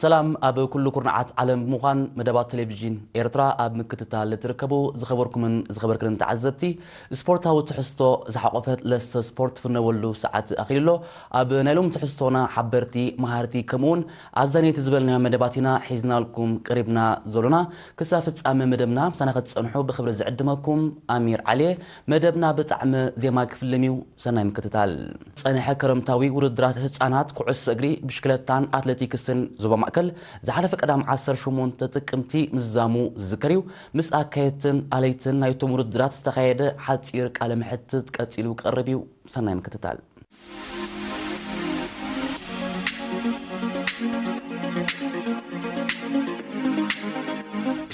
ሰላም ኣብ ኩሉ ኩርናዓት ዓለም ብምዃን መደባት ቴሌቪዥን ኤርትራ ኣብ ምክትታል እትርከቡ ዝኸበርኩምን ዝኸበርክንን ተዓዘብቲ፣ ስፖርታዊ ትሕዝቶ ዝሓቖፈት ለስተ ስፖርት ትፍነወሉ ሰዓት ኣኺሉ ኣሎ። ኣብ ናይ ሎሚ ትሕዝቶና ሓበርቲ፣ መሃርቲ ከምኡውን ኣዛነይቲ ዝበልናዮ መደባት ኢና ሒዝናልኩም ቀሪብና ዘሎና። ክሳብ ፍጻመ መደብና ምሳና ክትጸንሑ ብኽብሪ ዝዕድመኩም ኣሚር ዓሊየ። መደብና ብጣዕሚ ዜማ ክፍልም እዩ። ሰናይ ምክትታል። ጸንሐ ክረምታዊ ውድድራት ህጻናት ኩዕሶ እግሪ፣ ብሽክለታን ኣትሌቲክስን ዞባ ማእከል ዝሓለፈ ቀዳም ዓሰርተ ሸሞንተ ጥቅምቲ ምዝዛሙ ዝዝከር እዩ። ምስ ኣካየድትን ኣለይትን ናይቶም ውድድራት ዝተኻየደ ሓጺር ቃለ መሕትት ቀጺሉ ክቐርብ እዩ። ሰናይ ምክትታል።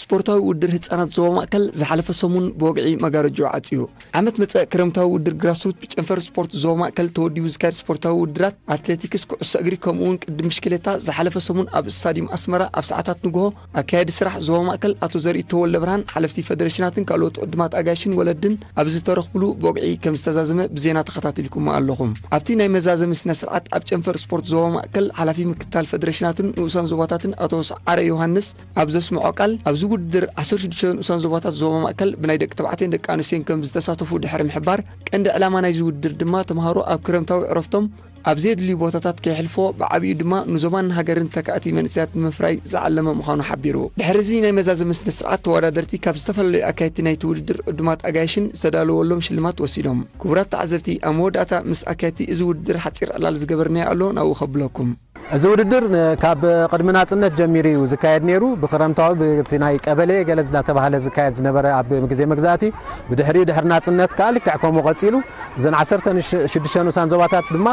ስፖርታዊ ውድድር ህጻናት ዞባ ማእከል ዝሓለፈ ሰሙን ብወግዒ መጋረጅኡ ዓጽዩ። ዓመት መጸ ክረምታዊ ውድድር ግራስሩት ብጨንፈር ስፖርት ዞባ ማእከል ተወዲቡ ዝካየድ ስፖርታዊ ውድድራት ኣትሌቲክስ፣ ኩዕሶ እግሪ ከምኡ እውን ቅድም ብሽክሌታ ዝሓለፈ ሰሙን ኣብ ስታዲየም ኣስመራ ኣብ ሰዓታት ንግሆ ኣካያዲ ስራሕ ዞባ ማእከል ኣቶ ዘርኢ ተወልደ ብርሃን ሓለፍቲ ፈደረሽናትን ካልኦት ዕዱማት ኣጋይሽን ወለድን ኣብ ዝተረኽብሉ ብወግዒ ከም ዝተዛዘመ ብዜና ተኸታቲልኩሞ ኣለኹም። ኣብቲ ናይ መዛዘሚ ስነ ስርዓት ኣብ ጨንፈር ስፖርት ዞባ ማእከል ሓላፊ ምክትታል ፈደረሽናትን ንኡሳን ዞባታትን ኣቶ ሰዓረ ዮሃንስ ኣብ ዘስምዖ ቃል፣ ኣብዚ ውድድር ዓሰርተ ሽዱሽተ ንኡሳን ዞባታት ዞባ ማእከል ብናይ ደቂ ተባዕትዮን ደቂ ኣንስትዮን ከም ዝተሳተፉ ድሕሪ ምሕባር፣ ቀንዲ ዕላማ ናይዚ ውድድር ድማ ተምሃሮ ኣብ ክረምታዊ ዕረፍቶም ኣብ ዘየድልዩ ቦታታት ከየሕልፎ፣ ብዓቢኡ ድማ ንዞባን ንሃገርን ተካእቲ መንእሰያት ንምፍራይ ዝዓለመ ምዃኑ ሓቢሩ። ድሕሪ እዚ ናይ መዛዘሚ ስነ ስርዓት፣ ተወዳደርቲ ካብ ዝተፈላለዩ ኣካየድቲ ናይቲ ውድድር ዕዱማት ኣጋይሽን ዝተዳለወሎም ሽልማት ወሲዶም። ክቡራት ተዓዘብቲ፣ ኣብ መወዳእታ ምስ ኣካየድቲ እዚ ውድድር ሓጺር ዕላል ዝገበርናዮ ኣሎ፣ ናብኡ ከብለኩም። እዚ ውድድር ን- ካብ ቅድሚ ናጽነት ጀሚሩ እዩ ዝካየድ ነይሩ። ብክረምታዊ ብቲ ናይ ቀበሌ ገለ እናተባህለ ዝካየድ ዝነበረ ኣብ ግዜ መግዛእቲ፣ ብድሕሪኡ ድሕሪ ናጽነት ከኣ ልክዕ ከምኡ ቀጺሉ፣ እዘን ዓሰርተ ሽዱሽተ ንኡሳን ዞባታት ድማ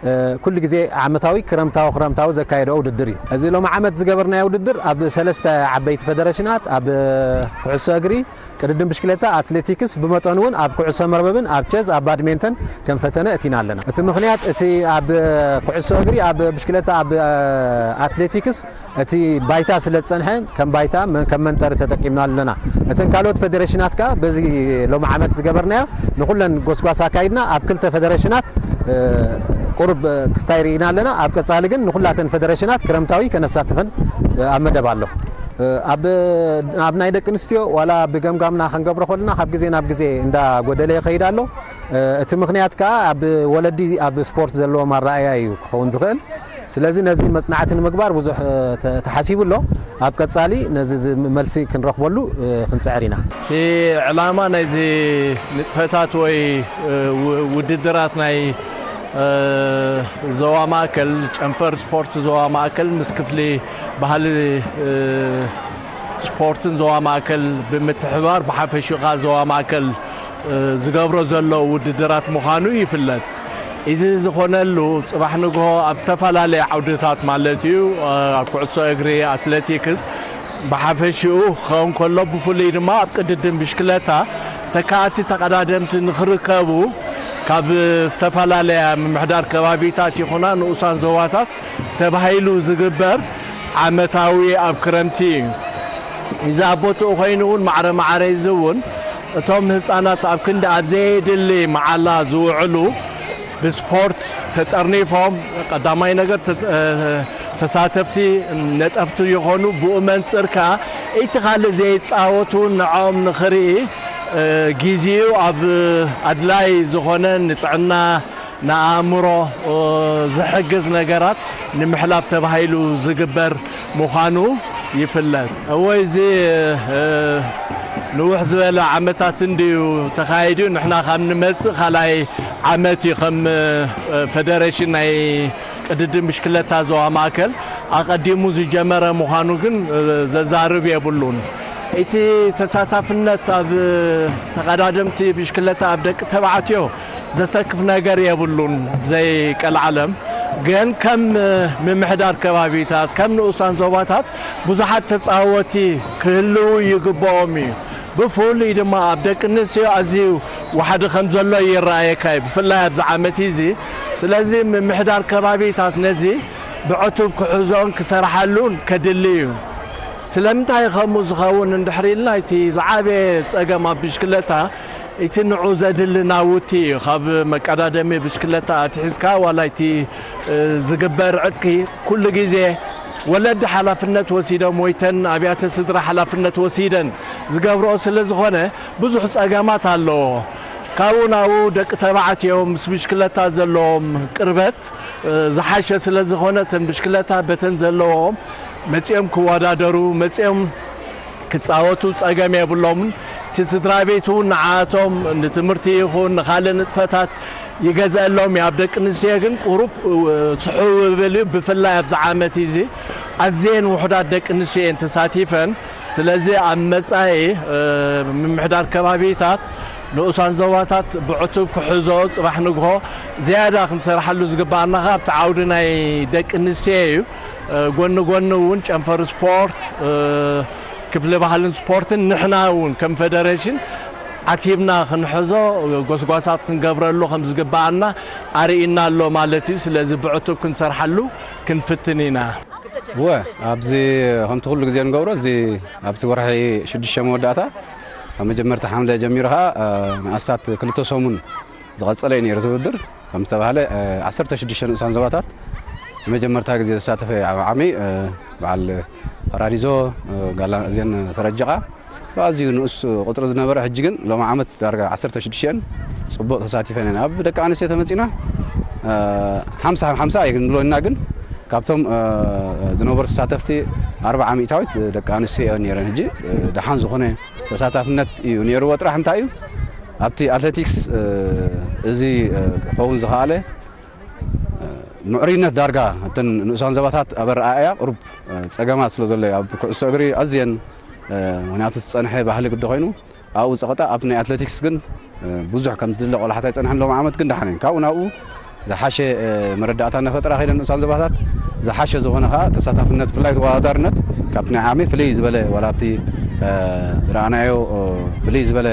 እ፣ ኩሉ ግዜ ዓመታዊ ክረምታዊ ክረምታዊ ዘካየድኦ ውድድር እዩ። እዚ ሎሚ ዓመት ዝገበርናዮ ውድድር ኣብ ሰለስተ ዓበይቲ ፈደረሽናት፣ ኣብ ኩዕሶ እግሪ፣ ቅድድም ብሽክለታ፣ ኣትሌቲክስ፣ ብመጠኑ እውን ኣብ ኩዕሶ መርበብን ኣብ ቸዝ፣ ኣብ ባድሜንተን ከም ፈተነ እቲና ኣለና። እቲ ምኽንያት እቲ ኣብ ኩዕሶ እግሪ፣ ኣብ ብሽክለታ፣ ኣብ ኣትሌቲክስ እቲ ባይታ ስለ ዝጸንሐ ከም ባይታ መ- ከም መንጠሪ ተጠቂምና ኣለና። እተን ካልኦት ፈደረሽናት ከኣ በዚ ሎሚ ዓመት ዝገበርናዮ ንኹለን ጎስጓስ ኣካይድና ኣብ ክልተ ፈደረሽናት እ፣ ቁሩብ ክስታይ ርኢና ኣለና። ኣብ ቀጻሊ ግን ንኹላተን ፈደረሽናት ክረምታዊ ከነሳትፈን እ፣ ኣብ መደብ ኣሎ። እ፣ ኣብ ኣብ ናይ ደቂ ኣንስትዮ ዋላ ብገምጋምና ክንገብሮ ከለና ካብ ግዜ ናብ ግዜ እንዳ ጎደለ ይኸይድ ኣሎ። እ፣ እቲ ምኽንያት ከኣ ኣብ ወለዲ ኣብ ስፖርት ዘለዎም ኣረኣእያ እዩ ክኸውን ዝኽእል። ስለዚ ነዚ መጽናዕቲ ንምግባር ብዙሕ እ፣ ተ- ተሓሲቡ ኣሎ። ኣብ ቀጻሊ ነዚ ዝ- መልሲ ክንረኽበሉ እ፣ ክንጽዕር ኢና። እቲ ዕላማ ናይዚ ንጥፈታት ወይ እ፣ ው- ውድድራት ናይ እ፣ ዞባ ማእከል፣ ጨንፈር ስፖርት ዞባ ማእከል ምስ ክፍሊ ባህሊ እ፣ ስፖርትን ዞባ ማእከል ብምትሕባር ብሓፈሽኡ ከኣ ዞባ ማእከል እ፣ ዝገብሮ ዘሎ ውድድራት ምዃኑ ይፍለጥ። እዚ ዝኾነሉ ጽባሕ ንግሆ ኣብ ዝተፈላለየ ዓውድታት ማለት እዩ፣ እ፣ ኣብ ኩዕሶ እግሪ፣ ኣትሌቲክስ ብሓፈሽኡ ክኸውን ከሎ፣ ብፍሉይ ድማ ኣብ ቅድድም ብሽክለታ ተካእቲ ተቐዳደምቲ ንኽርከቡ ካብ ዝተፈላለያ ምምሕዳር ከባቢታት ይኹና ንኡሳን ዞባታት ተባሂሉ ዝግበር ዓመታዊ ኣብ ክረምቲ እዩ። እዚ ኣብ ቦትኡ ኮይኑ እውን ማዕረ ማዕረ እዚ እውን እቶም ህፃናት ኣብ ክንዲ ኣብ ዘየድሊ መዓላ ዝውዕሉ ብስፖርት ተጠርኒፎም ቀዳማይ ነገር ተስ- እ፣ ተሳተፍቲ ነጠፍቲ ይኾኑ። ብኡ መንፅር ከዓ እቲ ካልእ ዘይፃወቱ ንዕኦም ንኽርኢ እ፣ ጊዜኡ ኣብ ኣድላይ ዝኾነ ንጥዕና ንኣእምሮ እ፣ ዝሕግዝ ነገራት ንምሕላፍ ተባሂሉ ዝግበር ምዃኑ ይፍለጥ። እወ፣ እዚ እ፣ ንውሕ ዝበለ ዓመታት እንድዩ ተኻይዱ። ንሕና ካብ ንመጽእ ካልኣይ ዓመት እዩ ከም እ፣ ፈደረሽን ናይ ቅድድም ብሽክለታ ዞባ ማእከል ኣቐዲሙ ዝጀመረ ምዃኑ ግን እ፣ ዘዛርብ የብሉን። እቲ ተሳታፍነት ኣብ እ፣ ተቐዳደምቲ ብሽክለታ ኣብ ደቂ ተባዕትዮ ዘሰክፍ ነገር የብሉን። ዘይቀልዓለም ግን ከም እ፣ ምምሕዳር ከባቢታት፣ ከም ንኡሳን ዞባታት ብዙሓት ተጻወቲ ክህልዉ ይግብኦም እዩ። ብፍሉይ ድማ ኣብ ደቂ ኣንስትዮ ኣዝዩ ዋሕዲ ከም ዘሎ ይረኣየካ እዩ፣ ብፍላይ ኣብዚ ዓመት እዚ። ስለዚ ምምሕዳር ከባቢታት ነዚ ብዕቱብ ክሕዞን ክሰርሓሉን ከድሊ እዩ። ስለምንታይ ከምኡ ዝኸውን እንድሕር ኢልና፣ እቲ ዝዓበየ ጸገም ኣብ ብሽክለታ እቲ ንዑ ዘድሊ ናውቲ እዩ። ካብ መቀዳደሚ ብሽክለታ ኣትሒዝካ ዋላ እቲ እ፣ ዝግበር ዕጥቂ ኩሉ ግዜ ወለዲ ሓላፍነት ወሲዶም ወይ ተን ኣብያተ ስድራ ሓላፍነት ወሲደን ዝገብርኦ ስለ ዝኾነ ብዙሕ ጸገማት ኣለዎ። ካብኡ ናብኡ ደቂ ተባዕትዮ ምስ ብሽክለታ ዘለዎም ቅርበት ዝሓሸ ስለ ዝኾነ፣ ተን ብሽክለታ በተን ዘለዎም መጺኦም ክወዳደሩ፣ መጺኦም ክጻወቱ ጸገም የብሎምን። እቲ ስድራ ቤት እውን ንዓኣቶም ንትምህርቲ ይኹን ንኻልእ ንጥፈታት ይገዝአሎም እዩ። ኣብ ደቂ ኣንስትዮ ግን ቁሩብ ስሕው ይብል እዩ። ብፍላይ ኣብዚ ዓመት እዚ ኣዝየን ውሑዳት ደቂ ኣንስትዮ እየን ተሳቲፈን። ስለዚ ኣብ መጻኢ ምምሕዳር ከባቢታት ንኡሳን ዞባታት ብዕቱብ ክሕዞ፣ ጽባሕ ንግሆ ዝያዳ ክንሰርሓሉ ዝግባኣና ከኣ ኣብቲ ዓውዲ ናይ ደቂ ኣንስትዮ እዩ። ጎኒ ጎኒ እውን ጨንፈር ስፖርት፣ ክፍሊ ባህልን ስፖርትን ንሕና እውን ከም ፌደሬሽን ዓቲብና ክንሕዞ፣ ጎስጓሳት ክንገብረሉ ከም ዝግባኣና ኣርኢና ኣሎ ማለት እዩ። ስለዚ ብዕቱብ ክንሰርሓሉ ክንፍትን ኢና። እወ፣ ኣብዚ ከምቲ ኩሉ ግዜ ንገብሮ፣ እዚ ኣብቲ ወርሒ ሽዱሽተ መወዳእታ፣ ካብ መጀመርታ ሓምለ ጀሚሩ ኸዓ ንኣስታት ክልተ ሰሙን ዝቐጸለ እዩ ነይሩ እቲ ውድድር። ከም ዝተባህለ ዓሰርተ ሽዱሽተ ንኡሳን ዞባታት ንመጀመርታ ግዜ ዝሳተፈ ዓሚ ዓሚ በዓል ፓራዲዞ፣ ጋላ እዚን ፈረጅቓ ብኣዝዩ ንኡስ ቁጽሪ ዝነበረ፣ ሕጂ ግን ሎሚ ዓመት ዳርጋ ዓሰርተ ሽዱሽተ እየን ጽቡቕ ተሳቲፈን እየን። ኣብ ደቂ ኣንስትዮ ተመጺና ሓምሳ ሓምሳ ኣይንብሎ ኢና፣ ግን ካብቶም ዝነበሩ ተሳተፍቲ ኣርብዓ ሚእታዊት ደቂ ኣንስትዮ እየን ነይረን። ሕጂ ደሓን ዝኾነ ተሳታፍነት እዩ ነይርዎ። ጥራሕ እንታይ እዩ ኣብቲ ኣትሌቲክስ እዚ ክኸውን ዝኸኣለ ምዕሩይነት ዳርጋ እተን ንኡሳን ዞባታት ኣብ ኣረኣእያ ቁሩብ ጸገማት ስለ ዘሎ እዩ። ኣብ ኩዕሶ እግሪ ኣዝየን ምኽንያቱ ዝጸንሐ ባህሊ ግዲ ኮይኑ ኣብኡ ጸቐጣ፣ ኣብ ናይ ኣትሌቲክስ ግን ብዙሕ ከም ዝድለ ቆላሕታ ኣይጸንሐን። ሎም ዓመት ግን ደሓን እየን። ካብኡ ናብኡ ዝሓሸ መረዳእታ እናፈጠራ ከይደን ንኡሳን ዞባታት ዝሓሸ ዝኾነ ከኣ ተሳታፍነት፣ ብፍላይ ተወዳዳርነት ካብቲ ናይ ዓሚ ፍልይ ዝበለ፣ ዋላ ኣብቲ ዝረኣናዮ ፍልይ ዝበለ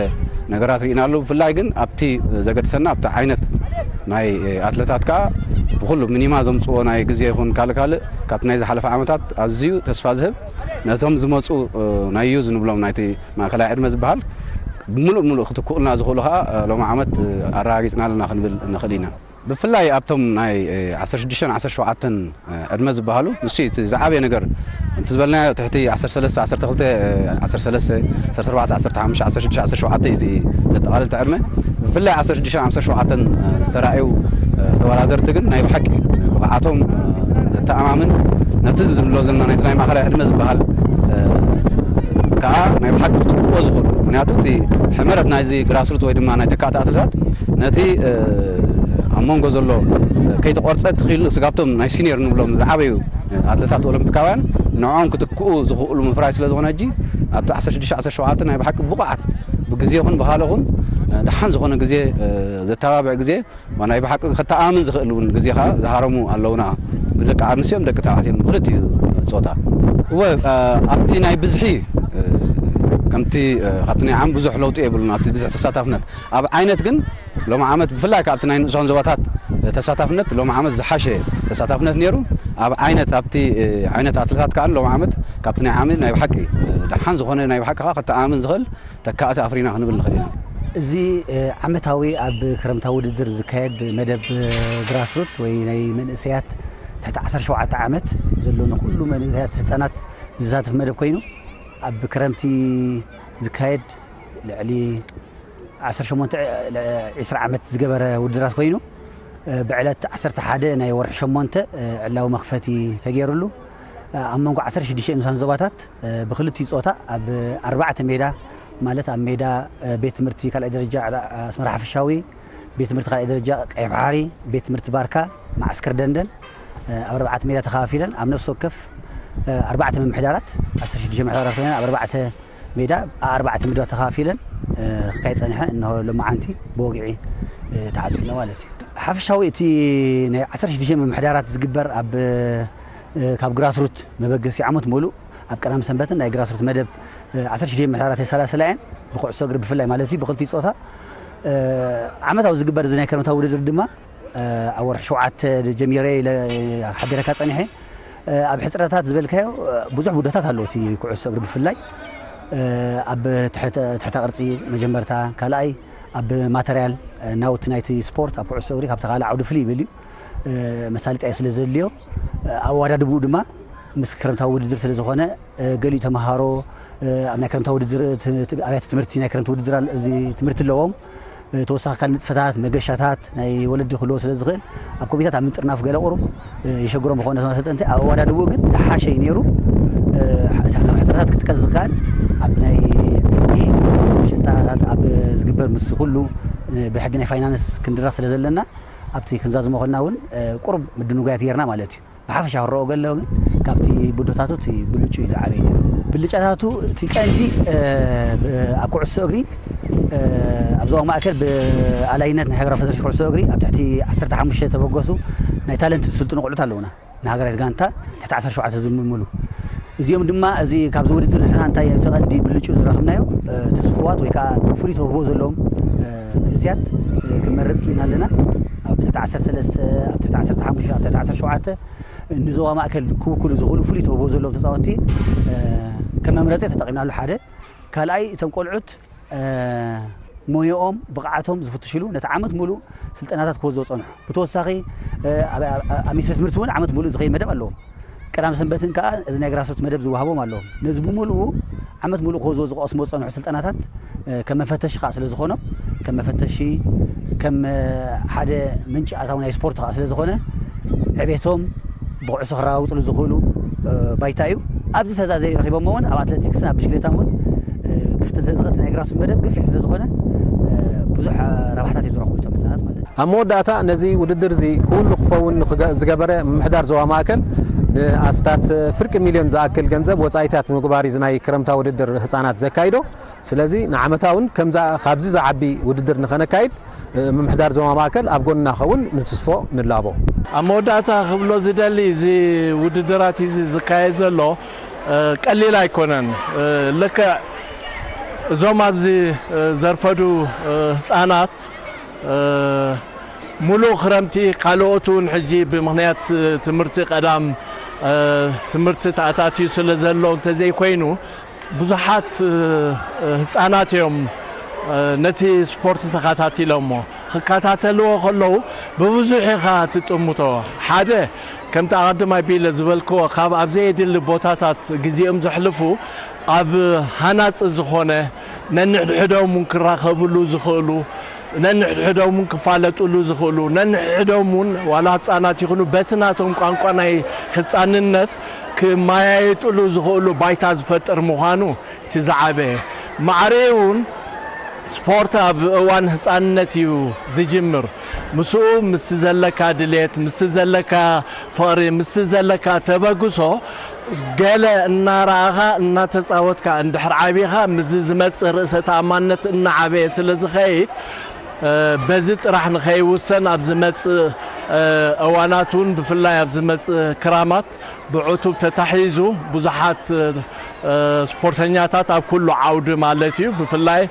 ነገራት ርኢናሉ። ብፍላይ ግን ኣብቲ ዘገድሰና ኣብቲ ዓይነት ናይ ኣትለታት ከኣ ብኩሉ ሚኒማ ዘምጽዎ ናይ ግዜ ይኹን ካልእ ካልእ ካብቲ ናይ ዝሓለፈ ዓመታት ኣዝዩ ተስፋ ዝህብ፣ ነቶም ዝመጹ ናይ ዩዝ ንብሎም ናይቲ ማእከላይ ዕድመ ዝበሃል ብምሉእ ብምሉእ ክትክኡልና ዝኽእሉ ከኣ ሎሚ ዓመት ኣረጋጊጽና ኣለና ክንብል ንኽእል ኢና። ብፍላይ ኣብቶም ናይ ዓሰርተ ሽዱሽተን ዓሰርተ ሸውዓተን ዕድመ ዝበሃሉ፣ ንሱ እቲ ዝዓበየ ነገር፣ ከምቲ ዝበልናዮ ትሕቲ ዓሰርተ ሰለስተ፣ ዓሰርተ ክልተ፣ ዓሰርተ ሰለስተ፣ ዓሰርተ ኣርባዕተ፣ ዓሰርተ ሓሙሽተ፣ ዓሰርተ ሽዱሽተ፣ ዓሰርተ ሸውዓተ እዩ እቲ ዘጠቓልል እቲ ዕድመ። ብፍላይ ዓሰርተ ሽዱሽተ፣ ዓሰርተ ሸውዓተ ዝተራእዩ ተወዳደርቲ ግን ናይ ብሓቂ ብቕዓቶም ዘተኣማምን፣ ነቲ ዝብሎ ዘለና ናይቲ ናይ ማእኸላይ ዕድመ ዝበሃል ከዓ ናይ ብሓቂ ክትክእዎ ዝኽእሉ። ምክንያቱ እቲ ሕመረት ናይዚ ግራስሩት ወይ ድማ ናይ ተካእቲ ኣትሌታት ነቲ ኣብ መንጎ ዘሎ ከይተቆርፀ ትኽኢሉ ስጋብቶም ናይ ሲኒየር ንብሎም ዝዓበዩ ኣትሌታት ኦሎምፒካውያን ንዕኦም ክትክኡ ዝኽእሉ ምፍራይ ስለ ዝኾነ፣ ሕጂ ኣብቲ ዓሰርተ ሽዱሽተ ዓሰርተ ሸውዓተ ናይ ብሓቂ ብቑዓት ብግዜ ይኹን ብኻልእ ይኹን ደሓን ዝኾነ ግዜ፣ ዘተባብዕ ግዜ፣ ናይ ብሓቂ ከተኣማምን ዝኽእል እውን ግዜ ከዓ ዝሃረሙ ኣለውና። ብደቂ ኣንስትዮን ደቂ ተባዕትዮን ብክልቲኡ ጾታ። እወ፣ ኣብቲ ናይ ብዝሒ ከምቲ ካብቲ ናይ ዓም ብዙሕ ለውጢ የብሉን ኣብቲ ብዝሒ ተሳታፍነት። ኣብ ዓይነት ግን ሎሚ ዓመት ብፍላይ ካብቲ ናይ ንኡሳን ዞባታት ተሳታፍነት ሎሚ ዓመት ዝሓሸ ተሳታፍነት ነይሩ። ኣብ ዓይነት ኣብቲ ዓይነት ኣትለታት ከዓ ሎሚ ዓመት ካብቲ ናይ ዓሚ ናይ ብሓቂ ደሓን ዝኾነ ናይ ብሓቂ ከዓ ከተኣማምን ዝኽእል ተካእቲ ኣፍሪና ክንብል ንኽእል ኢና። እዚ ዓመታዊ ኣብ ክረምታዊ ውድድር ዝካየድ መደብ ግራስሩት ወይ ናይ መንእሰያት ትሕቲ ዓሰርተ ሸውዓተ ዓመት ዘሎ ንኹሉ መንእሰያት ህፃናት ዝሳተፍ መደብ ኮይኑ ኣብ ክረምቲ ዝካየድ ልዕሊ ዓሰርተ ሸሞንተ ዒስራ ዓመት ዝገበረ ውድድራት ኮይኑ ብዕለት ዓሰርተ ሓደ ናይ ወርሒ ሸሞንተ ዕላዊ መኽፈቲ ተገይሩሉ ኣብ መንጎ ዓሰርተ ሽዱሽተ ንኡሳን ዞባታት ብክልቲኡ ጾታ ኣብ ኣርባዕተ ሜዳ ማለት ኣብ ሜዳ ቤት ትምህርቲ ካልኣይ ደረጃ ኣስመራ ሓፈሻዊ፣ ቤት ትምህርቲ ካልኣይ ደረጃ ቀይሕ ባሕሪ፣ ቤት ትምህርቲ ባርካ፣ መዓስከር ደንደን ኣብ ኣርባዕተ ሜዳ ተኸፋፊለን ኣብ ነፍሲ ወከፍ ኣርባዕተ ምምሕዳራት ዓሰርተ ሽዱሽተ ምምሕዳራት ኮይነን ኣብ ኣርባዕተ ሜዳ ኣርባዕተ ምድባት ተኸፋፊለን ክካየድ ጸኒሐ። እንሆ ሎማዓንቲ ብወግዒ ተዓጺሉ ማለት እዩ። ሓፈሻዊ እቲ ናይ ዓሰርተ ሽዱሽተ ምምሕዳራት ዝግበር ኣብ ካብ ግራስሩት መበገሲ ዓመት ሙሉእ ኣብ ቀዳም ሰንበትን ናይ ግራስሩት መደብ ዓሰርተ ሽዱሽተ ምምሕዳራት የሰላስላ እየን። ብኩዕሶ እግሪ ብፍላይ ማለት እዩ ብክልቲኡ ጾታ ዓመታዊ ዝግበር እዚ ናይ ክረምታዊ ውድድር ድማ ኣብ ወርሒ ሸውዓተ ጀሚረ ኢለ ሓቢረካ ጸኒሐ። ኣብ ሕጽረታት ዝበልካዮ ብዙሕ ጉዳታት ኣለዎ እቲ ኩዕሶ እግሪ ብፍላይ ኣብ ትሕተ ቅርጺ መጀመርታ፣ ካልኣይ ኣብ ማተርያል ናውቲ ናይቲ ስፖርት ኣብ ኩዕሶ እግሪ ካብቲ ካልእ ዓውዲ ፍልይ ይብል እዩ። መሳለጥያ ስለ ዘድልዮ ኣወዳድብኡ ድማ ምስ ክረምታዊ ውድድር ስለ ዝኾነ፣ እ፣ ገሊኡ ተምሃሮ፣ እ፣ ኣብ ናይ ክረምታዊ ውድድር፣ ት-፣ ት-፣ ኣብያተ ትምህርቲ ናይ ክረምቲ ውድድር ኣለ፣ እዚ ትምህርቲ ኣለዎም። እ፣ ተወሳኺ ካልእ ንጥፈታት፣ መገሻታት፣ ናይ ወለዲ ክህልዎ ስለ ዝኽእል፣ ኣብ ኮሚታት ኣብ ምጥርናፍ ገለ ቁሩብ፣ እ፣ የሸግሮም ይኸውን ነቶም ኣሰልጠንቲ። ኣብ ኣወዳድብኡ ግን ዝሓሸ እዩ ነይሩ። እ፣ ከም ሕጽረታት ክጥቀስ ዝከኣል፣ ኣብ ናይ ሕጊ መሸጣታት ኣብ ዝግበር ምስ ኩሉ፣ እ፣ ብሕጊ ናይ ፋይናንስ ክንድረኽ ስለ ዘለና፣ ኣብቲ ክንዛዝሞ ከለና እውን፣ እ፣ ቁሩብ ምድንጓያት ጌርና ማለት እዩ። ብሓፈሻ ክረኦ ገሎ ግን ካብቲ ብዶታቱ እቲ ብልጩ እዩ ዝዓበየ ነይሩ። ብልጫታቱ እቲ ቀንዲ፣ እ፣ ብ-፣ ኣብ ኩዕሶ እግሪ፣ እ፣ ኣብ ዞባ ማእከል ብኣላይነት ናይ ሃገራዊ ፈደረሽን ኩዕሶ እግሪ ኣብ ትሕቲ ዓሰርተ ሓሙሽተ ተበገሱ ናይ ታለንት ዝስልጥኑ ቆልዑት ኣለውና። ንሃገራዊት ጋንታ ትሕቲ ዓሰርተ ሸውዓተ ዝምልምሉ። እዚኦም ድማ እዚ ካብዚ ውድድር ንሕና እንታይ እቲ ቀንዲ ብልጩ ዝረኸብናዮ፣ እ፣ ተስፍዋት ወይ ከዓ ፍሉይ ተውህቦ ዘለዎም፣ እ፣ መንእሰያት፣ እ፣ ክንመርጽ ክኢልና ኣለና። ኣብ ትሕቲ ዓሰርተ ሰለስተ፣ ኣብ ትሕቲ ዓሰርተ ሓሙሽተ፣ ኣብ ትሕቲ ዓሰርተ ሸውዓተ ንዞባ ማእከል ክውክሉ ዝኽእሉ ፍሉይ ተውህቦ ዘለዎም ተጻወትቲ፣ እ፣ ከም መምረጺ ተጠቒምናሉ ሓደ። ካልኣይ እቶም ቆልዑት፣ እ፣ ሞያኦም ብቕዓቶም ዝፍትሽሉ ነቲ ዓመት ሙሉእ ስልጠናታት ክወዝዎ ጸንሑ። ብተወሳኺ፣ እ፣ ኣብ፣ ኣብ፣ ኣብ ሚኒስትሪ ትምህርቲ እውን ዓመት ሙሉእ ዝኸይድ መደብ ኣለዎም። ቀዳም ሰንበትን ከኣ እዚ ናይ ግራስሩት መደብ ዝወሃቦም ኣለዎም። ነዚ ብምሉኡ ዓመት ሙሉእ ክወዝዎ ዝቐስሞ ዝጸንሑ ስልጠናታት፣ እ፣ ከም መፈተሺ ከኣ ስለ ዝኾኖም፣ ከም መፈተሺ፣ ከም፣ እ፣ ሓደ ምንጪ ኣታዊ ናይ ስፖርት ከኣ ስለ ዝኾነ፣ ዕቤቶም ብኩዕሶ ክረጋግጽሉ ዝኽእሉ፣ እ፣ ባይታ እዩ። ኣብዚ ተዛዘዩ ረኺቦሞ እውን ኣብ ኣትሌቲክስን ኣብ ብሽክሌታን እውን፣ እ፣ ክፍትን ስለ ዝኽእል ናይ ግራስሩት መደብ ገፊሕ ስለ ዝኾነ፣ እ፣ ብዙሕ፣ እ፣ ረብሓታት እዩ ዝረኽቡ እቶም ህጻናት ማለት እዩ። ኣብ መወዳእታ ነዚ ውድድር እዚ ክውን ንክኸውን ንክገ-፣ ዝገበረ ምምሕዳር ዞባ ማእከል ንኣስታት ፍርቂ ሚልዮን ዝኣክል ገንዘብ ወጻኢታት ንምግባር እዩ እዚ ናይ ክረምታ ውድድር ህጻናት ዘካይዶ። ስለዚ ንዓመታ እውን ከምዛ፣ ካብዚ ዝዓቢ ውድድር ንኸነካይድ፣ እ፣ ምምሕዳር ዞባ ማእከል ኣብ ጎንና ኸውን ንትስፎ ንላቦ። ኣብ መወዳእታ ክብሎ ዝደሊ፣ እዚ ውድድራት እዚ ዝካየድ ዘሎ፣ እ፣ ቀሊል ኣይኮነን። እ፣ ልክዕ እዞም ኣብዚ፣ እ፣ ዘርፈዱ፣ እ፣ ህጻናት፣ እ፣ ሙሉእ ክረምቲ፣ ካልኦት እውን ሕጂ ብምኽንያት፣ እ፣ ትምህርቲ ቀዳም፣ እ፣ ትምህርቲ ተኣታትዩ ስለ ዘሎ እንተዘይኮይኑ፣ ብዙሓት፣ እ፣ ህጻናት እዮም፣ እ፣ ነቲ ስፖርት ተኸታቲሎሞ። ክከታተልዎ ከለዉ ብብዙሕ ኢኻ ትጥምቶ። ሓደ፣ ከምቲ ኣቐድም ኣቢለ ዝበልክዎ፣ ካብ ኣብ ዘየድሊ ቦታታት ግዜኦም ዘሕልፉ፣ ኣብ ሃናጺ ዝኾነ፣ ነንሕድሕዶም እውን ክራኸብሉ ዝኽእሉ፣ ነንሕድሕዶም እውን ክፋለጥሉ ዝኽእሉ፣ ነንሕድሕዶም እውን ዋላ ህጻናት ይኹኑ በቲ ናቶም ቋንቋ ናይ ህጻንነት ክመያየጥሉ ዝኽእሉ ባይታ ዝፈጥር ምዃኑ እቲ ዝዓበየ። ማዕረኡ እውን ስፖርት ኣብ እዋን ህጻንነት እዩ ዝጅምር። ምስኡ ምስቲ ዘለካ ድሌት፣ ምስቲ ዘለካ ፍቕሪ፣ ምስቲ ዘለካ ተበግሶ፣ ገለ እናረኣኻ እናተጻወትካ እንድሕር ዓቢኻ፣ ምስዚ ዝመጽእ ርእሰ ተኣማንነት እናዓበየ ስለ ዝኸይድ፣ እ፣ በዚ ጥራሕ ንኸይውሰን ኣብ ዝመጽእ፣ እ፣ እዋናት እውን ብፍላይ ኣብ ዝመጽእ ክራማት ብዕቱብ ተታሒዙ ብዙሓት፣ እ፣ ስፖርተኛታት ኣብ ኩሉ ዓውዲ ማለት እዩ፣ ብፍላይ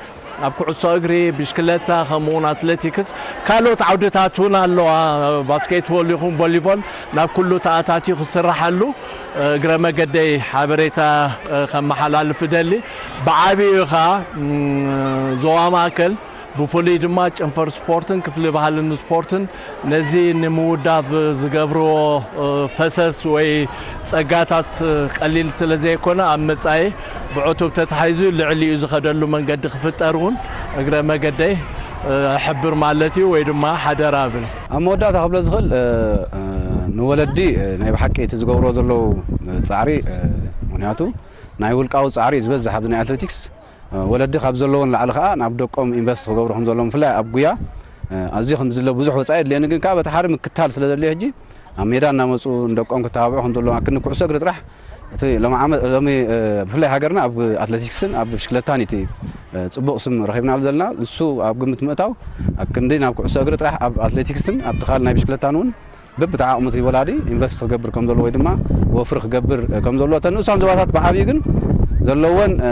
ኣብ ኩዕሶ እግሪ፣ ብሽክለታ፣ ከምኡ እውን ኣትሌቲክስ፣ ካልኦት ዓውድታት እውን ኣለዋ። ባስኬትቦል ይኹን ቮሊቦል ናብ ኩሉ ተኣታትዩ ክስራሓሉ፣ እ፣ እግረ መገደይ ሓበሬታ፣ እ፣ ከመሓላልፍ እደሊ። ብዓቢኡ ኸኣ፣ እም፣ ዞባ ማእከል ብፍሉይ ድማ ጨንፈር ስፖርትን ክፍሊ ባህልን ስፖርትን ነዚ ንምውዳብ ዝገብርዎ፣ እ፣ ፈሰስ ወይ ጸጋታት፣ እ፣ ቀሊል ስለ ዘይኮነ፣ ኣብ መጻኢ ብዕቱብ ተታሒዙ ልዕሊኡ ዝኸደሉ መንገዲ ክፍጠር እውን እግረ መገደይ፣ እ፣ እሕብር ማለት እዩ፣ ወይ ድማ ሓደራ እብል። ኣብ መወዳእታ ክብሎ ዝኽእል፣ እ፣ እ፣ ንወለዲ፣ እ፣ ናይ ብሓቂ እቲ ዝገብርዎ ዘለዉ፣ እ፣ ጻዕሪ፣ እ፣ ምኽንያቱ ናይ ውልቃዊ ጻዕሪ እዩ ዝበዝሕ ኣብዚ ናይ ኣትሌቲክስ። እ፣ ወለዲ ካብ ዘለዎን ላዕሊ ከኣ ናብ ደቆም ኢንቨስት ክገብሩ ከም ዘለዎም፣ ብፍላይ ኣብ ጉያ፣ እ፣ ኣዝዩ ከም ዝድለ ብዙሕ ወጻኢ የድልየኒ፣ ግን ከኣ በቲ ሓደ ምክታል ስለ ዘድልዮ፣ ሕጂ ኣብ ሜዳ እናመጹ ንደቆም ክተባብዑ ከም ዘለዎም፣ ኣክኒ ኩዕሶ እግሪ ጥራሕ እቲ ሎሚ ዓመት፣ ሎሚ፣ እ፣ ብፍላይ ሃገርና ኣብ ኣትሌቲክስን ኣብ ብሽክለታን እቲ፣ እ፣ ጽቡቕ ስም ረኺብናሉ ዘለና። ንሱ ኣብ ግምት ምእታው፣ ኣክንዲ ናብ ኩዕሶ እግሪ ጥራሕ፣ ኣብ ኣትሌቲክስን ኣብቲ ካልእ ናይ ብሽክለታን እውን በብተዓቕሙ እቲ ወላዲ ኢንቨስት ክገብር ከም ዘለዎ ወይ ድማ ወፍሪ ክገብር ከም ዘለዎ፣ እተን ንኡሳን ዞባታት ብዓብዩ ግን ዘለወን፣ እ፣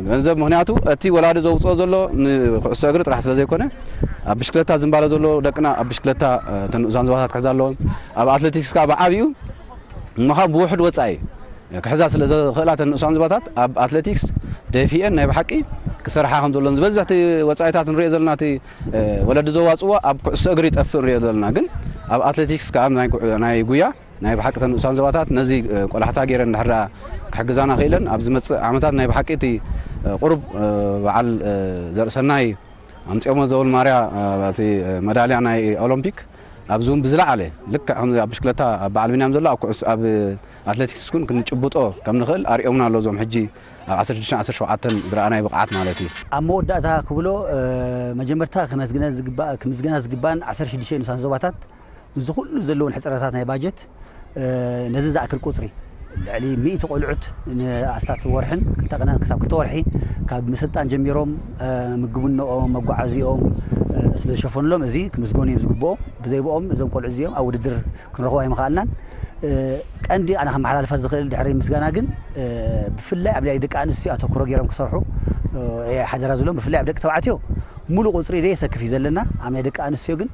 ገንዘብ፣ ምኽንያቱ እቲ ወላዲ ዘውፅኦ ዘሎ ንኩዕሶ እግሪ ጥራሕ ስለ ዘይኮነ፣ ኣብ ብሽክለታ ዝንባለ ዘሎ ደቅና ኣብ ብሽክለታ፣ እ፣ እተን ንኡሳን ዞባታት ክሕዛ ኣለወን። ኣብ ኣትሌቲክስ ከዓ ብዓብዩ ምዃን ብውሑድ ወፃኢ ክሕዛ ስለ ዘኽእላ፣ እተን ንኡሳን ዞባታት ኣብ ኣትሌቲክስ ደፊኤን ናይ ብሓቂ ክሰርሓ ከም ዘሎን፣ ዝበዝሕ እቲ ወፃኢታት ንሪኦ ዘለና፣ እቲ፣ እ፣ ወለዲ ዘዋፅዎ ኣብ ኩዕሶ እግሪ ይጠፍእ ንሪኦ ዘለና። ግን ኣብ ኣትሌቲክስ ከዓ፣ ናይ ኩዕ-፣ ናይ ጉያ ናይ ብሓቂ ተን ንኡሳን ዞባታት ነዚ ቆላሕታ ገይረን እንድሕር ደኣ ክሕግዛና ክኢለን፣ ኣብ ዝመጽእ ዓመታት ናይ ብሓቂ እቲ ቁሩብ በዓል ዘርእሰናይ ኣምጺኦሞ ዘበል ማርያ እቲ መዳልያ ናይ ኦሎምፒክ ኣብዚ እውን ብዝለዓለ ልክዕ ከምዚ ኣብ ብሽክለታ ኣብ በዓል ቢንያም ዘሎ ኣብ ኩዕስ ኣብ ኣትሌቲክስ እውን ክንጭብጦ ከም ንኽእል ኣርእዮምና ኣሎ። እዞም ሕጂ ኣብ ዓሰርተ ሽዱሽተ ዓሰርተ ሸውዓተ ዝረኣናይ ብቕዓት ማለት እዩ። ኣብ መወዳእታ ክብሎ መጀመርታ ክምስገና ዝግባእን ዓሰርተ ሽዱሽተ ንኡሳን ዞባታት ምስዚ ኩሉ ዘለውን ሕፅረታት ናይ ባጀት ነዚ ዝኣክል ቁፅሪ ልዕሊ ሚእቲ ቆልዑት ንኣስታት ወርሕን ክልተ ቀናን ክሳብ ክልተ ወርሒ ካብ ምስልጣን ጀሚሮም ምግብነኦም መጓዓዚኦም ስለ ዝሸፈኑሎም እዚ ክምስገኑ እዮም ዝግብኦም። ብዘይብኦም እዞም ቆልዑ እዚኦም ኣብ ውድድር ክንረኽቦ ኣይምኸኣልናን። ቀንዲ ኣነ ከመሓላልፋ ዝኽእል ድሕሪ ምስጋና ግን ብፍላይ ኣብ ናይ ደቂ ኣንስትዮ ኣተኩሮ ገይሮም ክሰርሑ ሓደራ ዝብሎም ብፍላይ ኣብ ደቂ ተባዕትዮ ሙሉ ቁፅሪ ደየሰክፍ እዩ ዘለና። ኣብ ናይ ደቂ ኣንስትዮ ግን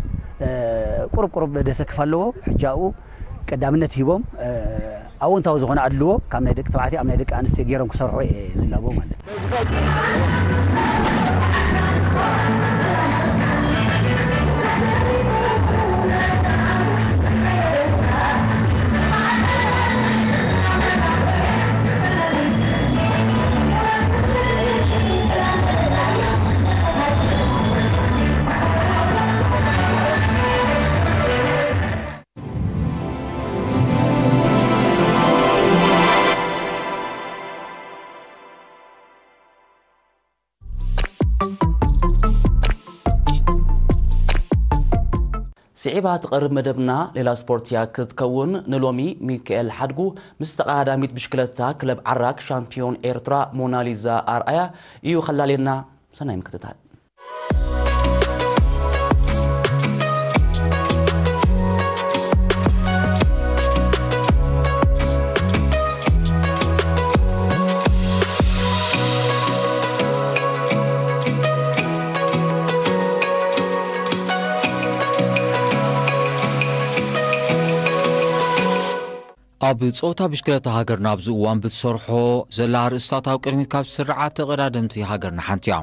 ቁሩብ ቁሩብ ደሰክፍ ኣለዎ። ሕጂ ኣብኡ ቀዳምነት ሂቦም ኣወንታዊ ዝኾነ ኣድልዎ ካብ ናይ ደቂ ተባዕትዮ ኣብ ናይ ደቂ ኣንስትዮ ገይሮም ክሰርሑ እየ ዝላቦ ማለት እዩ። ስዒባ ትቐርብ መደብና ሌላ ስፖርት እያ ክትከውን። ንሎሚ ሚካኤል ሓድጉ ምስ ተቐዳዳሚት ብሽክለታ ክለብ ዓራግ ሻምፒዮን ኤርትራ ሞናሊዛ ኣርኣያ እዩ ከላልየና። ሰናይ ምክትታል። ኣብ ጸወታ ብሽክለታ ሃገርና ኣብዚ እዋን ብትሰርሖ ዘላ ኣርእስታት ኣብ ቅድሚት ካብ ዝስርዓ ተቐዳደምቲ ሃገርና ሓንቲ እያ።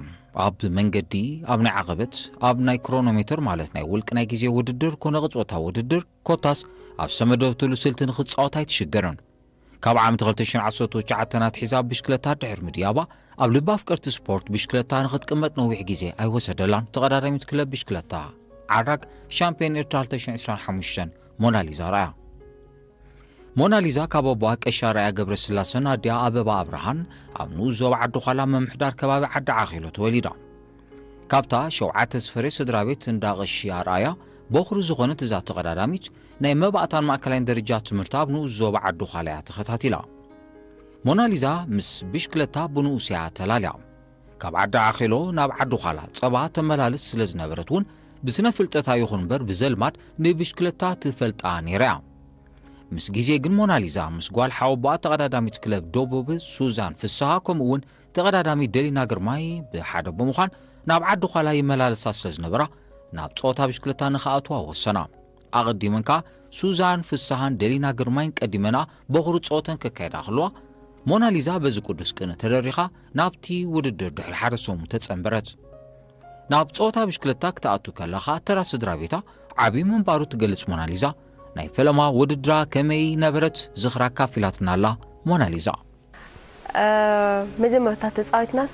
ኣብ መንገዲ፣ ኣብ ናይ ዓቐበት፣ ኣብ ናይ ክሮኖሜተር ማለት ናይ ውልቂ ናይ ግዜ ውድድር ኮነ ቅጽበታዊ ውድድር ኮታስ ኣብ ሰመደብትሉ ስልቲ ንኽትጻወት ኣይትሽገርን። ካብ ዓመት ክልተ ሽሕን ዓሰርተ ትሽዓተን ኣትሒዛ ብሽክለታ ድሕሪ ምድያባ ኣብ ልቢ ኣፍቀርቲ ስፖርት ብሽክለታ ንኽትቅመጥ ነዊሕ ግዜ ኣይወሰደላን። ተቐዳዳሚት ክለብ ብሽክለታ ዓራግ ሻምፒዮን ኤርትራ ክልተ ሽሕን ዕስራን ሓሙሽተን ሞናሊዛ ረኣያ። ሞናሊዛ ካብ ኣቦኣ ቀሺ ኣርኣያ ገብረስላሰን ኣዲኣ ኣበባ ኣብርሃን ኣብ ንኡስ ዞባ ዓዲ ዃላ ምምሕዳር ከባቢ ዓዲ ዓኼሎ ተወሊዳ። ካብታ ሸውዓተ ዝፈረየ ስድራ ቤት እንዳ ቀሺ ኣርኣያ በኹሪ ዝኾነት እዛ ተቐዳዳሚት ናይ መባእታን ማእከላይን ደረጃ ትምህርታ ኣብ ንኡስ ዞባ ዓዲ ዃላ እያ ተኸታቲላ። ሞናሊዛ ምስ ብሽክለታ ብንኡስ እያ ተላልያ። ካብ ዓዲ ዓኼሎ ናብ ዓዲ ዃላ ጸባ ተመላልስ ስለ ዝነበረት እውን ብስነ ፍልጠታ ይኹን እምበር ብዘልማድ ንብሽክለታ ትፈልጣ ነይራ እያ። ምስ ግዜ ግን ሞናሊዛ ምስ ጓል ሓወቦኣ ተቐዳዳሚት ክለብ ደቡብ ሱዛን ፍስሃ ከምኡ እውን ተቐዳዳሚት ደሊና ግርማይ ብሓደ ብምዃን ናብ ዓዲ ዃላ ይመላለሳ ስለ ዝነበራ ናብ ጸወታ ብሽክለታ ንኽኣትዋ ወሰና። ኣቐዲመን ከኣ ሱዛን ፍስሃን ደሊና ግርማይን ቀዲመና በኹሪ ጸወተን ከካየዳ ከለዋ ሞናሊዛ በዚ ቅዱስ ቅነ ተደሪኻ ናብቲ ውድድር ድሕሪ ሓደ ሰሙን ተጸንበረት። ናብ ጸወታ ብሽክለታ ክትኣቱ ከላ ኸኣ ተራ ስድራ ቤታ ዓብዪ ምንባሩ ትገልጽ ሞናሊዛ ናይ ፈለማ ውድድራ ከመይ ነበረት ዝኽራ ኣካፊላትና ኣላ። ሞናሊዛ መጀመርታ ተፃዊትናስ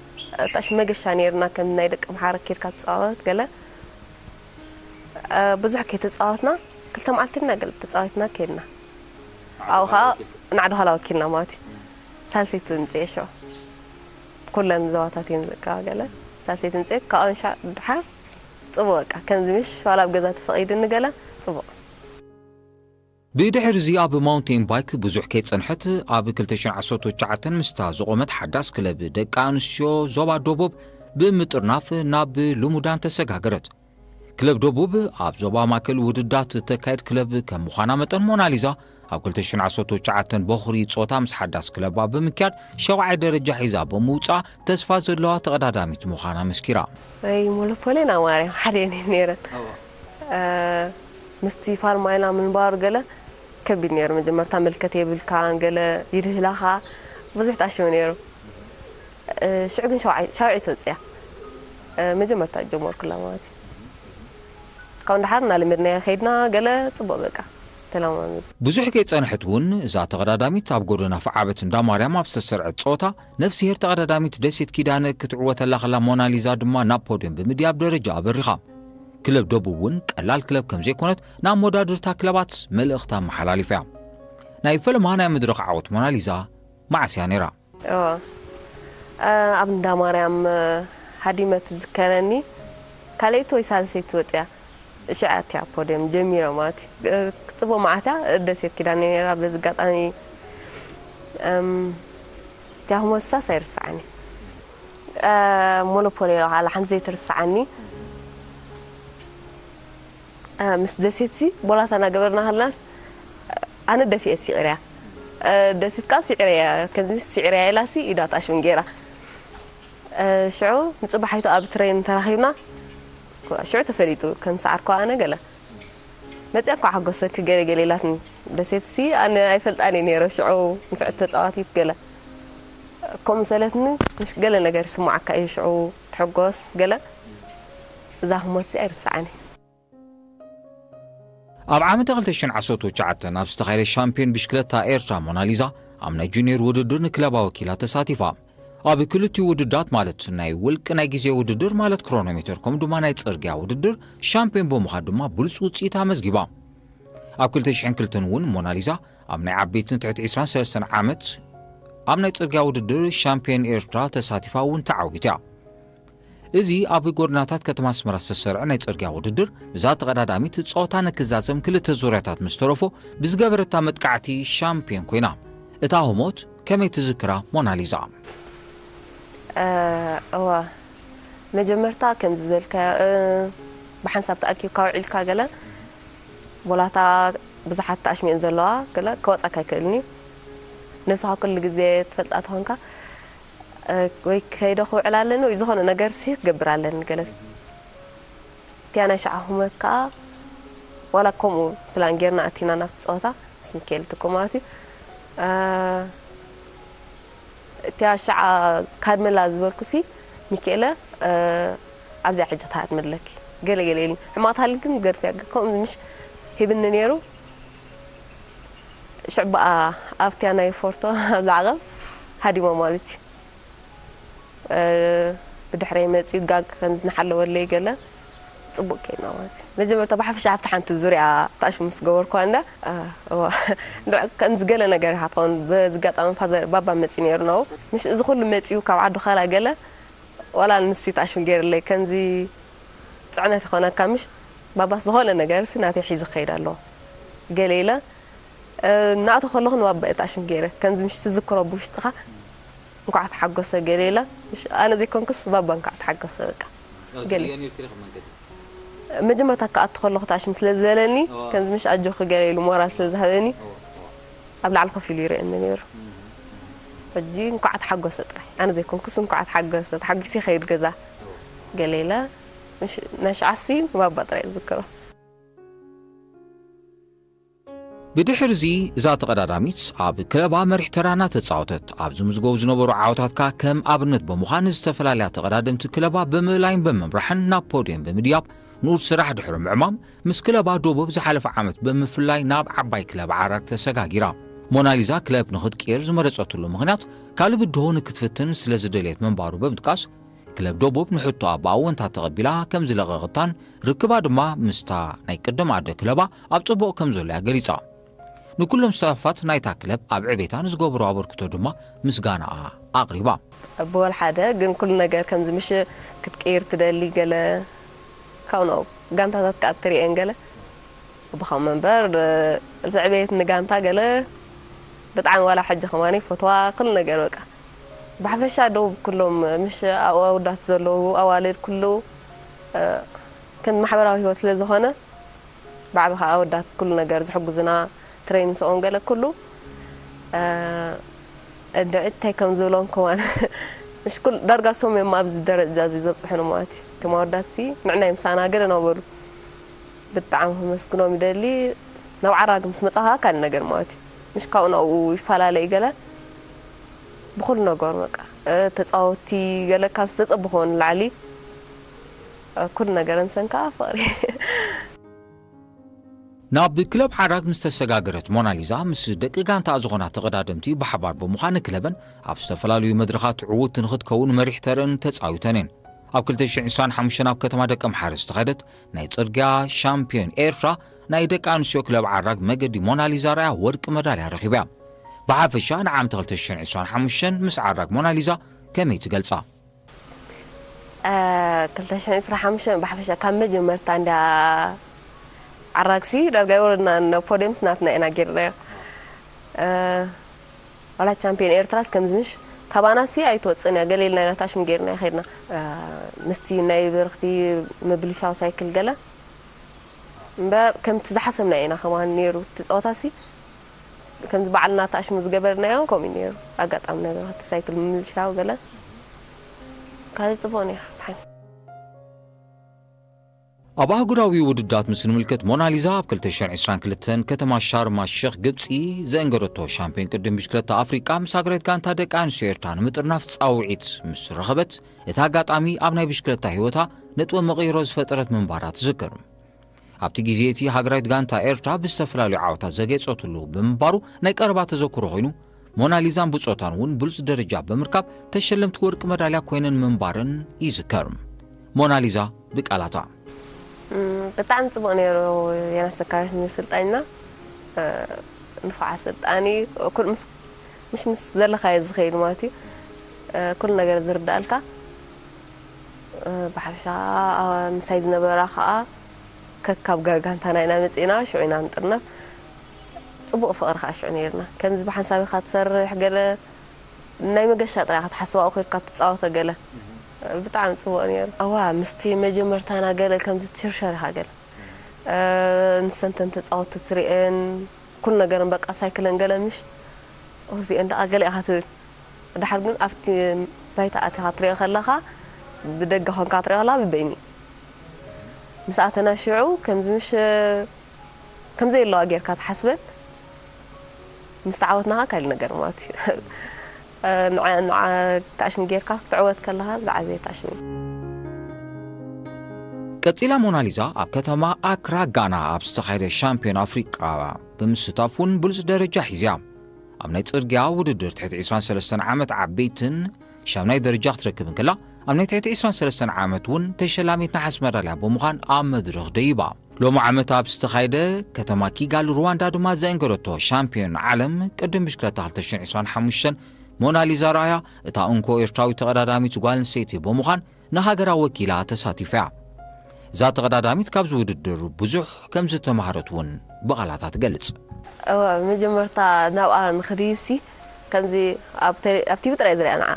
ጣሽ መገሻ ነይርና ከም ናይ ደቂ ኣምሓረ ኬድካ ትፃወት ገለ ብዙሕ ከይተፃወትና ክልተ መዓልቲ ና ገለ ተፃዊትና ከይድና ኣብኡ ከዓ ንዓዲ ኋላ ወኪልና ማለት እዩ ሳልሰይቲ ምፅኤ ሸዋ ኩለን ዘዋታት እየን በቃ ገለ ሳልሰይቲ ምፅኤ ካብኣን ሻ ድሓር ፅቡቅ በቃ ከምዚ ምሽ ዋላ ኣብ ገዛ ተፈቂድኒ ገለ ፅቡቅ ብድሕርዚ ኣብ ማውንቴን ባይክ ብዙሕ ከይጸንሐት ኣብ ክልተ ሽሕን ዓሰርተ ትሽዓተን ምስታ ዝቖመት ሓዳስ ክለብ ደቂ ኣንስትዮ ዞባ ደቡብ ብምጥርናፍ ናብ ልሙዳን ተሰጋገረት። ክለብ ደቡብ ኣብ ዞባ ማእከል ውድዳት እተካየድ ክለብ ከም ምዃና መጠን ሞናሊዛ ኣብ ክልተ ሽሕን ዓሰርተ ትሽዓተን በኹሪ ጾታ ምስ ሓዳስ ክለባ ብምክያድ ሸውዓይ ደረጃ ሒዛ ብምውጻኣ ተስፋ ዘለዋ ተቐዳዳሚት ምዃና መስኪራ። ወይ ሞኖፖሌና ማርያም ሓደ እየን ነይረን። ምስቲ ፋርማይና ምንባሩ ገለ ከቢድ ነይሩ መጀመርታ መልከት የብልካን ገለ ይድህላኻ ብዙሕ ጣሽሙ ነይሩ ሽዑ ግን ሻውዒ ተወፅያ መጀመርታ ጀመርኩላ ማለት እዩ ካብኡ ንድሓር እናለመድናዮ ከይድና ገለ ፅቡቅ በቃ ተለማሚድ። ብዙሕ ከይጸንሐት እውን እዛ ተቐዳዳሚት ኣብ ጎደና ፍዓበት እንዳ ማርያም ኣብ ዝተሰርዐት ጸወታ ነፍስሄር ተቐዳዳሚት ደሴት ኪዳነ ክትዕወተላ ከላ ሞናሊዛ ድማ ናብ ፖድዮም ብምድያብ ደረጃ ኣበሪኻ። ክለብ ደቡብ እውን ቀላል ክለብ ከም ዘይኮነት ናብ መወዳድርታ ክለባት መልእኽታ ኣመሓላሊፋ እያ። ናይ ፈለማ ናይ መድረኽ ዓወት ሞናሊዛ መዓስ እያ ነይራ? ኣብ እንዳ ማርያም ሃዲመ ትዝከረኒ። ካልኣይቲ ወይ ሳልሰይቲ ወፅያ ሽዓ እቲያ ፖድየም ጀሚረ ማለት እዩ። ክፅቦ መዓትያ ደሴት ኪዳነ ነራ። በዚ ኣጋጣሚ እቲያ ክመሳስ ኣይርስዓኒ። ሞኖፖል ካላ ሓንቲ ዘይትርስዓኒ። ምስ ደሴትሲ ቦላታ እናገበርና ከለናስ ኣነ ደፊኤ ሲዕርያ። ደሴት ካ ሲዕርያ ከምዚ ምስ ሲዕርያ ኢላሲ ኢዳ ጣሽም ገይራ። ሽዑ ንፅባሓይቱ ኣብ ትሬን ተራኺብና። ሽዑ ተፈሊጡ ከም ሰዓርኳ ኣነ ገለ መፅያ እኳ ሓጎሰኪ ገለ ገለ ኢላትኒ። ደሴትሲ ኣነ ኣይፈልጣን እየ ነይረ። ሽዑ ንፍዕቲ ተፃዋቲት ገለ ከምኡ ሰለትኒ። ምሽ ገለ ነገር ይስማዓካ እዩ ሽዑ ትሕጎስ ገለ። እዛ ህሞትሲ ኣይርስዓኒ። ኣብ ዓመት ክልተ ሽሕን ዓሰርተ ትሽዓተን ኣብ ዝተኻየደ ሻምፒዮን ብሽክለታ ኤርትራ ሞናሊዛ ኣብ ናይ ጁኒየር ውድድር ንክለባ ወኪላ ተሳቲፋ። ኣብ ክልቲኡ ውድዳት ማለት ናይ ውልቂ ናይ ግዜ ውድድር ማለት ክሮኖሜተር ከምኡ ድማ ናይ ጽርግያ ውድድር ሻምፒዮን ብምዃን ድማ ብሉጽ ውጽኢት ኣመዝጊባ። ኣብ ክልተ ሽሕን ክልተን እውን ሞናሊዛ ኣብ ናይ ዓበይትን ትሕቲ ዕስራን ሰለስተን ዓመት ኣብ ናይ ጽርግያ ውድድር ሻምፒዮን ኤርትራ ተሳቲፋ እውን ተዓዊታ። እዚ ኣብ ጎደናታት ከተማ ኣስመራ ዝተሰርዐ ናይ ጽርግያ ውድድር እዛ ተቐዳዳሚት ጸወታ ንክዛዘም ክልተ ዙርያታት ምስ ተረፎ ብዝገበረታ መጥቃዕቲ ሻምፒዮን ኮይና። እታ ህሞት ከመይ ትዝክራ ሞናሊዛ? እዋ መጀመርታ ከምዚ ዝበልካዮ ብሓንሳብ ተኣኪብካ ውዒልካ ገለ ቦላታ ብዙሓት ተኣሽሚኡን ዘለዋ ገለ ክወፃካ ኣይክእልን እዩ። ነብስኻ ኩሉ ግዜ ትፈልጣ ተኾንካ ወይ ከይደ ክውዕል ኣለኒ ወይ ዝኾነ ነገር ሲ ክገብር ኣለኒ ገለ። እቲያ ናይ ሸዓ ህሞት ከዓ ዋላ ከምኡ ፕላን ጌርና ኣቲና ናብቲ ፀወታ ምስ ሚካኤል ትኮ ማለት እዩ። እቲያ ሸዓ ካድመላ ዝበልኩ ሲ ሚካኤለ ኣብዚኣ ሕጂ ክትሃድመለኪ ገለ ገለ ኢልኒ። ሕማቕ ተሃልዩ ግን ገርፍያ ከምኡ ምሽ ሂብኒ ነይሩ። ሽዕ በኣ ኣብቲያ ናይ ፎርቶ ኣብዛ ዓቐብ ሃዲሞ ማለት እዩ። ብድሕረይ መፅኡ ጋግ ከም ዝናሓለወለይ ገለ ፅቡቅ ከይና ማለት እዩ። መጀመርታ ብሓፈሻ ኣብቲ ሓንቲ ዙርያ ታሽ ምስ ገበርኳ እንዳ ከምዚ ገለ ነገር ኢኻ ትኸውን። በዚ ኣጋጣሚ ፋዘር ባባ መፂ ነይሩ ናው ምሽ እዚ ኩሉ መፂኡ ካብ ዓዱ ካላ ገለ ዋላ ንሲ ታሽም ገይርለይ ከምዚ ፅዕነት ይኾነካ ምሽ ባባስ ዝኾነ ነገር ሲ ናተይ ሒዙ ክኸይድ ኣለዎ ገለ ኢለ ናእቶ ከለኹ ንባባ እየ ታሽም ገይረ ከምዚ ምሽ ትዝክሮ ብውሽጥኻ እንኳዕ ተሓጎሰ ገለ ኢለ ኣነ ዘይኮንኩስ ባባ እንኳዕ ተሓጎሰ በቃ ገለ መጀመርታ ክኣቱ ከለኹ ታሽም ስለ ዝበለኒ ከምዚ ምሽ ኣጆኺ ገለ ኢሉ ሞራል ስለ ዝሃበኒ ኣብ ላዕሊ ኮፍ ኢሉ ይርእየኒ ነይሩ። ሕጂ እንኳዕ ተሓጎሰ ጥራይ ኣነ ዘይኮንኩስ እንኳዕ ተሓጎሰ ተሓጒሱ ይኸይድ ገዛ ገለ ኢለ ናይ ሽዓሲ ንባባ ጥራይ ዝዝክሮ። ብድሕርዚ እዛ ተቐዳዳሚት ኣብ ክለባ መሪሕ ተራ እናተጻወተት ኣብ ዝምዝገቡ ዝነበሩ ዓወታት ከኣ ከም ኣብነት ብምዃን ዝተፈላለያ ተቐዳደምቲ ክለባ ብምእላይን ብምምራሕን ናብ ፖድየም ብምድያብ ንኡድ ስራሕ ድሕሪ ምዕማም ምስ ክለባ ደቡብ ዝሓለፈ ዓመት ብምፍላይ ናብ ዓባይ ክለብ ዓራግ ተሰጋጊራ። ሞናሊዛ ክለብ ንኽትቅየር ዝመረጸትሉ ምኽንያት ካልእ ብድሆ ንክትፍትን ስለ ዝደልየት ምንባሩ ብምጥቃስ ክለብ ደቡብ ንሕቶኣ ብኣወንታ ተቐቢላ ከም ዝለቐቐታን ርክባ ድማ ምስታ ናይ ቅድም ኣደ ክለባ ኣብ ጽቡቕ ከም ዘሎ እያ ገሊጻ። ንኩሎም ስታፋት ናይታ ክለብ ኣብ ዕቤታ ንዝገበሩ ኣበርክቶ ድማ ምስጋናኣ ኣቕሪባ። ብወል ሓደ ግን ኩሉ ነገር ከምዚ ምሽ ክትቅይር ትደሊ ገለ ካብኡ ንኡ ጋንታታት ከዓ ትሪኤን ገለ ብኸም መንበር ዝዕበየት ንጋንታ ገለ ብጣዕሚ ዋላ ሕጂ ከማኒ ፈትዋ ኩሉ ነገር በቃ ብሓፈሻ ደቡብ ኩሎም ምሽ ኣብኡ ኣውዳት ዘለዉ ኣዋልድ ኩሉ ከም ማሕበራዊ ህይወት ስለ ዝኾነ ብዓቢ ከዓ ኣወዳት ኩሉ ነገር ዝሕጉዝና ትሬን ምስኦም ገለ ኩሉ እንድዒ እንታይ ከም ዝብሎም ከዋን ምሽ ኩል ዳርጋ ሶም እዮም ኣብዚ ደረጃ እዚ ዘብፅሑን ማለት እዩ። እቶም ኣወዳት ሲ ንዕናይ ምሳና ገለ ናበሉ ብጣዕሚ ከመስግኖም ይደሊ። ናብ ዓራግ ምስ መፃኻ ካልእ ነገር ማለት እዩ። ምሽ ካብኡ ናብኡ ይፈላለ እዩ ገለ ብኩሉ ነገሩ በቃ ተፃወቲ ገለ ካብ ዝተፀበኽዎ ንላዕሊ ኩሉ ነገር እንሰን ከዓ ፍቕሪ። ናብ ክለብ ሓራግ ምስ ተሰጋገረት ሞናሊዛ፣ ምስ ደቂ ጋንታ ዝኾና ተቐዳደምቲ ብሓባር ብምዃን ክለበን ኣብ ዝተፈላለዩ መድረኻት ዕዉት ንኽትከውን መሪሕ ተረን ተጻዊተን እየን። ኣብ ክልተ ሽሕን ዕስራን ሓሙሽተን ኣብ ከተማ ደቀምሓረ ዝተኻየደት ናይ ጽርግያ ሻምፒዮን ኤርትራ ናይ ደቂ ኣንስትዮ ክለብ ዓራግ መገዲ ሞናሊዛ ራያ ወርቂ መዳልያ ረኺባ እያ። ብሓፈሻ ንዓመት ክልተ ሽሕን ዕስራን ሓሙሽተን ምስ ዓራግ ሞናሊዛ ከመይ ትገልጻ? ክልተ ሽሕን ዕስራን ሓሙሽተን ብሓፈሻ ካብ መጀመርታ እንዳ ዓራግሲ ዳርጋ ይወረድና ፖዲየምስ ናትና ኢና ጌርናዮ። ዋላ ቻምፒዮን ኤርትራስ ከምዚ ምሽ ካባናሲ ኣይትወፅን እያ፣ ገለ ኢልና ኢና ታሽሙ ጌርና ከድና። ምስቲ ናይ በርክቲ ምብልሻው ሳይክል ገለ እምበር ከምቲ ዝሓሰብና ኢና ከማን ነይሩ እቲ ፀወታሲ። ከምዚ ባዕልና ታሽሙ ዝገበርናዮ ከምኡ ነይሩ። ኣጋጣሚ ናይ በርክቲ ሳይክል ምብልሻው ገለ ካልእ ፅቡቅ ነይሩ ብሓን ኣብ ኣህጉራዊ ውድድራት ምስ ንምልከት፣ ሞናሊዛ ኣብ ክልተ ሽሕን ዕስራን ክልተን ከተማ ሻርማ ሸኽ ግብጺ ዘእንገረቶ ሻምፒዮን ቅድም ብሽክለታ ኣፍሪቃ ምስ ሃገራዊት ጋንታ ደቂ ኣንስትዮ ኤርትራ ንምጥርናፍ ጻውዒት ምስ ረኸበት፣ እቲ ኣጋጣሚ ኣብ ናይ ብሽክለታ ህይወታ ነጥበ መቐይሮ ዝፈጠረት ምንባራ ትዝክር። ኣብቲ ግዜ እቲ ሃገራዊት ጋንታ ኤርትራ ብዝተፈላለዩ ዓወታት ዘጌጸትሉ ብምንባሩ ናይ ቀረባ ተዘክሮ ኮይኑ፣ ሞናሊዛን ብጾታን እውን ብሉጽ ደረጃ ብምርካብ ተሸለምቲ ወርቂ መዳልያ ኮይነን ምንባረን ይዝከር። ሞናሊዛ ብቃላታ። ብጣዕሚ ፅቡቅ ነይሩ። የናስ ዘካርያስ ንስልጣንና ንፉዕ ኣሰልጣኒ፣ ኩል ምስ ምሽ ምስ ዘለካዮ ዝኸይድ ማለት እዩ። ኩሉ ነገር ዝርዳእልካ ብሓፈሻ ምሳይ ዝነበራ ከዓ ከካብ ጋጋንታና ኢና መፂእና ሽዑ ኢና ንጥርነፍ። ፅቡቅ ፍቅሪ ከዓ ሽዑ ነይርና። ከምዚ ብሓንሳብ ኢካ ትሰርሕ ገለ ናይ መገሻ ጥራይ ኢካ ትሓስባ፣ ኣብኡ ከድካ ትፃወቶ ገለ። ብጣዕሚ ፅቡቅ ነይሩ። እዋ ምስቲ መጀመርታና ገለ ከምዚ ትሽርሸር ኢካ ገለ። ንሰን ተን ተፃወቲ ትሪኤን ኩሉ ነገረን በቃ ሳይክለን ገለ ምሽ እዚአን ደኣ ገለ ኢኻ ትብል። ድሓር ግን ኣብቲ ባይታ ኣቲኻ ትሪኦ ከለኻ ብደገ ኮንካ ትሪኦ ከለኻ ብበይኒ ምስ ኣተና ሽዑ ከምዚ ምሽ ከም ዘየለዋ ጌርካ ትሓስበን ምስ ተዓወትና ኸዓ ካልእ ነገር ማለት እዩ። ንዓ ንዓ ታሽሚ ጌርካ ክትዕወት ከለኻ ዝዓበየ ታሽሚ እዩ። ቀጺላ ሞናሊዛ ኣብ ከተማ ኣክራ ጋና ኣብ ዝተኻየደ ሻምፒዮን ኣፍሪቃ ብምስታፍ እውን ብሉጽ ደረጃ ሒዝያ። ኣብ ናይ ጽርግያ ውድድር ትሕቲ ዕስራን ሰለስተን ዓመት ዓበይትን ሻምናይ ደረጃ ክትረክብ እንከላ፣ ኣብ ናይ ትሕቲ ዕስራን ሰለስተን ዓመት እውን ተሸላሚት ነሓስ መዳልያ ብምዃን ኣብ መድረኽ ደይባ። ሎሚ ዓመት ኣብ ዝተኻየደ ከተማ ኪጋሊ ሩዋንዳ ድማ ዘእንገረቶ ሻምፒዮን ዓለም ቅድም ብሽክለታ ክልተ ሽሕን ዕስራን ሓሙሽተን ሞናሊዛ ራያ እታ እንኮ ኤርትራዊት ተቐዳዳሚት ጓል ኣንስተይቲ ብምዃን ንሃገራ ወኪላ ተሳቲፋ እያ። እዛ ተቐዳዳሚት ካብዚ ውድድር ብዙሕ ከም ዝተማሃረት እውን ብቓላታ ትገልጽ። እወ፣ መጀመርታ ናብኣ ንኽድይብሲ ከምዚ ኣብ ቴሌ- ኣብ ቲቪ ጥራይ ዝሪኣ ንዓ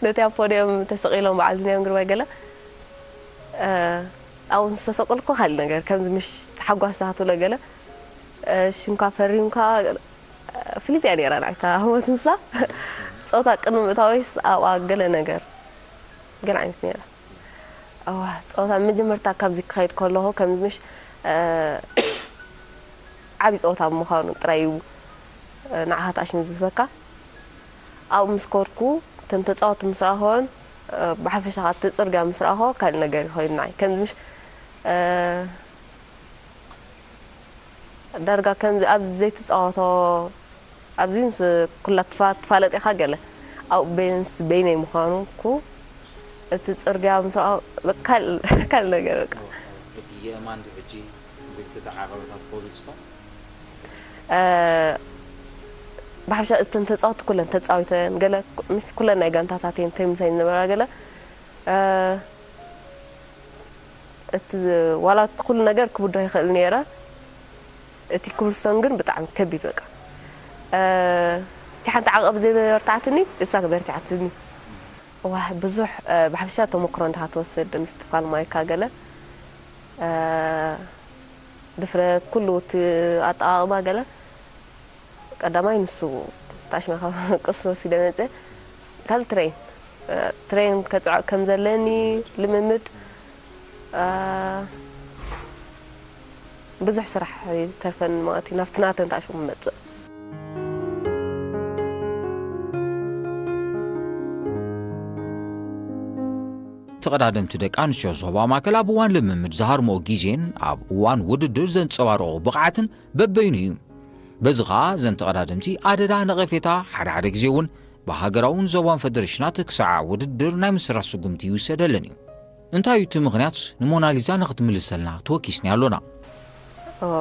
ነቲ ኣብ ፖድዮም ተሰቒሎም በዓል ቢንያም ግርማይ ገለ እ፣ ኣብኡ ምስ ተሰቐልኩ ካልእ ነገር ከምዚ ምሽ ተሓጓስ ዝሃትብሎ ገለ እ፣ ሽምካ ፈሪምካ ፍልጥ እያ ነይራ ናይታ ህሞት ንሳ ፆታ ቅድሚ ምእታወይስ ኣብኣ ገለ ነገር ገለ ዓይነት ነይራ። እዋ ፆታ መጀመርታ ካብዚ ክኸይድ ከለኹ ከም ምሽ ዓብዪ ፆታ ብምዃኑ ጥራይ እዩ ንዓኻ ተኣሽሙ ዝህበካ። ኣብኡ ምስ ከድኩ እተን ተፃወቲ ምስ ረኣኹወን ብሓፈሻ ከዓ እቲ ፅርግያ ምስ ረኣኹዎ ካልእ ነገር እዩ ኮይኑ ንዓይ ከም ምሽ ዳርጋ ከምዚ ኣብዚ ዘይትፃወቶ ኣብዚ ምስ ኩላ ትፋ- ትፋለጥ ኢኻ ገለ ኣብኡ በይንስ በይነይ ምዃኑ ኩ እቲ ፅርግያ ምስ ረኣ በቃ ካል- ካልእ ነገር በቃ እቲ የእማን ሕጂ ብክልተ ዓቐበታት ኮብልስቶን እ፣ ብሓፈሻ እተን ተፃወቲ ኩለን ተፃዊተን ገለ ምስ ኩለን ናይ ጋንታታት እየን ተይ ምሳይ ዝነበራ ገለ እ፣ እቲ ዋላ እቲ ኩሉ ነገር ክብዶ ይኽእል ነይረ እቲ ክብልስቶን ግን ብጣዕሚ ከቢድ በቃ እቲ ሓንቲ ዓቐብ ዘይበርትዓትኒ እሳ በርትዓትኒ ዋ ብዙሕ ብሓፈሻ ተመክሮ እንዳ ትወስድ ምስ ትፋል ማይካ ገለ ድፍረት ኩሉ እቲ ኣጠቓቕማ ገለ ቀዳማይ ንሱ ታሽመ ካብ ቅስ ወሲደ መፀ ካልእ ትሬን ትሬን ከፅዕቕ ከም ዘለኒ ልምምድ ብዙሕ ስራሕ ዝተርፈኒ ማለት እዩ ናብቲ ናተን ታሽሙ መፅእ ተቐዳደምቲ ደቂ ኣንስትዮ ዞባ ማእከል ኣብ እዋን ልምምድ ዝሃርምኦ ግዜን ኣብ እዋን ውድድር ዘንጸባርቖ ብቕዓትን በበይኑ እዩ። በዚ ኸኣ እዘን ተቐዳደምቲ ኣደዳ ነቐፌታ፣ ሓደ ሓደ ግዜ እውን ብሃገራውን ዞባን ፈደረሽናት ክሳዕ ውድድር ናይ ምስራሕ ስጉምቲ ይውሰደለን እዩ። እንታይ እዩ እቲ ምኽንያት? ንሞናሊዛ ንኽትምልሰልና ተወኪስኒ ኣሎና።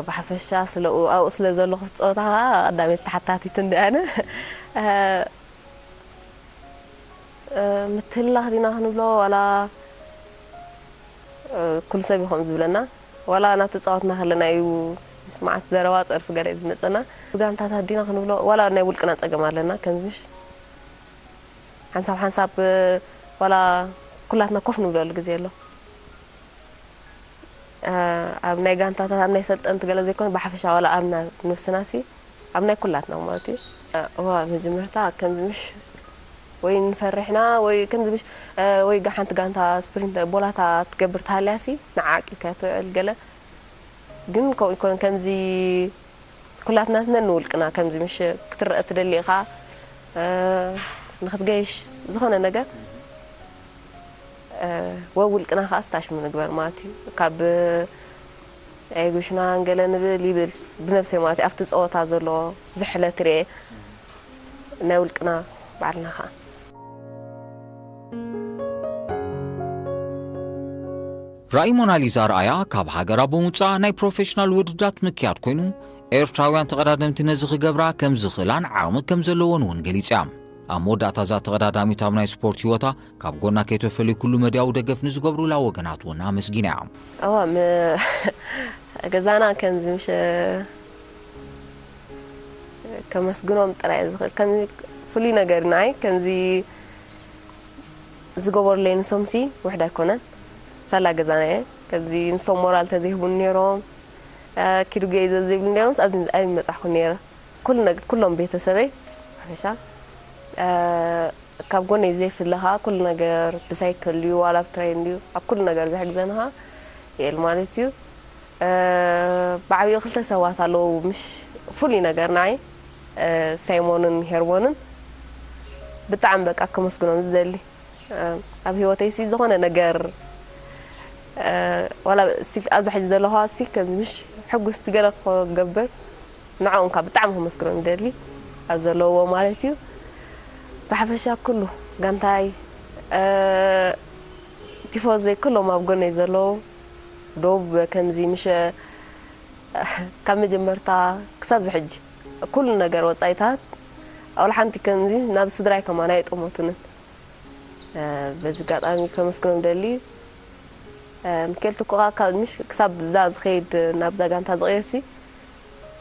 ብሓፈሻ ስለ ኣብኡ ስለ ዘለኹ ዝፀወታ ከዓ ቀዳመይቲ ተሓታቲት እንዲ ኣነ ምትህልላኽ ዲና ክንብሎ ዋላ ኩሉ ሰብ ይኸም ዝብለና ዋላ እናተፃወትና ከለና እዩ ምስማዓት ዘረባ ፀርፊ ገለ እዩ ዝመፀና። ብጋንታታት ዲና ክንብሎ ዋላ ናይ ውልቅና ፀገም ኣለና ከምዝምሽ ሓንሳብ ሓንሳብ ዋላ ኩላትና ኮፍ ንብለሉ ግዜ ኣሎ። ኣብ ናይ ጋንታታት ኣብ ናይ ሰልጠንቲ ገለ ዘይኮነ ብሓፈሻ ዋላ ኣብ ነፍስና ሲ ኣብ ናይ ኩላትና ማለት እዩ። እዋ መጀመርታ ከምዚ ምሽ ወይ ንፈርሕና ወይ ከምዚ ምሽ ወይ ሓንቲ ጋንታ ስፕሪንት ቦላታ ትገብር ተሃልያ ሲ ንዓቂ ከትውዕል ገለ ግን ከምኡ ይኮነ ከምዚ ኩላትና ንውልቅና ከምዚ ምሽ ክትረአ ትደሊ ኢኻ ንክትገይሽ ዝኾነ ነገር ወውልቅና ከዓ ስታሽሙ ንግበር ማለት እዩ ካብ ኣይጉሽና ንገለ ንብል ይብል ብነብሰይ ማለት እዩ ኣብቲ ፀወታ ዘሎ ዝሕለ ትርኤ ናይ ውልቅና ባዕልና ከዓ ራእይ ሞናሊዛ ኣርኣያ ካብ ሃገራ ብምውፃእ ናይ ፕሮፌሽናል ውድድራት ምክያድ ኮይኑ ኤርትራውያን ተቐዳደምቲ ነዚ ክገብራ ከም ዝኽእላን ዓቕሚ ከም ዘለዎን እውን ገሊጻ። ኣብ መወዳእታ እዛ ተቐዳዳሚት ኣብ ናይ ስፖርት ህይወታ ካብ ጎና ከይተፈለዩ ኩሉ መድያዊ ደገፍ ንዝገብሩላ ወገናት እውን ኣመስጊና እያ። እዋ ገዛና ከምዚ ምሽ ከመስግኖም ጥራይ ዝኽእል ከም ፍሉይ ነገር ናይ ከምዚ ዝገበሩለይ ንሶም ሲ ውሕድ ኣይኮነን ሳላ ገዛና እየ ከምዚ ንሶም ሞራል ተዘይህቡን ነይሮም ኪዱ ገይዘ ዘይብሉ ነይሮም ኣብዚ ኣይመፃኹ ነይረ ኩሉ ነገር ኩሎም ቤተሰበይ ሓፈሻ ካብ ጎነይ ዘይፍለኻ ኩሉ ነገር ብሳይክል ድዩ ዋላ ብትሬን ድዩ ኣብ ኩሉ ነገር ዝሕግዘንኻ የል ማለት እዩ ብዓብዩ ክልተ ሰባት ኣለዉ ምሽ ፍሉይ ነገር ንዓይ ሳይሞንን ሄርሞንን ብጣዕሚ በቃ ከመስግኖም ዝደሊ ኣብ ህይወተይ ሲ ዝኾነ ነገር ዋላ ኣብዚ ሕዚ ዘለኹ ሲ ከምዚ ምሽ ሕጉስቲ ገለ ክገብር ንዕኦም ካብ ብጣዕሚ ከመስግኖም ይደሊ ኣብ ዘለውዎ ማለት እዩ ብሓፈሻ ኩሉ ጋንታይ ቲፎዘይ ኩሎም ኣብ ጎነይ ዘለዉ ዶብ ከምዚ ምሽ ካብ መጀመርታ ክሳብ ዝሕጂ ኩሉ ነገር ወፃኢታት ኣውላ ሓንቲ ከምዚ ናብ ስድራይ ከማን ኣይጠሞቱንን በዚ ኣጋጣሚ ከመስግኖም ደሊ ምኬል ትኩኻ ካብ ምሽ ክሳብ እዛ ዝኸይድ ናብዛ ጋንታ ዝቕየርሲ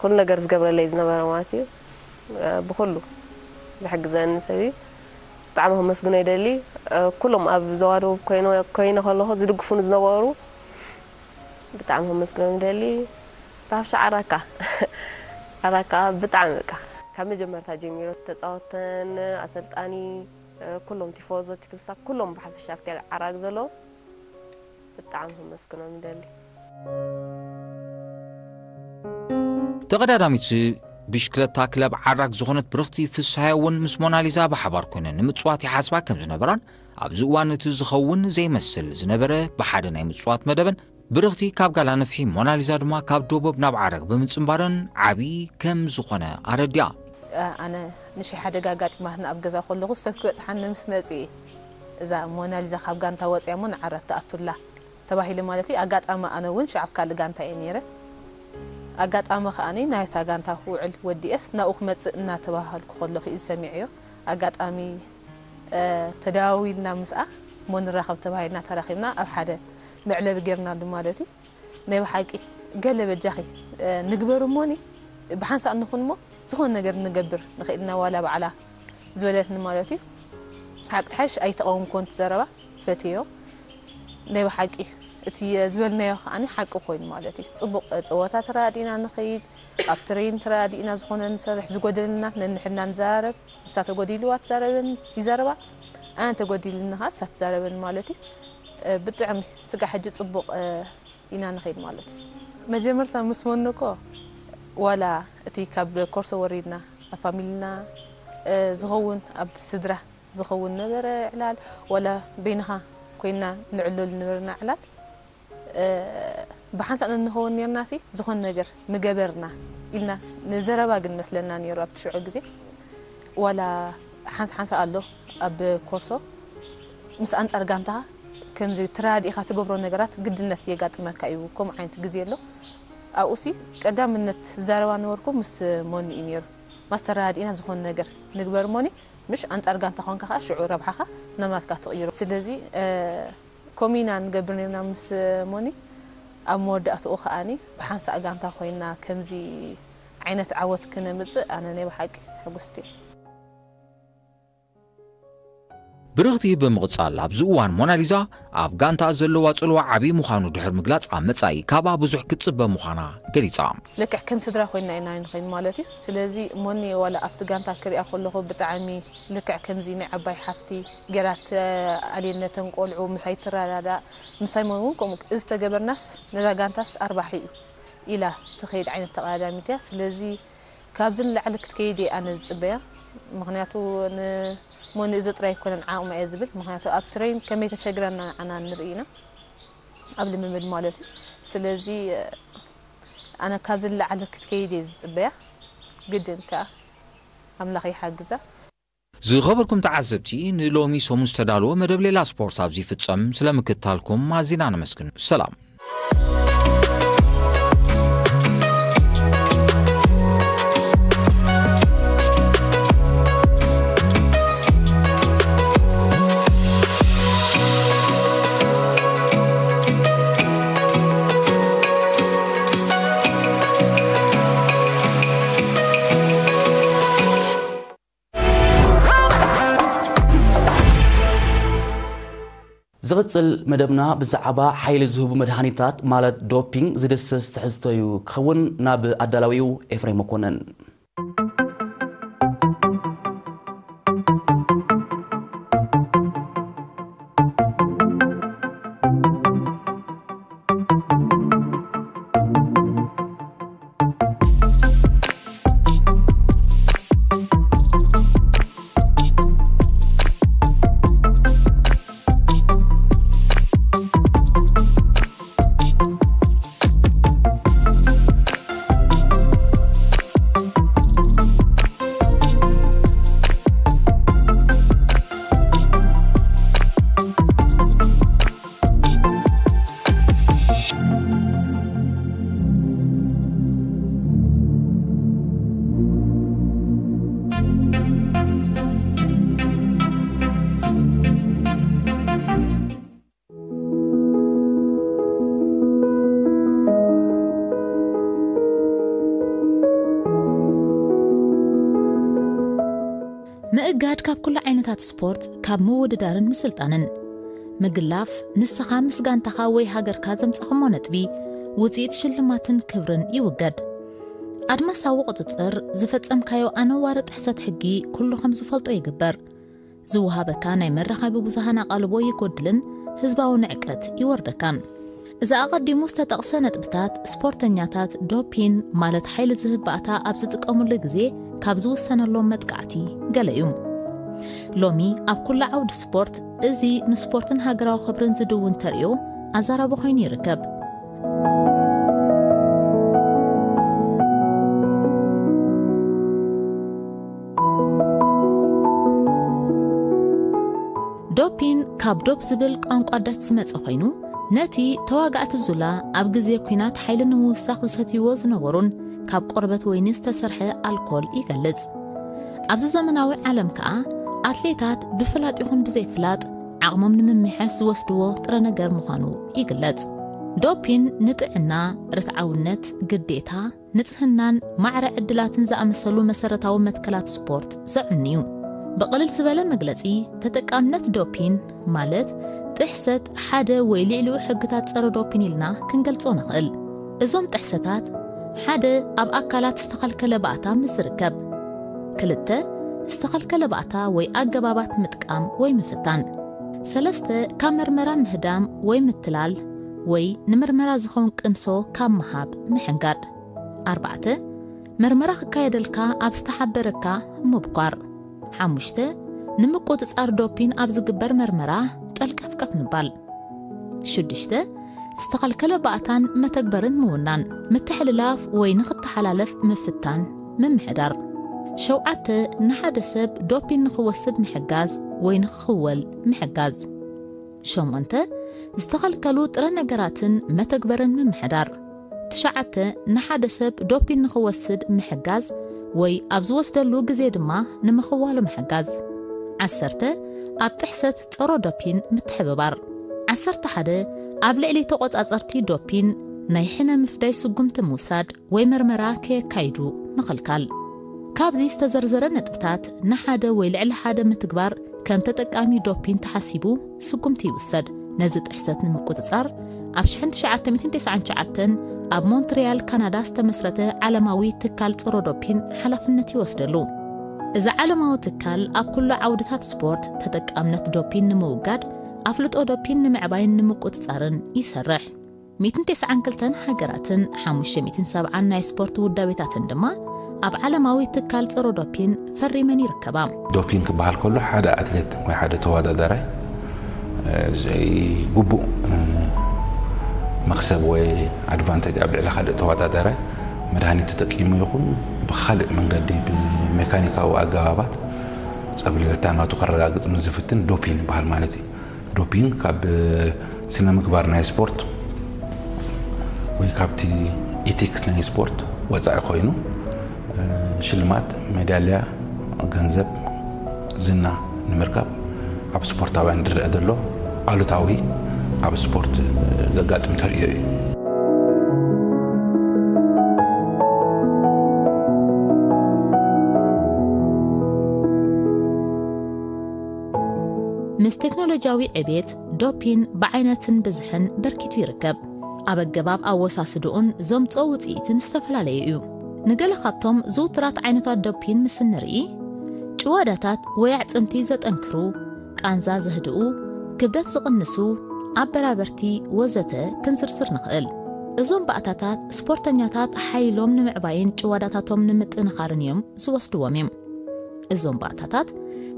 ኩሉ ነገር ዝገብረለይ ዝነበረ ማለት እዩ ብኩሉ ዝሕግዘኒ ሰብ እዩ ብጣዕሚ ከመስግኖ ይደሊ ኩሎም ኣብ ዘዋደቡ ኮይነ ከለኹ ዝድግፉኒ ዝነበሩ ብጣዕሚ ከመስግኖም ይደሊ ብሓፍሻ ዓራካ ዓራካ ብጣዕሚ በቃ ካብ መጀመርታ ጀሚሮ ተፃወተን ኣሰልጣኒ ኩሎም ቲፎዞ ቲክልስታ ኩሎም ብሓፈሻ ኣብቲ ዓራግ ዘሎ ብጣዕሚ ከመስግኖም ይደሊ ተቐዳዳሚት ብሽክለታ ክለብ ዓራግ ዝኾነት ብርኽቲ ፍስሃያ እውን ምስ ሞናሊዛ ብሓባር ኮይነን ንምፅዋት ይሓስባ ከም ዝነበራን ኣብዚ እዋን እቲ ዝኸውን ዘይመስል ዝነበረ ብሓደ ናይ ምፅዋት መደበን ብርኽቲ ካብ ጋላ ንፍሒ ሞናሊዛ ድማ ካብ ዶቦብ ናብ ዓረግ ብምጽንባረን ዓቢ ከም ዝኾነ ኣረዲኣ። ኣነ ንሽሕ ሓደጋ ኣጋጢማትና ኣብ ገዛ ከለኹ ሰብ ክበጽሓኒ ምስ መጽኢ እዛ ሞናሊዛ ካብ ጋንታ ወጽያ እሞ ንዓረግ ትኣቱላ ተባሂለ ማለት እዩ። ኣጋጣሚ ኣነ እውን ሽዓ ኣብ ካልእ ጋንታ እየ ነይረ። ኣጋጣሚ ከኣ ናይታ ጋንታ ክውዕል ወዲኤስ ናብኡ ክመጽእ እናተባሃልኩ ከለኹ እዩ ዝሰሚዐዮ። ኣጋጣሚ ተደዋዊልና ምስኣ እሞ ንራኸብ ተባሂልና ተራኺብና ኣብ ሓደ መዕለቢ ጌርናሉ ማለት እዩ። ናይ ብሓቂ ገለ በጃኺ ንግበር እሞኒ ብሓንሳእ ንኹን እሞ ዝኾነ ነገር ንገብር ንኽእል ኢና ዋላ ባዕላ ዝበለትኒ ማለት እዩ። ሓቂ ትሓሽ ኣይተቐወምኩዎን እቲ ዘረባ ፈትዮ ናይ ብሓቂ እቲ ዝበልናዮ ከዓኒ ሓቂ ኮይኑ ማለት እዩ። ፅቡቕ ፀወታ ተረዳዲእና ንኸይድ ኣብ ትሬን ተረዳዲእና ዝኾነ ንሰርሕ ዝጎደለና ነንሕድና ንዛረብ ንሳ ተጎዲልዋ ትዛረበን ይዛረባ ኣነ ተጎዲልኒ ከዓ ንሳ ትዛረበን ማለት እዩ። ብጥዕሚ ስጋ ሕጂ ፅቡቕ ኢና ንኸይድ ማለት እዩ። መጀመርታ ምስ መኑ እኮ ዋላ እቲ ካብ ኮርሶ ወሪድና ኣብ ፋሚልና ዝኸውን ኣብ ስድራ ዝኸውን ነበረ ዕላል ዋላ በይንኻ ኮይና ንዕለሉ ነበርና ዕላል። ብሓንሳእ ንንኸውን ነርና ሲ ዝኾን ነገር ምገበርና ኢልና ንዘረባ ግን መስለና ነይሩ ኣብቲ ሽዑ ግዜ። ዋላ ሓንስ ሓንሳ ኣሎ ኣብ ኮርሶ ምስ ኣንጻር ጋንታኻ ከምዚ ተራዲእኻ ትገብሮ ነገራት ግድነት የጋጥመካ እዩ። ከምኡ ዓይነት ግዜ ኣሎ። ኣብኡ ሲ ቀዳምነት ዝዛረባ ነበርኩ ምስ ሞኒ እዩ ነይሩ። ማስተር ተራዲእና ዝኾን ነገር ንግበር ሞኒ፣ ምሽ ኣንጻር ጋንታ ኮንካ ከዓ ሽዑ ረብሓኻ ናብ ናትካ ትቕይሮ። ስለዚ ኮሚና ንገብር ነርና ምስ ሞኒ። ኣብ መወዳእትኡ ከኣኒ ብሓንሳእ ጋንታ ኮይና ከምዚ ዓይነት ዓወት ክነምጽእ ኣነ ናይ ብሓቂ ሕጉስቲ። ብርኽቲ ብምቕጻል ኣብዚ እዋን ሞናሊዛ ኣብ ጋንታ ዘለዋ ጽልዋ ዓቢ ምዃኑ ድሕር ምግላጽ ኣብ መጻኢ ካብኣ ብዙሕ ክትጽበ ምዃና ገሊጻ። ልክዕ ከም ስድራ ኮይና ኢና ንኸይን ማለት እዩ። ስለዚ ሞኒ ዋላ ኣብቲ ጋንታ ክሪኣ ከለኹ ብጣዕሚ ልክዕ ከምዚ ናይ ዓባይ ሓፍቲ ገይራ ትኣልየን ነተን ቆልዑ ምሳይ ትረዳዳእ ምሳይ ሞን እውን ከምኡ እዚ ተገበርናስ ነዛ ጋንታስ ኣርባሒ እዩ ኢላ ትኸይድ ዓይነት ተቐዳዳሚት እያ። ስለዚ ካብዚ ንላዕሊ ክትከይድ እየ ኣነ ዝፅበያ። ምክንያቱ ንሞኒ እዚ ጥራይ ኣይኮነን ዓቕማ እየ ዝብል። ምክንያቱ ኣብ ትሬን ከመይ ተሸግረና ንዓና ንርኢ ኢና ኣብ ልምምድ ማለት እዩ። ስለዚ ኣነ ካብዚ ንላዕሊ ክትከይድ እየ ዝፅበያ። ግድን ከዓ ኣምላኽ ይሓግዛ። ዝኸበርኩም ተዓዘብቲ ንሎሚ ሰሙን ዝተዳለወ መደብ ሌላ ስፖርት ኣብዚ ይፍጸም። ስለምክትታልኩም ኣዚና ነመስግን። ሰላም። ዝቕጽል መደብና ብዛዕባ ሓይሊ ዝህቡ መድሃኒታት ማለት ዶፒንግ ዝድስስ ትሕዝቶ እዩ ክኸውን። ናብ ኣዳላዊኡ ኤፍሬም መኮነን። ምእጋድ ካብ ኩሉ ዓይነታት ስፖርት ካብ ምውድዳርን ምስልጣንን። ምግላፍ ንስኻ ምስ ጋንታኻ ወይ ሃገርካ ዘምጻኹሞ ነጥቢ፣ ውጽኢት ሽልማትን ክብርን ይውገድ። ኣድማሳዊ ቁጽጽር ዝፈጸምካዮ ኣነዋሪ ጥሕሰት ሕጊ ኩሉ ከም ዝፈልጦ ይግበር። ዝወሃበካ ናይ መራኸቢ ብዙሃን ኣቓልቦ ይጎድልን ህዝባዊ ንዕቀት ይወርደካን። እዚ ኣቐዲሙ ዝተጠቕሰ ነጥብታት ስፖርተኛታት ዶፒን ማለት ሓይሊ ዝህብ ባእታ ኣብ ዝጥቀሙሉ ግዜ ካብ ዝውሰነሎም መጥቃዕቲ ገለ እዩ። ሎሚ ኣብ ኩሉ ዓውዲ ስፖርት እዚ ንስፖርትን ሃገራዊ ክብርን ዝድውን ተርእዮ ኣዛራቢ ኮይኑ ይርከብ። ዶፒን ካብ ዶፕ ዝብል ቋንቋ ዳች ዝመጸ ኮይኑ፣ ነቲ ተዋጋእቲ ዙላ ኣብ ግዜ ኲናት ሓይሊ ንምውሳኽ ዝሰትይዎ ዝነበሩን ካብ ቆርበት ወይኒ ዝተሰርሐ ኣልኮል ይገልጽ። ኣብዚ ዘመናዊ ዓለም ከኣ ኣትሌታት ብፍላጥ ይኹን ብዘይፍላጥ ዓቕሞም ንምምሕያሽ ዝወስድዎ ጥረ ነገር ምዃኑ ይግለጽ። ዶፒን ንጥዕና፣ ርትዓውነት፣ ግዴታ፣ ንጽህናን ማዕረ ዕድላትን ዝኣመሰሉ መሰረታዊ መትከላት ስፖርት ዘዕኑ እዩ። ብቕልል ዝበለ መግለጺ፣ ተጠቃምነት ዶፒን ማለት ጥሕሰት ሓደ ወይ ልዕሊኡ ሕግታት ጸረ ዶፒን ኢልና ክንገልጾ ንኽእል። እዞም ጥሕሰታት፣ ሓደ ኣብ ኣካላት ዝተኸልከለ ባእታ ምስ ዝርከብ፣ ክልተ ዝተኸልከለ ባእታ ወይ ኣገባባት ምጥቃም ወይ ምፍታን፣ ሰለስተ ካብ መርመራ ምህዳም ወይ ምትላል ወይ ንምርመራ ዝኸውን ቅምሶ ካብ ምሃብ ምሕንጋድ። ኣርባዕተ፣ መርመራ ክካየደልካ ኣብ ዝተሓበረካ ምብኳር። ሓሙሽተ፣ ንምቁጽጻር ዶፒን ኣብ ዝግበር መርመራ ጠልቀፍቀፍ ምባል። ሽዱሽተ፣ ዝተኸልከለ ባእታን መተግበርን ምውናን፣ ምትሕልላፍ ወይ ንኽተሓላለፍ ምፍታን፣ ምምሕዳር። ሸውዓተ፣ ንሓደ ሰብ ዶፒን ንኽወስድ ምሕጋዝ ወይ ንኽኽወል ምሕጋዝ። ሸሞንተ፣ ዝተኸልከሉ ጥረ ነገራትን መተግበርን ምምሕዳር። ትሽዓተ፣ ንሓደ ሰብ ዶፒን ንኽወስድ ምሕጋዝ ወይ ኣብ ዝወስደሉ ግዜ ድማ ንምኽዋሉ ምሕጋዝ። ዓሰርተ፣ ኣብ ጥሕሰት ጸሮ ዶፒን ምትሕብባር። ዓሰርተ ሓደ፣ ኣብ ልዕሊ ተቖጻጸርቲ ዶፒን ናይ ሕነ ምፍዳይ ስጉምቲ ምውሳድ ወይ መርመራ ከየካይዱ ምኽልካል። ካብዚ ዝተዘርዘረ ነጥብታት ንሓደ ወይ ልዕሊ ሓደ ምትግባር ከም ተጠቃሚ ዶፒን ተሓሲቡ ስጉምቲ ይውሰድ። ነዚ ጥሕሰት ንምቁጽጻር ኣብ ሽሕን ትሽዓተ ሚእትን ተስዓን ትሽዓተን ኣብ ሞንትሪያል ካናዳ ዝተመስረተ ዓለማዊ ትካል ጸሮ ዶፒን ሓላፍነት ይወስደሉ። እዚ ዓለማዊ ትካል ኣብ ኩሉ ዓውድታት ስፖርት ተጠቃምነት ዶፒን ንምውጋድ ኣፍልጦ ዶፒን ንምዕባይን ንምቁጽጻርን ይሰርሕ። ሚእትን ተስዓን ክልተን ሃገራትን ሓሙሽተ ሚእትን ሰብዓን ናይ ስፖርት ውዳቤታትን ድማ ኣብ ዓለማዊ ትካል ጸሮ ዶፒን ፈሪመን ይርከባ። ዶፒን ክበሃል ከሎ ሓደ ኣትሌት ወይ ሓደ ተወዳዳራይ፣ እ፣ ዘይግቡእ፣ እ፣ መኽሰብ ወይ ኣድቫንቴጅ ኣብ ልዕሊ ካልእ ተወዳዳራይ መድሃኒት ተጠቂሙ ይኹን ብኻልእ መንገዲ ብሜካኒካዊ ኣገባባት ጸብለልታ ናቱ ከረጋግጽ ምስ ዝፍትን ዶፒን ይበሃል ማለት እዩ። ዶፒን ካብ ስነ ምግባር ናይ ስፖርት ወይ ካብቲ ኢቲክስ ናይ ስፖርት ወጻኢ ኮይኑ፣ እ፣ ሽልማት፣ ሜዳልያ፣ ገንዘብ፣ ዝና ንምርካብ ኣብ ስፖርታውያን ዝረአ ዘሎ ኣሉታዊ ኣብ ስፖርት ዘጋጥም ተርእዮ እዩ። ምስ ቴክኖሎጂያዊ ዕቤት ዶፒን ብዓይነትን ብዝሕን በርኪቱ ይርከብ። ኣብ ኣገባብ ኣወሳስድኡን ዘምጽኦ ውጽኢትን ዝተፈላለየ እዩ። ንገለ ካብቶም ዝውቱራት ዓይነታት ዶፒን ምስ እንርኢ፣ ጭዋዳታት ወይ ኣዕጽምቲ ዘጠንክሩ፣ ቃንዛ ዘህድኡ፣ ክብደት ዝቕንሱ፣ ኣበራበርቲ ወዘተ ክንዝርዝር ንኽእል። እዞም ባእታታት ስፖርተኛታት ሓይሎም ንምዕባይን ጭዋዳታቶም ንምጥንኻርን እዮም ዝወስድዎም እዮም። እዞም ባእታታት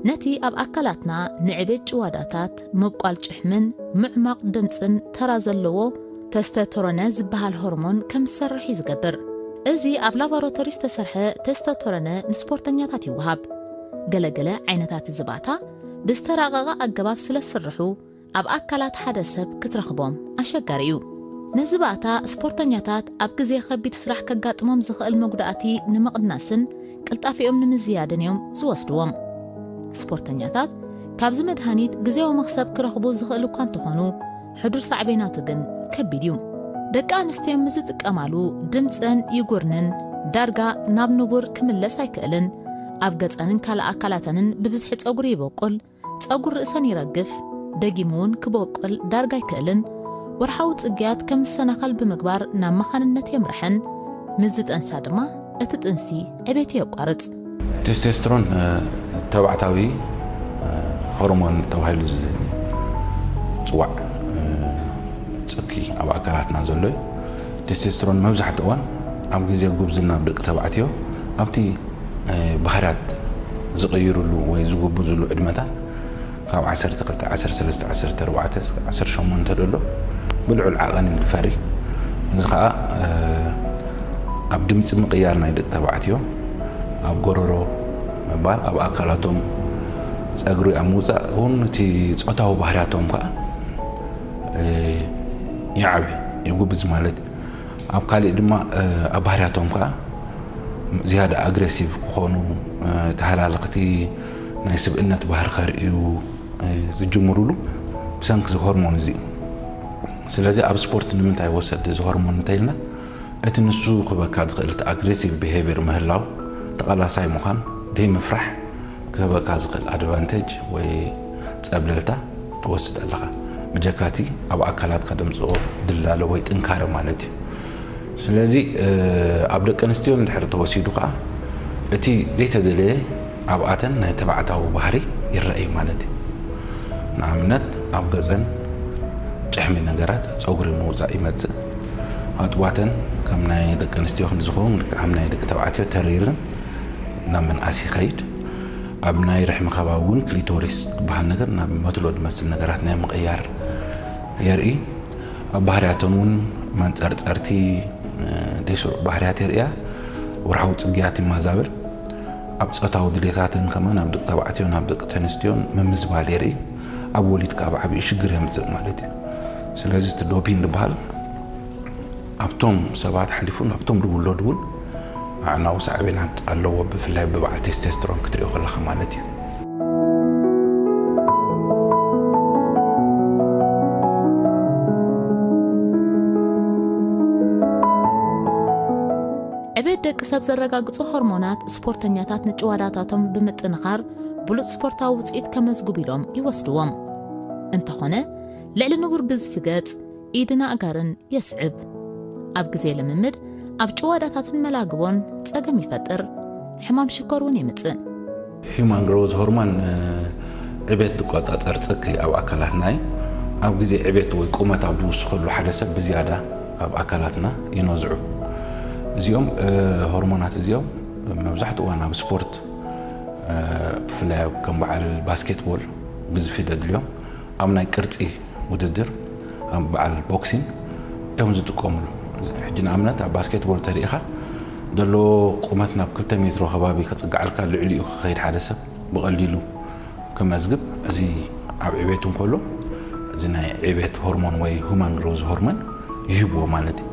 ነቲ ኣብ ኣካላትና ንዕቤት ጭዋዳታት፣ ምብቋል ጭሕምን ምዕማቕ ድምጽን ተራ ዘለዎ ተስተቶረነ ዝበሃል ሆርሞን ከም ዝሰርሕ እዩ ዝገብር። እዚ ኣብ ላቦራቶሪ ዝተሰርሐ ተስተቶረነ ንስፖርተኛታት ይወሃብ። ገለገለ ዓይነታት እዚ ባእታ ብዝተራቐቐ ኣገባብ ስለ ዝስርሑ፣ ኣብ ኣካላት ሓደ ሰብ ክትረኽቦም ኣሸጋሪ እዩ። ነዚ ባእታ ስፖርተኛታት ኣብ ግዜ ከቢድ ስራሕ ከጋጥሞም ዝኽእል መጉዳእቲ ንምቕናስን ቅልጣፊኦም ንምዝያድን እዮም ዝወስድዎም። ስፖርተኛታት ካብዚ መድሃኒት ግዜያዊ መኽሰብ ክረኽቡ ዝኽእል እኳ እንተኾኑ፣ ሕዱር ሳዕቤናቱ ግን ከቢድ እዩ። ደቂ ኣንስትዮ ምስ ዝጥቀማሉ ድምፀን ይጉርንን ዳርጋ ናብ ንቡር ክምለስ ኣይክእልን። ኣብ ገፀንን ካልእ ኣካላተንን ብብዝሒ ፀጉሪ ይበቁል፣ ጸጉር ርእሰን ይረግፍ፣ ደጊሙ እውን ክበቁል ዳርጋ ኣይክእልን። ወርሓዊ ጽግያት ከም ዝሰናኸል ብምግባር ናብ መኻንነት የምርሐን፣ ምስ ዝጠንሳ ድማ እቲ ጥንሲ ዕቤቱ የቋርጽ። ቴስቴስትሮን፣ እ፣ ተባዕታዊ፣ እ፣ ሆርሞን ተባሂሉ ዝጽዋዕ፣ እ፣ ጽኪ ኣብ ኣካላትና ዘሎ እዩ። ቴስቴስትሮን መብዛሕትኡ እዋን ኣብ ግዜ ጉብዝና ኣብ ደቂ ተባዕትዮ ኣብቲ፣ እ፣ ባህርያት ዝቕይርሉ ወይ ዝጉብዝሉ ዕድመታት ካብ ዓሰርተ ክልተ፣ ዓሰርተ ሰለስተ፣ ዓሰርተ ኣርባዕተ እስከ ዓሰርተ ሸሞንተ ዘሎ ብልዑል ዓቐን እዩ ዝፈሪ። እዚ ኸኣ፣ እ፣ ኣብ ድምጺ ምቕያር ናይ ደቂ ተባዕትዮ፣ ኣብ ጎረሮ ምባል፣ ኣብ ኣካላቶም ጸጉሪ ኣብ ምውጻእ እውን እቲ ጾታዊ ባህርያቶም ከኣ፣ እ፣ ይዓቢ፣ ይጉብዝ ማለት እዩ። ኣብ ካሊእ ድማ፣ እ፣ ኣብ ባህርያቶም ከኣ ዝያዳ ኣግሬሲቭ ክኾኑ፣ እ፣ ተሃላልኽቲ ናይ ስብእነት ባህሪ ከርእዩ፣ እ፣ ዝጅምሩሉ ብሰንኪ እዚ ሆርሞን እዚ እዩ። ስለዚ ኣብ ስፖርት ንምንታይ ይወሰድ እዚ ሆርሞን እንተኢልና፣ እቲ ንሱ ክህበካ ዝኽእል እቲ ኣግሬሲቭ ቢሄቪየር ምህላው፣ ተቓላሳይ ምዃን፣ ደይ ምፍራሕ ክህበካ ዝኽእል ኣድቫንቴጅ ወይ ጸብለልታ ትወስድ ኣለኻ። ብጀካቲ ኣብ ኣካላት ከደምጽኦ ድላለ ወይ ጥንካረ ማለት እዩ። ስለዚ፣ እ፣ ኣብ ደቂ ኣንስትዮ እንድሕር ተወሲዱ ከኣ፣ እቲ ዘይተደለየ ኣብኣተን ናይ ተባዕታዊ ባህሪ ይረኣይ ማለት እዩ። ንኣብነት፣ ኣብ ገጸን ጭሕሚ ነገራት፣ ጸጉሪ ምውጻእ ይመጽእ። ኣጥባተን ከም ናይ ደቂ ኣንስትዮ ክንዲ ዝኸውን፣ ልክዕ ከም ናይ ደቂ ተባዕትዮ ተሪርን ናብ ምንኣስ ይኸይድ። ኣብ ናይ ርሕሚ ከባቢ እውን ክሊቶሪስ ዝበሃል ነገር ናብ መትሎ ዝመስል ነገራት ናይ ምቕያር የርኢ። ኣብ ባህርያተን እውን መንጸርጸርቲ፣ ደይ ስሩዕ ባህርያት የርእያ። ወርሓዊ ጽግያት ይማዛበል። ኣብ ጾታዊ ድሌታትን ከማን ኣብ ደቂ ተባዕትዮን ኣብ ደቂ ተንስትዮን ምምዝባል የርኢ። ኣብ ወሊድ ከዓ ብዓብዩ ሽግር የምጽእ ማለት እዩ። ስለዚ እቲ ዶፒን ዝበሃል ኣብቶም ሰባት ሓሊፉ ናብቶም ዝውለዱ እውን ኣዕናዊ ሳዕቤናት ኣለዎ፣ ብፍላይ ብበዓል ቴስቴስትሮን ክትሪኦ ከለኻ ማለት እዩ። ዕቤት ደቂ ሰብ ዘረጋግጹ ሆርሞናት ስፖርተኛታት ንጭዋዳታቶም ብምጥንኻር ብሉጽ ስፖርታዊ ውጽኢት ከመዝግቡ ኢሎም ይወስድዎም። እንተኾነ ልዕሊ ንቡር ግዝፊ ገጽ፣ ኢድን ኣእጋርን የስዕብ። ኣብ ግዜ ልምምድ ኣብ ጭዋዳታትን መላግቦን ጸገም ይፈጥር። ሕማም ሽኮር እውን የምጽእ። ሂማን ግሮዝ ሆርሞን ዕቤት ዝቆጻጸር ጽኪ ኣብ ኣካላትና እዩ። ኣብ ግዜ ዕቤት ወይ ቁመት ኣብ ዝውስኸሉ ሓደ ሰብ ብዝያዳ ኣብ ኣካላትና ይነዝዑ። እዚኦም ሆርሞናት እዚኦም መብዛሕትኡ እዋን ኣብ ስፖርት፣ ብፍላይ ኣብ ከም በዓል ባስኬትቦል ግዝፊ ደድልዮም ኣብ ናይ ቅርጺ ውድድር ኣብ በዓል ቦክሲን እዮም ዝጥቀምሉ። ሕጂ ንኣብነት ኣብ ባስኬትቦል ተሪኢኻ ዘሎ ቁመት ናብ ክልተ ሜትሮ ከባቢ ከጽግዓልካ ልዕሊኡ ክኸይድ ሓደ ሰብ ብቐሊሉ ክመዝግብ፣ እዚ ኣብ ዕቤት እንከሎ እዚ ናይ ዕቤት ሆርሞን ወይ ሁማን ግሮዝ ሆርሞን ይህብዎ ማለት እዩ።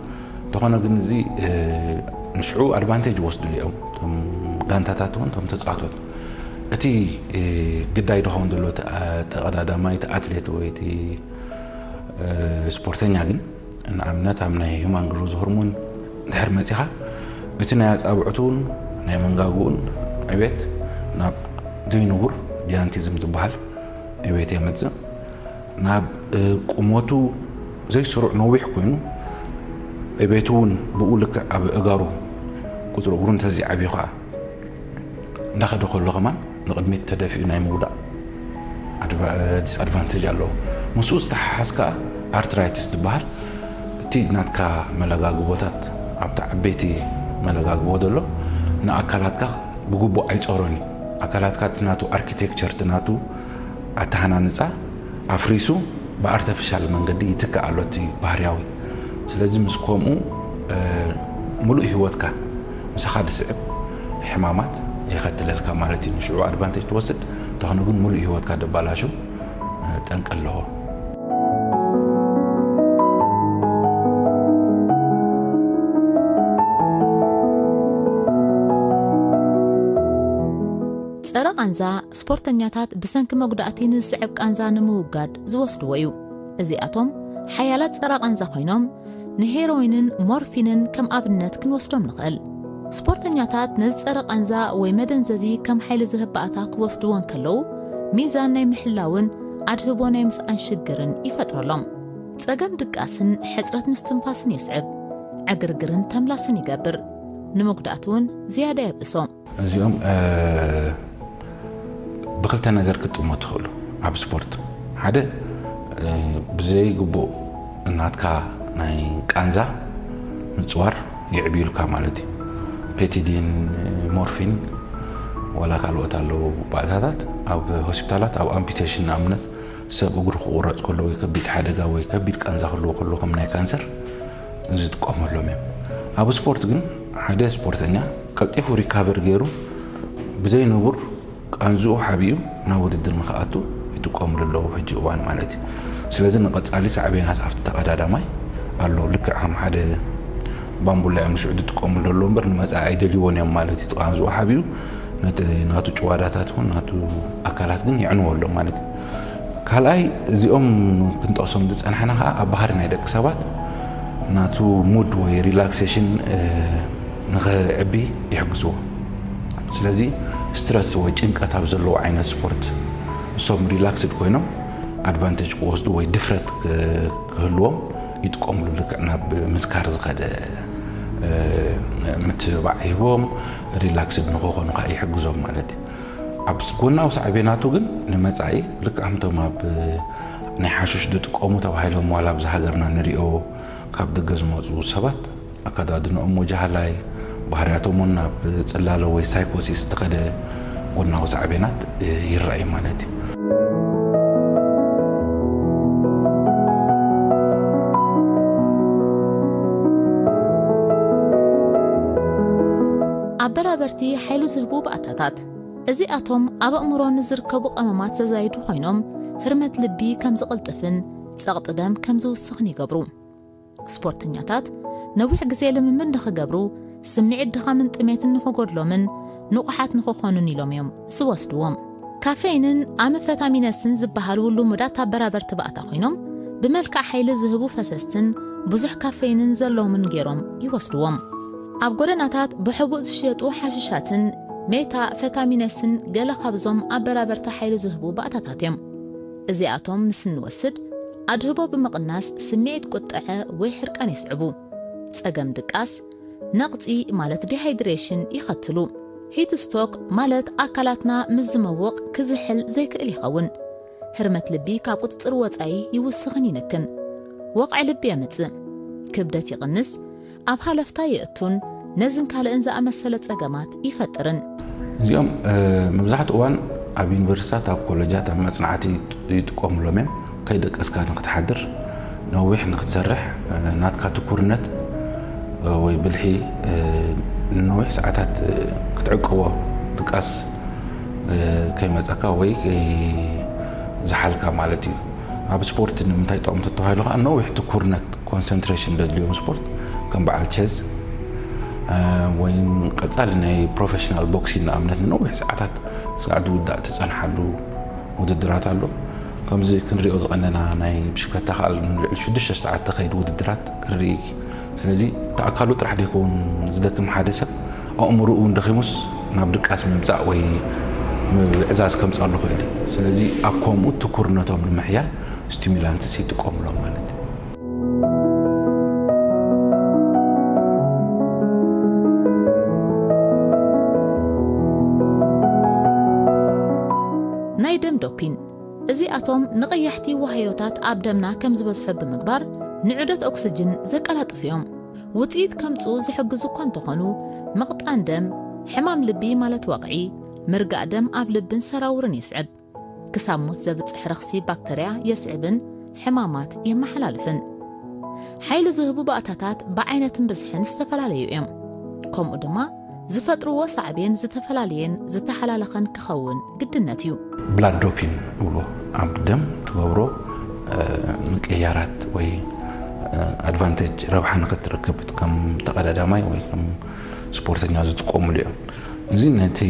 እንተኾነ ግን እዚ ንሽዑ ኣድቫንቴጅ ወስድሉ እዮም እቶም ጋንታታት እውን እቶም ተፃወቶት። እቲ ግዳይ ዝኸውን ዘሎ ተቐዳዳማይ እቲ ኣትሌት ወይ እቲ ስፖርተኛ ግን ንኣብነት ኣብ ናይ ሂማን ግሮዝ ሆርሞን ድሕር መፂኻ እቲ ናይ ኣፃብዕቱን ናይ መንጋግኡን ዕቤት ናብ ዘይንቡር ጃንቲዝም ዝበሃል ዕቤት የምፅእ። ናብ ቁመቱ ዘይስሩዕ ነዊሕ ኮይኑ ዕቤቱ እውን ብኡ ልክዕ ኣብ እጋሩ ቁፅሪ እግሩ እንተዘይዓብዩ ከዓ እንዳኸደ ከሎ ከማን ንቕድሚት ተደፊኡ ናይ ምውዳቕ ዲስኣድቫንቴጅ ኣለዎ። ምስኡ ዝተሓሓዝ ከዓ ኣርትራይትስ ዝበሃል እቲ ናትካ መለጋግቦታት ኣብቲ ዓበይቲ መለጋግቦ ዘሎ ንኣካላትካ ብግቡእ ኣይፀሮን እዩ። ኣካላትካ እቲ ናቱ ኣርኪቴክቸር እቲ ናቱ ኣተሃናንፃ ኣፍሪሱ ብኣርተፊሻል መንገዲ ይትክእ ኣሎ እቲ ባህርያዊ። ስለዚ ምስ ከምኡ ሙሉእ ህይወትካ ምሳኻ ዝስዕብ ሕማማት የኸትለልካ ማለት እዩ። ንሽዑ ኣድቫንቴጅ ትወስድ እንተኾነ ግን ሙሉእ ህይወትካ ደባላሹ ጠንቂ ኣለዎ። ጸረ ቃንዛ ስፖርተኛታት ብሰንኪ መጉዳእቲ ንዝስዕብ ቃንዛ ንምውጋድ ዝወስድዎ እዩ። እዚኣቶም ሓያላት ጸረ ቃንዛ ኮይኖም ንሄሮይንን ሞርፊንን ከም ኣብነት ክንወስዶም ንኽእል። ስፖርተኛታት ነዚ ጸረ ቃንዛ ወይ መደንዘዚ ከም ሓይሊ ዝህብ ባእታ ክወስድዎ እንከለዉ ሚዛን ናይ ምሕላውን ኣድህቦ ናይ ምስኣን ሽግርን ይፈጥረሎም። ጸገም ድቃስን ሕጽረት ምስትንፋስን የስዕብ። ዕግርግርን ተምላስን ይገብር። ንመጉዳእቲ እውን ዝያዳ የብእሶ። እዚኦም ብክልተ ነገር ክትጥሞ ትኽእሉ ኣብ ስፖርት። ሓደ ብዘይ ግቡእ ናትካ ናይ ቃንዛ ምፅዋር የዕብዩልካ ማለት እዩ። ፔቲዲን ሞርፊን ዋላ ካልኦት ኣለዉ ባእታታት ኣብ ሆስፒታላት ኣብ ኣምፒቴሽን ንኣብነት ሰብ እግሩ ክቑረፅ ከሎ ወይ ከቢድ ሓደጋ ወይ ከቢድ ቃንዛ ክህልዎ ከሎ ከም ናይ ካንሰር ዝጥቀመሎም እዮም። ኣብ ስፖርት ግን ሓደ ስፖርተኛ ቀልጢፉ ሪካቨር ገይሩ ብዘይ ንቡር ቃንዝኡ ሓቢኡ ናብ ውድድር ንክኣቱ ይጥቀምሉ ኣለዉ ሕጂ እዋን ማለት እዩ። ስለዚ ንቐፃሊ ሳዕቤናት ኣብቲ ተቐዳዳማይ ኣሎ። ልክዕ ከም ሓደ ባምቡላ እዮም ንሽዑ ዝጥቀምሉ ኣለዉ እምበር ንመፃኢ ኣይደልይዎን እዮም ማለት እዩ። ቃንዝኡ ሓቢኡ ነቲ ናቱ ጭዋዳታት ይኹን ናቱ ኣካላት ግን የዕንዎ ኣሎ ማለት እዩ። ካልኣይ እዚኦም ክንጠቕሶም ዝፀናሕና ከዓ ኣብ ባህሪ ናይ ደቂ ሰባት ናቱ ሙድ ወይ ሪላክሴሽን ንኽዕቢ ይሕግዝዎ። ስለዚ ስትረስ ወይ ጭንቀት ኣብ ዘለዎ ዓይነት ስፖርት እሶም ሪላክስድ ኮይኖም ኣድቫንቴጅ ክወስዱ ወይ ድፍረት ክህልዎም ይጥቀምሉ። ልክዕ ናብ ምዝካር ዝኸደ ምትብባዕ ይህቦም፣ ሪላክስድ ንክኾኑ ከዓ ይሕግዞም ማለት እዩ። ኣብ ጎናዊ ሳዕቤናቱ ግን ንመፃኢ ልክዕ ከምቶም ኣብ ናይ ሓሽሽ ዝጥቀሙ ተባሂሎም ዋላ ኣብዚ ሃገርና ንሪኦ ካብ ደገ ዝመፁ ሰባት ኣከዳድንኦም ወጃሃላይ ባህርያቶም እውን ናብ ፅላለ ወይ ሳይኮሲስ ተኸደ ጎናዊ ሳዕቤናት ይረኣዩ ማለት እዩ። ኣበራበርቲ ሓይሊ ዝህቡ ባእታታት። እዚኣቶም ኣብ ኣእምሮ ንዝርከቡ ቀመማት ዘዛይዱ ኮይኖም፣ ህርመት ልቢ ከም ዝቕልጥፍን ጸቕጢ ደም ከም ዝውስኽን ይገብሩ። ስፖርተኛታት ነዊሕ ግዜ ልምምድ ንኽገብሩ፣ ስምዒት ድኻምን ጥሜትን ንኽጎድሎምን ንቑሓት ንኽኾኑን ኢሎም እዮም ዝወስድዎም። ካፌይንን ኣምፈታሚነስን ዝበሃሉ ልሙዳት ኣበራበርቲ ባእታ ኮይኖም፣ ብመልክዕ ሓይሊ ዝህቡ ፈሰስትን ብዙሕ ካፌይንን ዘለዎምን ገይሮም ይወስድዎም። ኣብ ጎደናታት ብሕቡእ ዝሽየጡ ሓሽሻትን ሜታ ፈታሚነስን ገለ ካብዞም ኣበራበርቲ ሓይሊ ዝህቡ ባእታታት እዮም። እዚኣቶም ምስ እንወስድ፣ ኣድህቦ ብምቕናስ ስምዒት ቁጥዐ ወይ ሕርቃን የስዕቡ። ጸገም ድቃስ፣ ነቕጺ ማለት ዲሃይድሬሽን ይኸትሉ። ሂት ስትሮክ ማለት ኣካላትና ምስ ዝመውቕ ክዝሕል ዘይክእል ይኸውን። ህርመት ልቢ ካብ ቁጽጽር ወጻኢ ይውስኽን ይንክን። ወቕዒ ልቢ የምጽእ። ክብደት ይቕንስ። ኣብ ሃለፍታ የእቱን ነዝን ካልእን ዝኣመሰለ ጸገማት ይፈጥርን። እዚኦም መብዛሕትኡ እዋን ኣብ ዩኒቨርሲታት፣ ኣብ ኮሌጃት፣ ኣብ መጽናዕቲ ይጥቀሙሎም እዮም። ከይደቀስካ ንክትሓድር፣ ነዊሕ ንክትሰርሕ፣ ናትካ ትኩርነት ወይ ብልሒ ንነዊሕ ሰዓታት ክትዕቅቦ፣ ድቃስ ከይመጸካ ወይ ዝሓልካ ማለት እዩ። ኣብ ስፖርት ንምንታይ ጠቕሙ ተተባሂሉ ከዓ ነዊሕ ትኩርነት፣ ኮንሰንትሬሽን ዘድልዮም ስፖርት ከም በዓል ቸዝ ወይ ቀጻሊ ናይ ፕሮፌሽናል ቦክሲንግ ንኣብነት ንነዊሕ ሰዓታት ስጋዕ ዝውዳእ ትጸንሓሉ ውድድራት ኣሎ። ከምዚ ክንሪኦ ዝቐነና ናይ ብሽክለታ ከዓ ንልዕሊ ሽዱሽተ ሰዓት ተኸይዱ ውድድራት ክንርኢ። ስለዚ እቲ ኣካሉ ጥራሕ ዘይከውን ዝደክም ሓደ ሰብ ኣእምሮኡ እውን ደኺሙስ ናብ ድቃስ ምምጻእ ወይ ምዕዛዝ ከምጽኣሉ ይኽእል እዩ። ስለዚ ኣብ ከምኡ ትኩርነቶም ንምሕያል ስቲሙላንትስ ይጥቀሙሎም ማለት እዩ። ናይ ደም ዶፒን። እዚኣቶም ንቐያሕቲ ዋህዮታት ኣብ ደምና ከም ዝበዝሑ ብምግባር ንዑደት ኦክስጅን ዘቀላጥፉ እዮም። ውጽኢት ከምጽኡ ዝሕግዙ እኳ እንተኾኑ፣ ምቕጣን ደም፣ ሕማም ልቢ ማለት ወቕዒ፣ ምርጋእ ደም ኣብ ልብን ሰራውርን የስዕብ። ክሳብ ሞት ዘብጽሕ ረኽሲ ባክተርያ የስዕብን ሕማማት የመሓላልፍን። ሓይሊ ዝህቡ ባእታታት ብዓይነትን ብዝሕን ዝተፈላለዩ እዮም። ከምኡ ድማ ዝፈጥርዎ ሳዕቤን ዝተፈላለየን ዝተሓላለኸን ክኸውን ግድነት እዩ። ብላድ ዶፒን እብሎ ኣብ ደም ትገብሮ ምቅያራት ወይ ኣድቫንቴጅ ረብሓ ንክትረክብ ከም ተቐዳዳማይ ወይ ከም ስፖርተኛ ዝጥቀሙሉ እዮም። እዚ ነቲ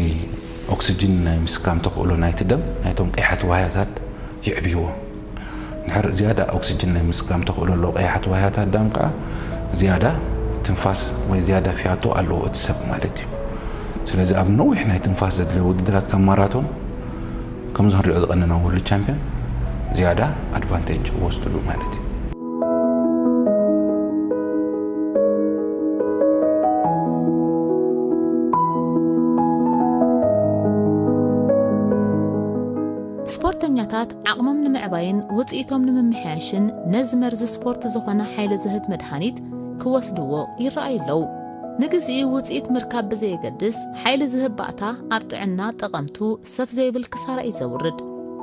ኦክስጅን ናይ ምስካም ተኽእሎ ናይቲ ደም ናይቶም ቀያሕቲ ዋህያታት ይዕብይዎ። ድሕር ዝያዳ ኦክስጅን ናይ ምስካም ተኽእሎ ኣለዎ ቀያሕቲ ዋህያታት ደም ከዓ ዝያዳ ትንፋስ ወይ ዝያዳ ፊያቶ ኣለዎ እቲ ሰብ ማለት እዩ። ስለዚ ኣብ ነዊሕ ናይ ትንፋስ ዘድልዮ ውድድራት ከም ማራቶን ከምዚ ክንሪኦ ዝቐነና ወርልድ ቻምፒዮን ዝያዳ ኣድቫንቴጅ ወስድሉ ማለት እዩ። ስፖርተኛታት ዓቕሞም ንምዕባይን ውፅኢቶም ንምምሕያሽን ነዚ መርዚ ስፖርት ዝኾነ ሓይሊ ዝህብ መድሃኒት ክወስድዎ ይረኣዩ ኣለዉ። ንግዚኡ ውፅኢት ምርካብ ብዘየገድስ ሓይሊ ዝህብ ባእታ ኣብ ጥዕና ጠቐምቱ ሰፍ ዘይብል ክሳራ እዩ ዘውርድ።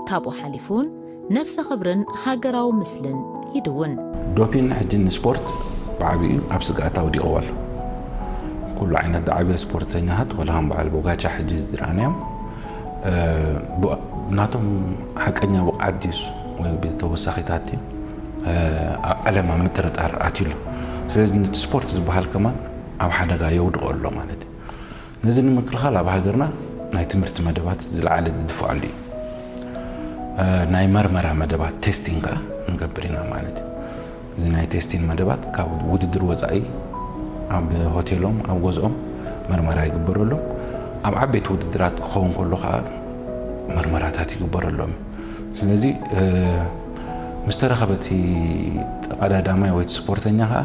ካብኡ ሓሊፉ እውን ነብሰ ክብርን ሃገራዊ ምስልን ይድውን። ዶፒን ሕጂ ንስፖርት ብዓቢኡ ኣብ ስግኣት ኣውዲቕዎ ኣሎ። ኩሉ ዓይነት ዝዓበየ ስፖርተኛታት ወላ ከም በዓል ቦጋቻ ሕጂ ዝረኣናዮም ናቶም ሓቀኛ ብቕዓት ድዩስ ወይ ተወሳኺታት ድዩ ኣብ ዓለም ኣብ ምጥርጣር ኣትዩ ኣሎ። ስለዚ ነቲ ስፖርት ዝበሃል ከማን ኣብ ሓደጋ የውድቖ ኣሎ ማለት እዩ። ነዚ ንምክልኻል ኣብ ሃገርና ናይ ትምህርቲ መደባት ዝለዓለ ዝድፍኣሉ እዩ። ናይ መርመራ መደባት ቴስቲንግ ከዓ ንገብር ኢና ማለት እዩ። እዚ ናይ ቴስቲንግ መደባት ካብ ውድድር ወፃኢ ኣብ ሆቴሎም ኣብ ገዝኦም መርመራ ይግበረሎም። ኣብ ዓበይቲ ውድድራት ክኸውን ከሎ ከዓ መርመራታት ይግበረሎም። ስለዚ ምስ ተረኸበ እቲ ተቐዳዳማይ ወይ እቲ ስፖርተኛ ከዓ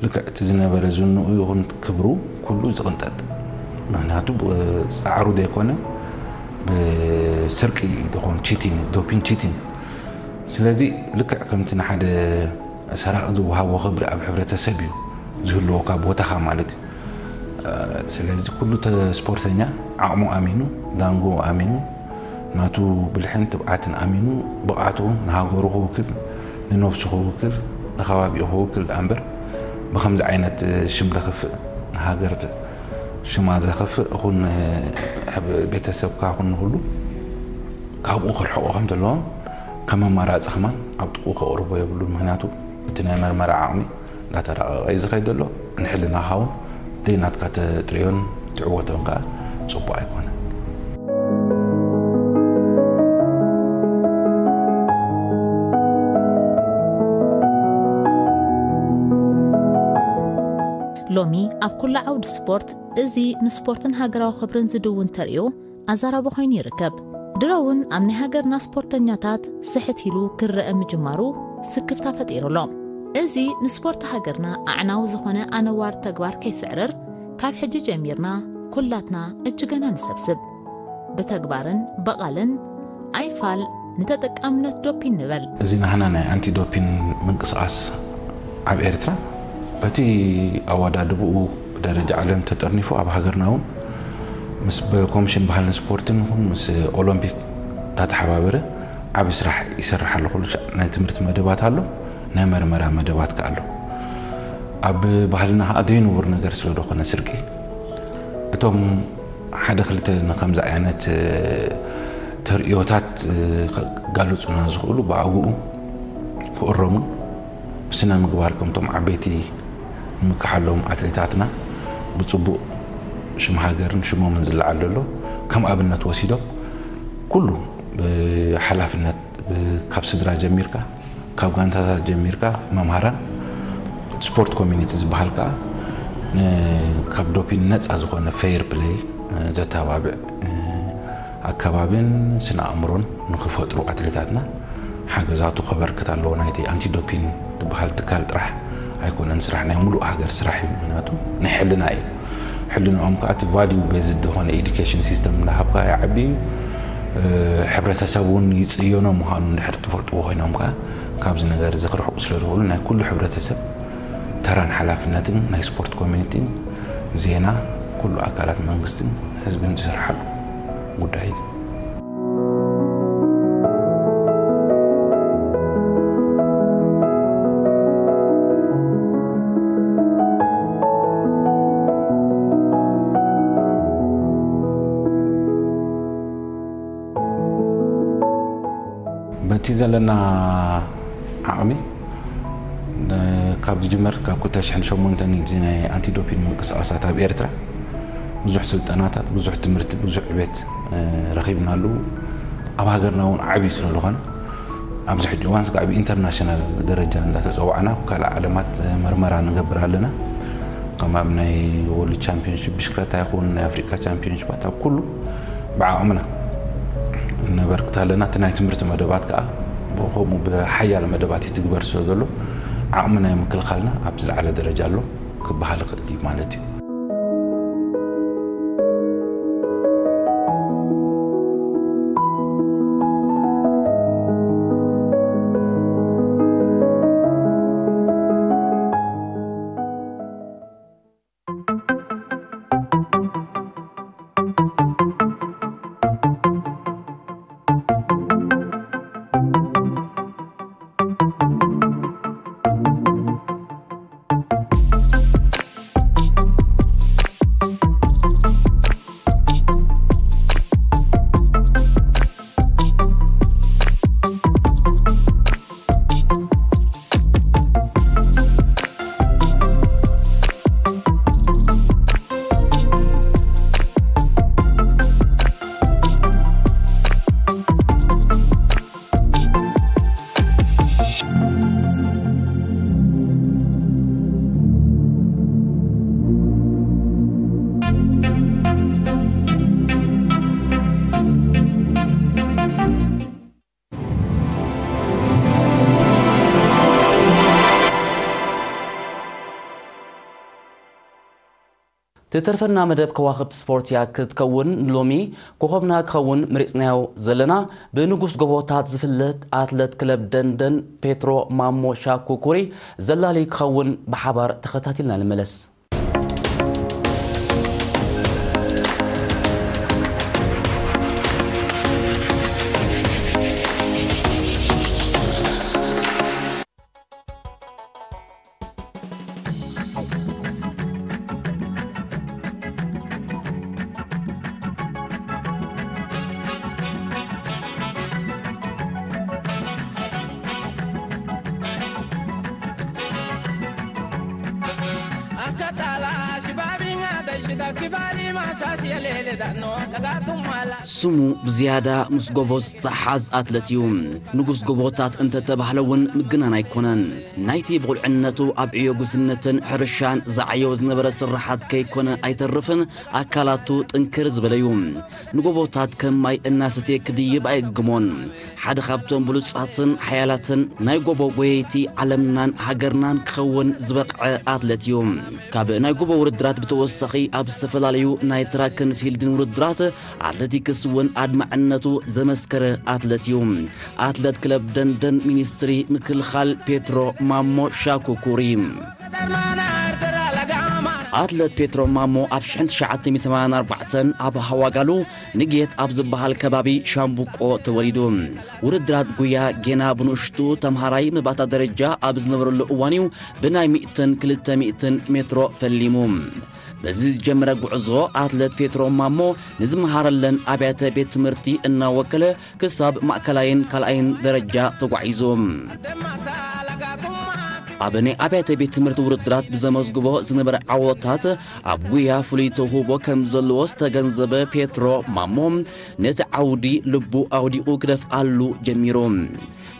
ልክዕ እቲ ዝነበረ ዝንኡ ይኹን ክብሩ ኩሉ ዝቕንጠጥ። ምክንያቱ ፃዕሩ ዘይኮነ ብስርቂ ዝኾን ቺቲን፣ ዶፒን ቺቲን። ስለዚ ልክዕ ከምቲ ንሓደ ሰራቂ ዝወሃቦ ክብሪ ኣብ ሕብረተሰብ እዩ ዝህልወካ ቦታኻ ማለት እዩ። ስለዚ ኩሉ ተ- ስፖርተኛ ዓቕሙ ኣሚኑ፣ ዳንጎ ኣሚኑ፣ ናቱ ብልሕን ትብዓትን ኣሚኑ፣ ብቕዓቱ ንሃገሩ ክውክል፣ ንነብሱ ክውክል፣ ንከባቢኡ ክውክል ደኣ እምበር፣ ብኸምዚ ዓይነት ሽም ለኽፍእ፣ ንሃገር ሽማ ዘኽፍእ፣ እኹን ቤተሰብካ፣ እኹን ንኹሉ ካብኡ ክርሕቑ ከም ዘለዎም ከም ኣማራፂ ከማን ኣብ ጥቕኡ ከቕርቦ የብሉን። ምኽንያቱ እቲ ናይ መርመራ ዓቕሚ እንዳተራቐቐ እዩ ዝኸይድ ዘሎ። ንሕልናኻ እውን ዘይናትካ ተጥርዮን ትዕወቶን ከዓ ፅቡቅ ኣይኮነን። ሎሚ ኣብ ኩሉ ዓውዲ ስፖርት እዚ ንስፖርትን ሃገራዊ ክብርን ዝድውን ተርእዮ ኣዛራቢ ኮይኑ ይርከብ። ድሮ እውን ኣብ ናይ ሃገርና ስፖርተኛታት ስሕት ኢሉ ክረአ ምጅማሩ ስክፍታ ፈጢሩ ኣሎ። እዚ ንስፖርት ሃገርና ኣዕናዊ ዝኾነ ኣነዋር ተግባር ከይስዕርር ካብ ሕጂ ጀሚርና ኩላትና እጅገና ንሰብስብ። ብተግባርን ብቓልን ኣይፋል ንተጠቃምነት ዶፒን ንበል። እዚ ናህና ናይ ኣንቲ ዶፒን ምንቅስቃስ ኣብ ኤርትራ በቲ ኣወዳድብኡ ብደረጃ ዓለም ተጠርኒፉ ኣብ ሃገርና እውን ምስ ኮሚሽን ባህልን ስፖርትን ይኹን ምስ ኦሎምፒክ እንዳተሓባበረ ዓቢ ስራሕ ይሰርሕ ኣሎ። ኩሉ ሻዕ ናይ ትምህርቲ መደባት ኣሎ፣ ናይ መርመራ መደባት ከኣ ኣሎ። ኣብ ባህልና ከኣ ዘይንቡር ነገር ስለ ዝኾነ ስርቂ እቶም ሓደ ክልተ ንከምዚ ዓይነት ተርእዮታት ከጋልጹና ዝኽእሉ ብኣግኡ ክእረሙን ብስነ ምግባር ከምቶም ዓበይቲ ንምክሓሎም ኣትሌታትና ብጽቡቕ ሽም ሃገርን ሽሞምን ዝለዓል ዘሎ ከም ኣብነት ወሲዶም ኩሉ ብሓላፍነት ካብ ስድራ ጀሚርካ ካብ ጋንታታት ጀሚርካ መምሃራን ስፖርት ኮሚኒቲ ዝበሃል ከዓ ካብ ዶፒን ነፃ ዝኾነ ፌር ፕሌይ ዘተባብዕ ኣከባብን ስነ ኣእምሮን ንክፈጥሩ ኣትሌታትና ሓገዛቱ ከበርክት ኣለዎ። ናይቲ ኣንቲ ዶፒን ዝበሃል ትካል ጥራሕ ኣይኮነን፣ ስራሕ ናይ ሙሉእ ሃገር ስራሕ እዩ። ምክንያቱ ናይ ሕልና እዩ። ሕልንኦም ከዓ እቲ ቫልዩ ቤዝድ ዝኾነ ኤዱኬሽን ሲስተም እንዳሃብካ ይዓቢ እዩ። ሕብረተሰብ እውን ይፅየኖ ምዃኑ እንድሕር ትፈልጥዎ ኮይኖም ከዓ ካብዚ ነገር እዚ ክርሕቁ ስለ ዝኽእሉ ናይ ኩሉ ሕብረተሰብ ተራን ሓላፍነትን ናይ ስፖርት ኮሚኒቲን ዜና ኩሉ ኣካላት መንግስትን ህዝብን ዝሰርሓሉ ጉዳይ እዩ። በቲ ዘለና ዓቕሚ ካብ ዝጅመር ካብ ክልተ ሽሕን ሸሞንተን እዩ እዚ ናይ ኣንቲዶፒን ምንቅስቃሳት ኣብ ኤርትራ ብዙሕ ስልጠናታት፣ ብዙሕ ትምህርቲ፣ ብዙሕ ዕቤት ረኺብናሉ። ኣብ ሃገርና እውን ዓብዪ ስለ ዝኾነ ኣብዚ ሕጂ እዋን ስጋዕ ብኢንተርናሽናል ደረጃ እንዳተፀዋዕና ኣብ ካልእ ዓለማት መርመራ ንገብር ኣለና። ከም ኣብ ናይ ወርልድ ቻምፒዮንሽፕ ብሽክለታ ይኹን ናይ ኣፍሪካ ቻምፒዮንሽፓት ኣብ ኩሉ ብዓቕምና ነበርክት ኣለና። እቲ ናይ ትምህርቲ መደባት ከዓ ብኸምኡ ብሓያለ መደባት ይትግበር ስለ ዘሎ ዓቕሚ ናይ ምክልኻልና ኣብ ዝለዓለ ደረጃ ኣሎ ክበሃል ይኽእል እዩ ማለት እዩ። ትተርፈና መደብ ከዋኽብቲ ስፖርት እያ ክትከውን። ሎሚ ኮኸብና ክኸውን መሪጽናዮ ዘለና ብንጉስ ጎቦታት ዝፍለጥ ኣትለት ክለብ ደንደን ፔትሮ ማሞ ሻኩኩሪ ዘላሊ ክኸውን ብሓባር ተኸታቲልና ንመለስ። ስሙ ብዝያዳ ምስ ጎቦ ዝተሓዝ ኣትለት እዩ። ንጉስ ጎቦታት እንተተባህለ እውን ምግናን ኣይኮነን። ናይቲ ብቑልዕነቱ ኣብ ዕዮ ጉስነትን ሕርሻን ዝዓየወ ዝነበረ ስራሓት ከይኮነ ኣይተርፍን፣ ኣካላቱ ጥንክር ዝበለ እዩ። ንጎቦታት ከም ማይ እናሰትየ ክድይብ ኣየግግሞን። ሓደ ካብቶም ብሉጻትን ሓያላትን ናይ ጎቦ ጎየይቲ ዓለምናን ሃገርናን ክኸውን ዝበቕዐ ኣትለት እዩ። ካብ ናይ ጎቦ ውድድራት ብተወሳኺ ኣብ ዝተፈላለዩ ናይ ትራክን ፊልድን ውድድራት ኣትሌቲክስ እውን ኣድማዕነቱ ዘመስከረ ኣትለት እዩ። ኣትለት ክለብ ደንደን ሚኒስትሪ ምክልኻል ፔትሮ ማሞ ሻኩኩሪ። ኣትለት ፔትሮ ማሞ ኣብ ሽሕን ትሽዓተ ሚእትን ሰማንያን ኣርባዕተን ኣብ ሃዋጋሉ ንጌት ኣብ ዝበሃል ከባቢ ሻምቡቆ ተወሊዱ። ውድድራት ጉያ ጌና ብንእሽቱ ተምሃራይ መባእታ ደረጃ ኣብ ዝነበረሉ እዋን እዩ ብናይ ሚእትን ክልተ ሚእትን ሜትሮ ፈሊሙ። በዚ ዝጀመረ ጉዕዞ ኣትለት ፔትሮ ማሞ ንዝመሃረለን ኣብያተ ቤት ትምህርቲ እናወከለ ክሳብ ማእከላይን ካልኣይን ደረጃ ተጓዒዙ። ኣብ ናይ ኣብያተ ቤት ትምህርቲ ውድድራት ብዘመዝግቦ ዝነበረ ዓወታት ኣብ ጉያ ፍሉይ ተውህቦ ከም ዘለዎ ዝተገንዘበ ፔትሮ ማሞ ነቲ ዓውዲ ልቡ ኣውዲቑ ክደፍኣሉ ጀሚሩ።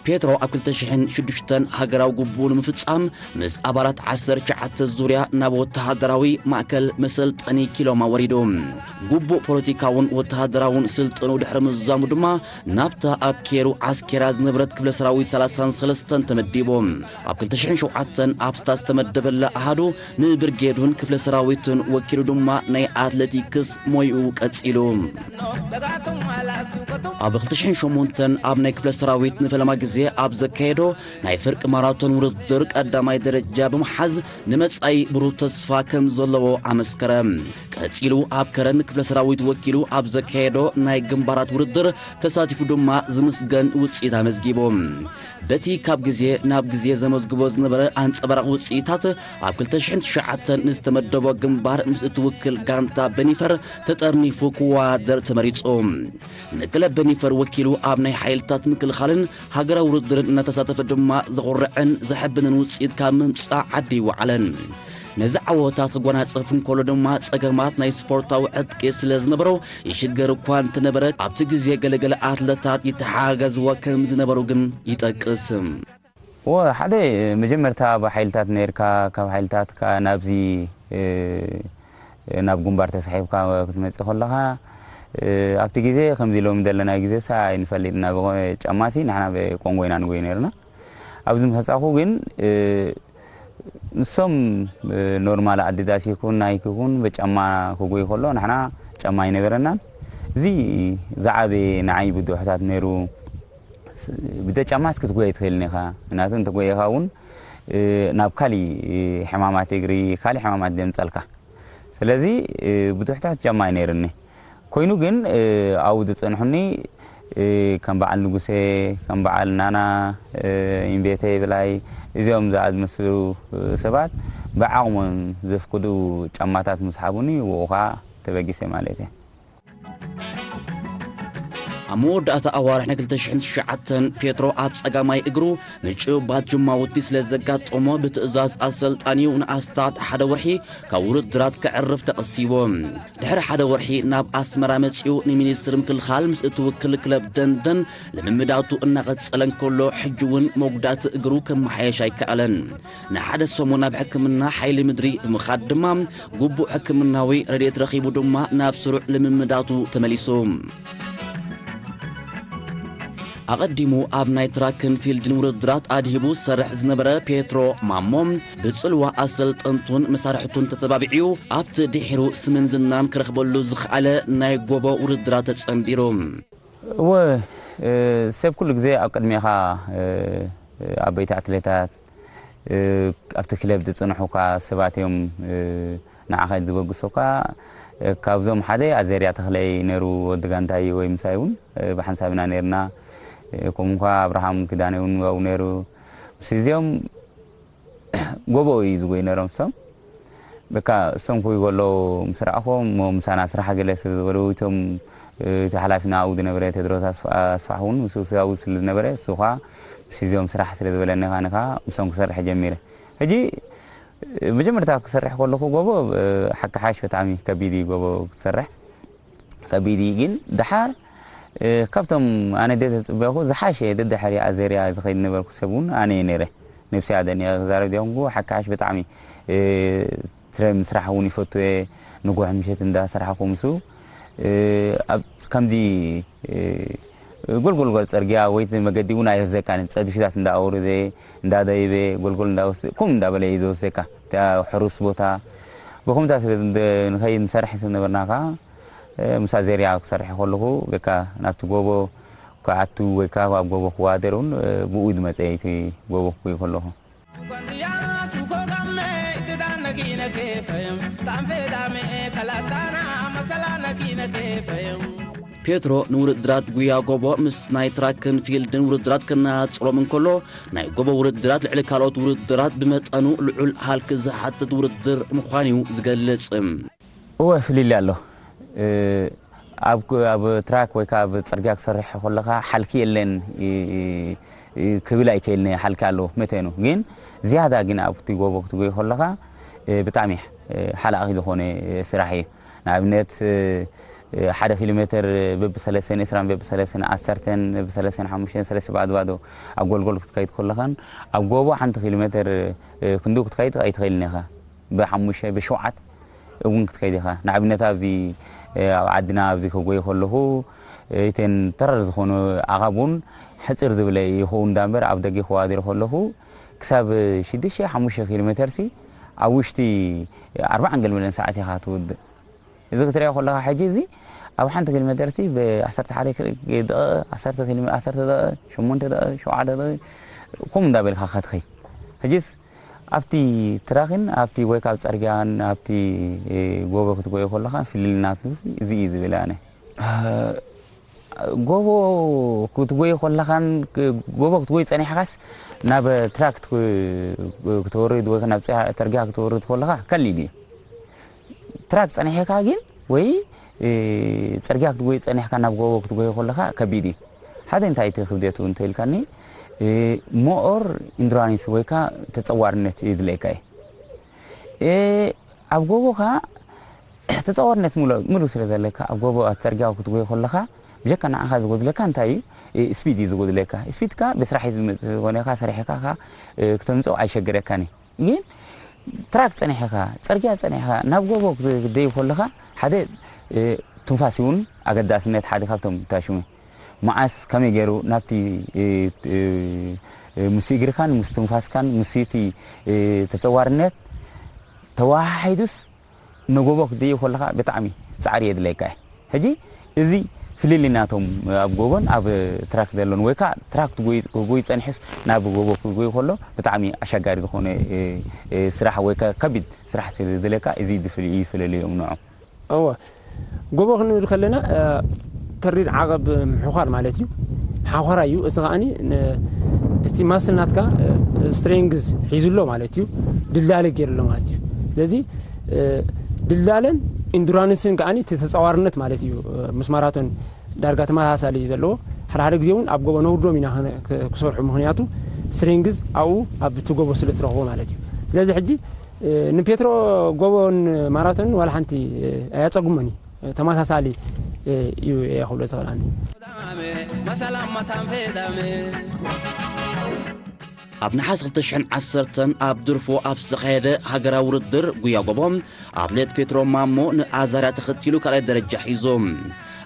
ፔትሮ ኣብ ክልተ ሽሕን ሽዱሽተን ሃገራዊ ግቡኡ ንምፍጻም ምስ ኣባላት ዓሰርተ ትሽዓተ ዙርያ ናብ ወተሃደራዊ ማእከል መሰልጠኒ ኪሎማ ወሪዱ። ግቡእ ፖለቲካውን ወተሃደራውን ስልጠኑ ድሕሪ ምዝዛሙ ድማ ናብታ ኣብ ኬሩ ዓስኬራ ዝነበረት ክፍለ ሰራዊት ሰላሳን ሰለስተን ተመዲቡ። ኣብ ክልተ ሽሕን ሸውዓተን ኣብ ስታዝ ዝተመደበላ ኣሃዱ ንብርጌዱን ክፍለ ሰራዊቱን ወኪሉ ድማ ናይ ኣትሌቲክስ ሞይኡ ቀጺሉ። ኣብ ክልተ ሽሕን ሸሞንተን ኣብ ናይ ክፍለ ሰራዊት ንፈለማ ግዜ ኣብ ዘካየዶ ናይ ፍርቂ ማራቶን ውድድር ቀዳማይ ደረጃ ብምሓዝ ንመጻኢ ብሩህ ተስፋ ከም ዘለዎ ኣመስከረ። ቀጺሉ ኣብ ከረን ክፍለ ሰራዊት ወኪሉ ኣብ ዘካየዶ ናይ ግንባራት ውድድር ተሳቲፉ ድማ ዝምስገን ውጽኢት ኣመዝጊቡ። በቲ ካብ ግዜ ናብ ግዜ ዘመዝግቦ ዝነበረ ኣንጸባራቒ ውጽኢታት ኣብ ክልተ ሽሕን ትሽዓተን ንዝተመደቦ ግንባር ምስ እትውክል ጋንታ በኒፈር ተጠርኒፉ ክወዳደር ተመሪጹ። ንክለብ በኒፈር ወኪሉ ኣብ ናይ ሓይልታት ምክልኻልን ሃገራዊ ውድድርን እናተሳተፈ ድማ ዘኹርዕን ዘሐብንን ውጽኢት ካብ ምምጻእ ዓዲ ይወዓለን። ነዚ ዓወታት ክጎናጸፍ እንከሎ ድማ ጸገማት ናይ ስፖርታዊ ዕጥቂ ስለ ዝነበሮ ይሽገር እኳ እንተነበረ ኣብቲ ግዜ ገለገለ ኣትለታት ይተሓጋገዝዎ ከም ዝነበሩ ግን ይጠቅስ። እወ፣ ሓደ መጀመርታ ኣብ ሓይልታት ነርካ፣ ካብ ሓይልታት ከኣ ናብዚ፣ እ፣ ናብ ግንባር ተሳሒብካ ክትመጽእ ከለኻ፣ እ፣ ኣብቲ ግዜ ከምዚ ሎሚ ዘለና ግዜሳ ኣይንፈልጥና፣ ብቆ-፣ ጫማሲ ንሕና ብቆንጎ ኢና ንጎይ ነርና። ኣብዚ ምሳጻኹ ግን፣ እ፣ ንሶም፣ እ፣ ኖርማል ኣዲዳስ ይኹን ናይክ ይኹን ብጫማ ክጎይ ከሎ ንሕና ጫማ ኣይነበረናን። እዚ ዝዓበየ ንዓይ ብድሆታት ነይሩ። ስ-፣ ብደጫማስ ክትጎየ ኣይትኽእልን ኢኻ። ምክንያቱ እንተጎየኻ እውን፣ እ፣ ናብ ካሊእ፣ እ፣ ሕማማት እግሪ፣ ካሊእ ሕማማት ዘምጸልካ። ስለዚ፣ እ፣ ብዙሕታት ጫማ እዩ ነይርኒ። ኮይኑ ግን፣ እ፣ ኣብኡ ዝጸንሑኒ፣ እ፣ ከም በዓል ንጉሴ፣ ከም በዓል ናና፣ እ፣ ኢምቤቴ ብላይ፣ እዚኦም ዝኣዝመስሉ፣ እ፣ ሰባት ብዓቕሞም ዘፍቅዱ ጫማታት ምስ ሃቡኒ፣ ብኡ ኸኣ ተበጊሰ ማለት እየ። ኣብ መወዳእታ ኣዋርሕ ናይ ክልተ ሽሕን ትሽዓተን ፔትሮ ኣብ ጸጋማይ እግሩ ምጭብባጥ ጅማውቲ ስለ ዘጋጠሞ ብትእዛዝ ኣሰልጣኒኡ ንኣስታት ሓደ ወርሒ ካብ ውድድራት ከዕርፍ ተቐሲቡ። ድሕሪ ሓደ ወርሒ ናብ ኣስመራ መጺኡ ንሚኒስትሪ ምክልኻል ምስ እትውክል ክለብ ደንደን ልምምዳቱ እናቐጸለ እንከሎ ሕጂ እውን መጉዳእቲ እግሩ ከመሓየሽ ኣይከኣለን። ንሓደ ሰሙን ናብ ሕክምና ሓይሊ ምድሪ ብምኻድ ድማ ግቡእ ሕክምናዊ ረድኤት ረኺቡ ድማ ናብ ስሩዕ ልምምዳቱ ተመሊሱ። ኣቐዲሙ ኣብ ናይ ትራክን ፊልድን ውድድራት ኣድሂቡ ዝሰርሕ ዝነበረ ፔትሮ ማሞ ብጽልዋ ኣሰልጠንቱን መሳርሕቱን ተተባቢዕዩ ኣብቲ ድሒሩ ስምን ዝናን ክረኽበሉ ዝኸኣለ ናይ ጎቦ ውድድራት ተጸንቢሩ። እወ፣ እ፣ ሰብ ኩሉ ግዜ ኣብ ቅድሜኻ፣ እ፣ ዓበይቲ ኣትሌታት፣ እ፣ ኣብቲ ክለብ ዝጽንሑካ ሰባት እዮም፣ እ፣ ንዓኻ ዝበግሱኻ። እ፣ ካብዞም ሓደ ኣዜርያ ተኽለይ ነይሩ፣ ወዲ ጋንታይ ወይ ምሳይ እውን፣ እ፣ ብሓንሳብ ኢና ነይርና። እ፣ ከምኡ ኳ ኣብርሃም ኪዳነ እውን ኣብኡ ነይሩ። ምስ እዚኦም ጎቦ እዩ ዝጎይ ነይሮም እሶም። በቃ እሶም ክጎዩ ከለዉ ምስ ረኣኹዎም፣ እሞ ምሳና ስራሕ ገለ ስለ ዝበሉ፣ እቶም፣ እ፣ እቲ ሓላፊና ኣብኡ ዝነበረ ቴድሮስ ኣስፋ-፣ ኣስፋሕ እውን ምስኡ ኣብኡ ስለ ዝነበረ፣ እሱ ኸኣ ምስ እዚኦም ስራሕ ስለ ዝበለኒ ኸኣ፣ ንኻ ምሶም ክሰርሕ ጀሚረ። ሕጂ መጀመርታ ክሰርሕ ከለኹ ጎቦ ሓካሓሽ ብጣዕሚ ከቢድ እዩ። ጎቦ ክትሰርሕ ከቢድ እዩ። ግን ድሓር ካብቶም ኣነ ደተፅበኹ ዝሓሸ ደድሕሪኣ ዘርያ ዝኸይድ ነበርኩ ሰብ እውን ኣነ እየ ነይረ። ነብሲ ኣደን እየ ክዛረብ ዲኹምኩ ሓካሓሽ ብጣዕሚ ትረ ምስራሕ እውን ይፈቱ እየ። ንጉሕ ምሸት እንዳሰራሕኩ ምስ ኣብ ከምዚ ጎልጎልጎል ፅርግያ ወይ መገዲ እውን ኣየዘካን ፀድፊታት እንዳኣውርደ እንዳደይበ ጎልጎል እንዳወስ ኩም እንዳበለ እዩ ዝወስደካ። እታ ሕሩስ ቦታ ብኹምታ ስለ ንኸይድ ንሰርሕ ስለ ነበርና ከዓ ምሳ ዜርያ ክሰርሕ ከለኹ በቃ ናብቲ ጎቦ ክኣቱ ወይ ከዓ ኣብ ጎቦ ክዋደር እውን ብኡ ዝመፀ እቲ ጎቦ ክጉይ ከለኹ። ፔትሮ ንውድድራት ጉያ ጎቦ ምስ ናይ ትራክን ፊልድን ውድድራት ክነፃፀሮም እንከሎ፣ ናይ ጎቦ ውድድራት ልዕሊ ካልኦት ውድድራት ብመጠኑ ልዑል ሃልኪ ዝሓትት ውድድር ምዃኑ እዩ ዝገልጽ። እወ፣ ፍልልይ ኣሎ። ኣብ ትራክ ወይ ከዓ ኣብ ፅርግያ ክሰርሕ ከለካ ሓልኪ የለን ክብል ኣይክእልን እየ። ሓልኪ ኣለዎ መተኑ፣ ግን ዝያዳ ግን ኣብቲ ጎቦ ክትጎይ ከለካ ብጣዕሚ ሓላቂ ዝኾነ ስራሕ እዩ። ንኣብነት ሓደ ኪሎ ሜትር በብሰለስተን ዕስራን በብሰለስተን ዓሰርተን በብሰለስተን ሓሙሽተን ሰለስተ ባዶ ባዶ ኣብ ጎልጎል ክትከይድ ከለካን ኣብ ጎቦ ሓንቲ ኪሎ ሜትር ክንዱ ክትከይድ ኣይትኽእልን ኢኻ። ብሓሙሽተ ብሸውዓት እውን ክትከይድ ኢኻ። ንኣብነት ኣብዚ ኣብ ዓድና ኣብዚ ክጎይ ከለኹ እተን ተረር ዝኾኑ ኣኻብ እውን ሕፅር ዝበለ ይኸውን እዳ እምበር ኣብ ደገ ክዋደር ከለኹ ክሳብ ሽዱሽተ ሓሙሽተ ኪሎ ሜተርሲ ኣብ ውሽጢ ኣርባዕን ገልመለን ሰዓት ኢኻ ትውድእ። እዚ ክትሪኦ ከለኻ ሕጂ እዚ ኣብ ሓንቲ ኪሎ ሜተርሲ ብ ዓሰርተ ሓደ ደቂቕ፣ ዓሰርተ ደቂቕ፣ ሸሞንተ ደቂቕ፣ ሸውዓተ ደቂቕ ከምኡ እንዳበልካ ክትኸይድ። ሕጂስ ኣብቲ ትራክን ኣብቲ ወይ ካብ ፅርግያን ኣብቲ ጎቦ ክትጎዮ ከለኻ ፍልልናቱ እዚ እዩ ዝብል ኣነ። ጎቦ ክትጎዮ ከለኻን ጎቦ ክትጎይ ፀኒሕካስ ናብ ትራክ ክትወርድ ወይ ናብ ፅርግያ ክትወርድ ከለኻ ከሊል እዩ። ትራክ ፀኒሕካ ግን ወይ ፅርግያ ክትጎይ ፀኒሕካ ናብ ጎቦ ክትጎዮ ከለኻ ከቢድ እዩ። ሓደ እንታይ እቲ ክብደቱ እንተኢልካኒ ሞኦር ኢንዱራንስ ወይ ከዓ ተፀዋርነት እዩ ዝለካ እዩ። ኣብ ጎቦ ከዓ ተፀዋርነት ሙሉ ሙሉ ስለ ዘለካ ኣብ ጎቦ ኣብ ፅርግያ ክትጎይ ከለኻ ብጀካ ንዓኻ ዝጎድለካ እንታይ እዩ? ስፒድ እዩ ዝጎድለካ። ስፒድካ ብስራሕ እዩ ዝመፅእ ዝኾነ ኢኻ ሰሪሕካ ከዓ ክተምፅኦ ኣይሸግረካን እዩ። ግን ትራክ ፀኒሕኻ ፅርግያ ፀኒሕኻ ናብ ጎቦ ክትደይብ ከለኻ ሓደ ትንፋስ እውን ኣገዳስነት ሓደ ካብቶም ታሽሙ መዓስ ከመይ ገይሩ ናብቲ ምስ እግርካን ምስ ትንፋስካን ምስ እቲ ተፀዋርነት ተወሓሒዱስ ንጎቦ ክትድይብ ከለኻ ብጣዕሚ ፃዕሪ የድለየካ እዩ። ሕጂ እዚ ፍልልይ ናቶም ኣብ ጎቦን ኣብ ትራክ ዘሎን ወይ ከዓ ትራክ ክጎይ ፀኒሑስ ናብ ጎቦ ክጎይ ከሎ ብጣዕሚ ኣሸጋሪ ዝኾነ ስራሕ ወይ ከቢድ ስራሕ ስለ ዝድለካ እዚ ይፍልልዮም ንዖም። እወ፣ ጎቦ ክንብል ከለና ተሪር ዓቐብ ምሕዃር ማለት እዩ። ሓኾራ እዩ። እዚ ከዓኒ እቲ ማስል ናትካ ስትሬንግዝ ሒዙ ኣሎ ማለት እዩ። ድላለ ገይሩ ኣሎ ማለት እዩ። ስለዚ ድላለን ኢንዱራንስን ከዓኒ እቲ ተፃዋርነት ማለት እዩ። ምስ ማራቶን ዳርጋ ተመሳሳሊ እዩ ዘለዎ። ሓደ ሓደ ግዜ እውን ኣብ ጎቦ ነውርዶም ኢና ክሰርሑ፣ ምክንያቱ ስትሬንግዝ ኣብኡ ኣብቲ ጎቦ ስለ ትረኽቦ ማለት እዩ። ስለዚ ሕጂ ንፔትሮ ጎቦን ማራቶንን ዋላ ሓንቲ ኣያፀጉመን እዩ። ተመሳሳሊ እዩ እየ ክብሎ ዝኽእል ኣነ። ኣብ ነሓስ ክልተ ሽሕን ዓሰርተን ኣብ ድርፎ ኣብ ዝተኻየደ ሃገራዊ ውድድር ጉያ ጎቦ ኣትሌት ፔትሮ ማሞ ንኣዛርያ ተኸቲሉ ካልኣይ ደረጃ ሒዙ።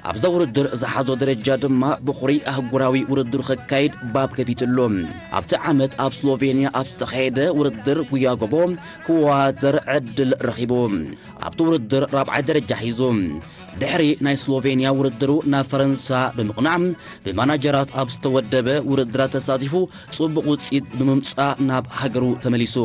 ኣብዛ ውድድር ዝሓዞ ደረጃ ድማ ብኹሪ ኣህጉራዊ ውድድር ከካይድ ባብ ከፊትሉ። ኣብቲ ዓመት ኣብ ስሎቬንያ ኣብ ዝተኻየደ ውድድር ጉያ ጎቦ ክወዳደር ዕድል ረኺቡ። ኣብቲ ውድድር ራብዓይ ደረጃ ሒዙ። ድሕሪ ናይ ስሎቬንያ ውድድሩ ናብ ፈረንሳ ብምቕናዕ ብማናጀራት ኣብ ዝተወደበ ውድድራት ተሳቲፉ ጽቡቕ ውጽኢት ብምምጻእ ናብ ሃገሩ ተመሊሱ።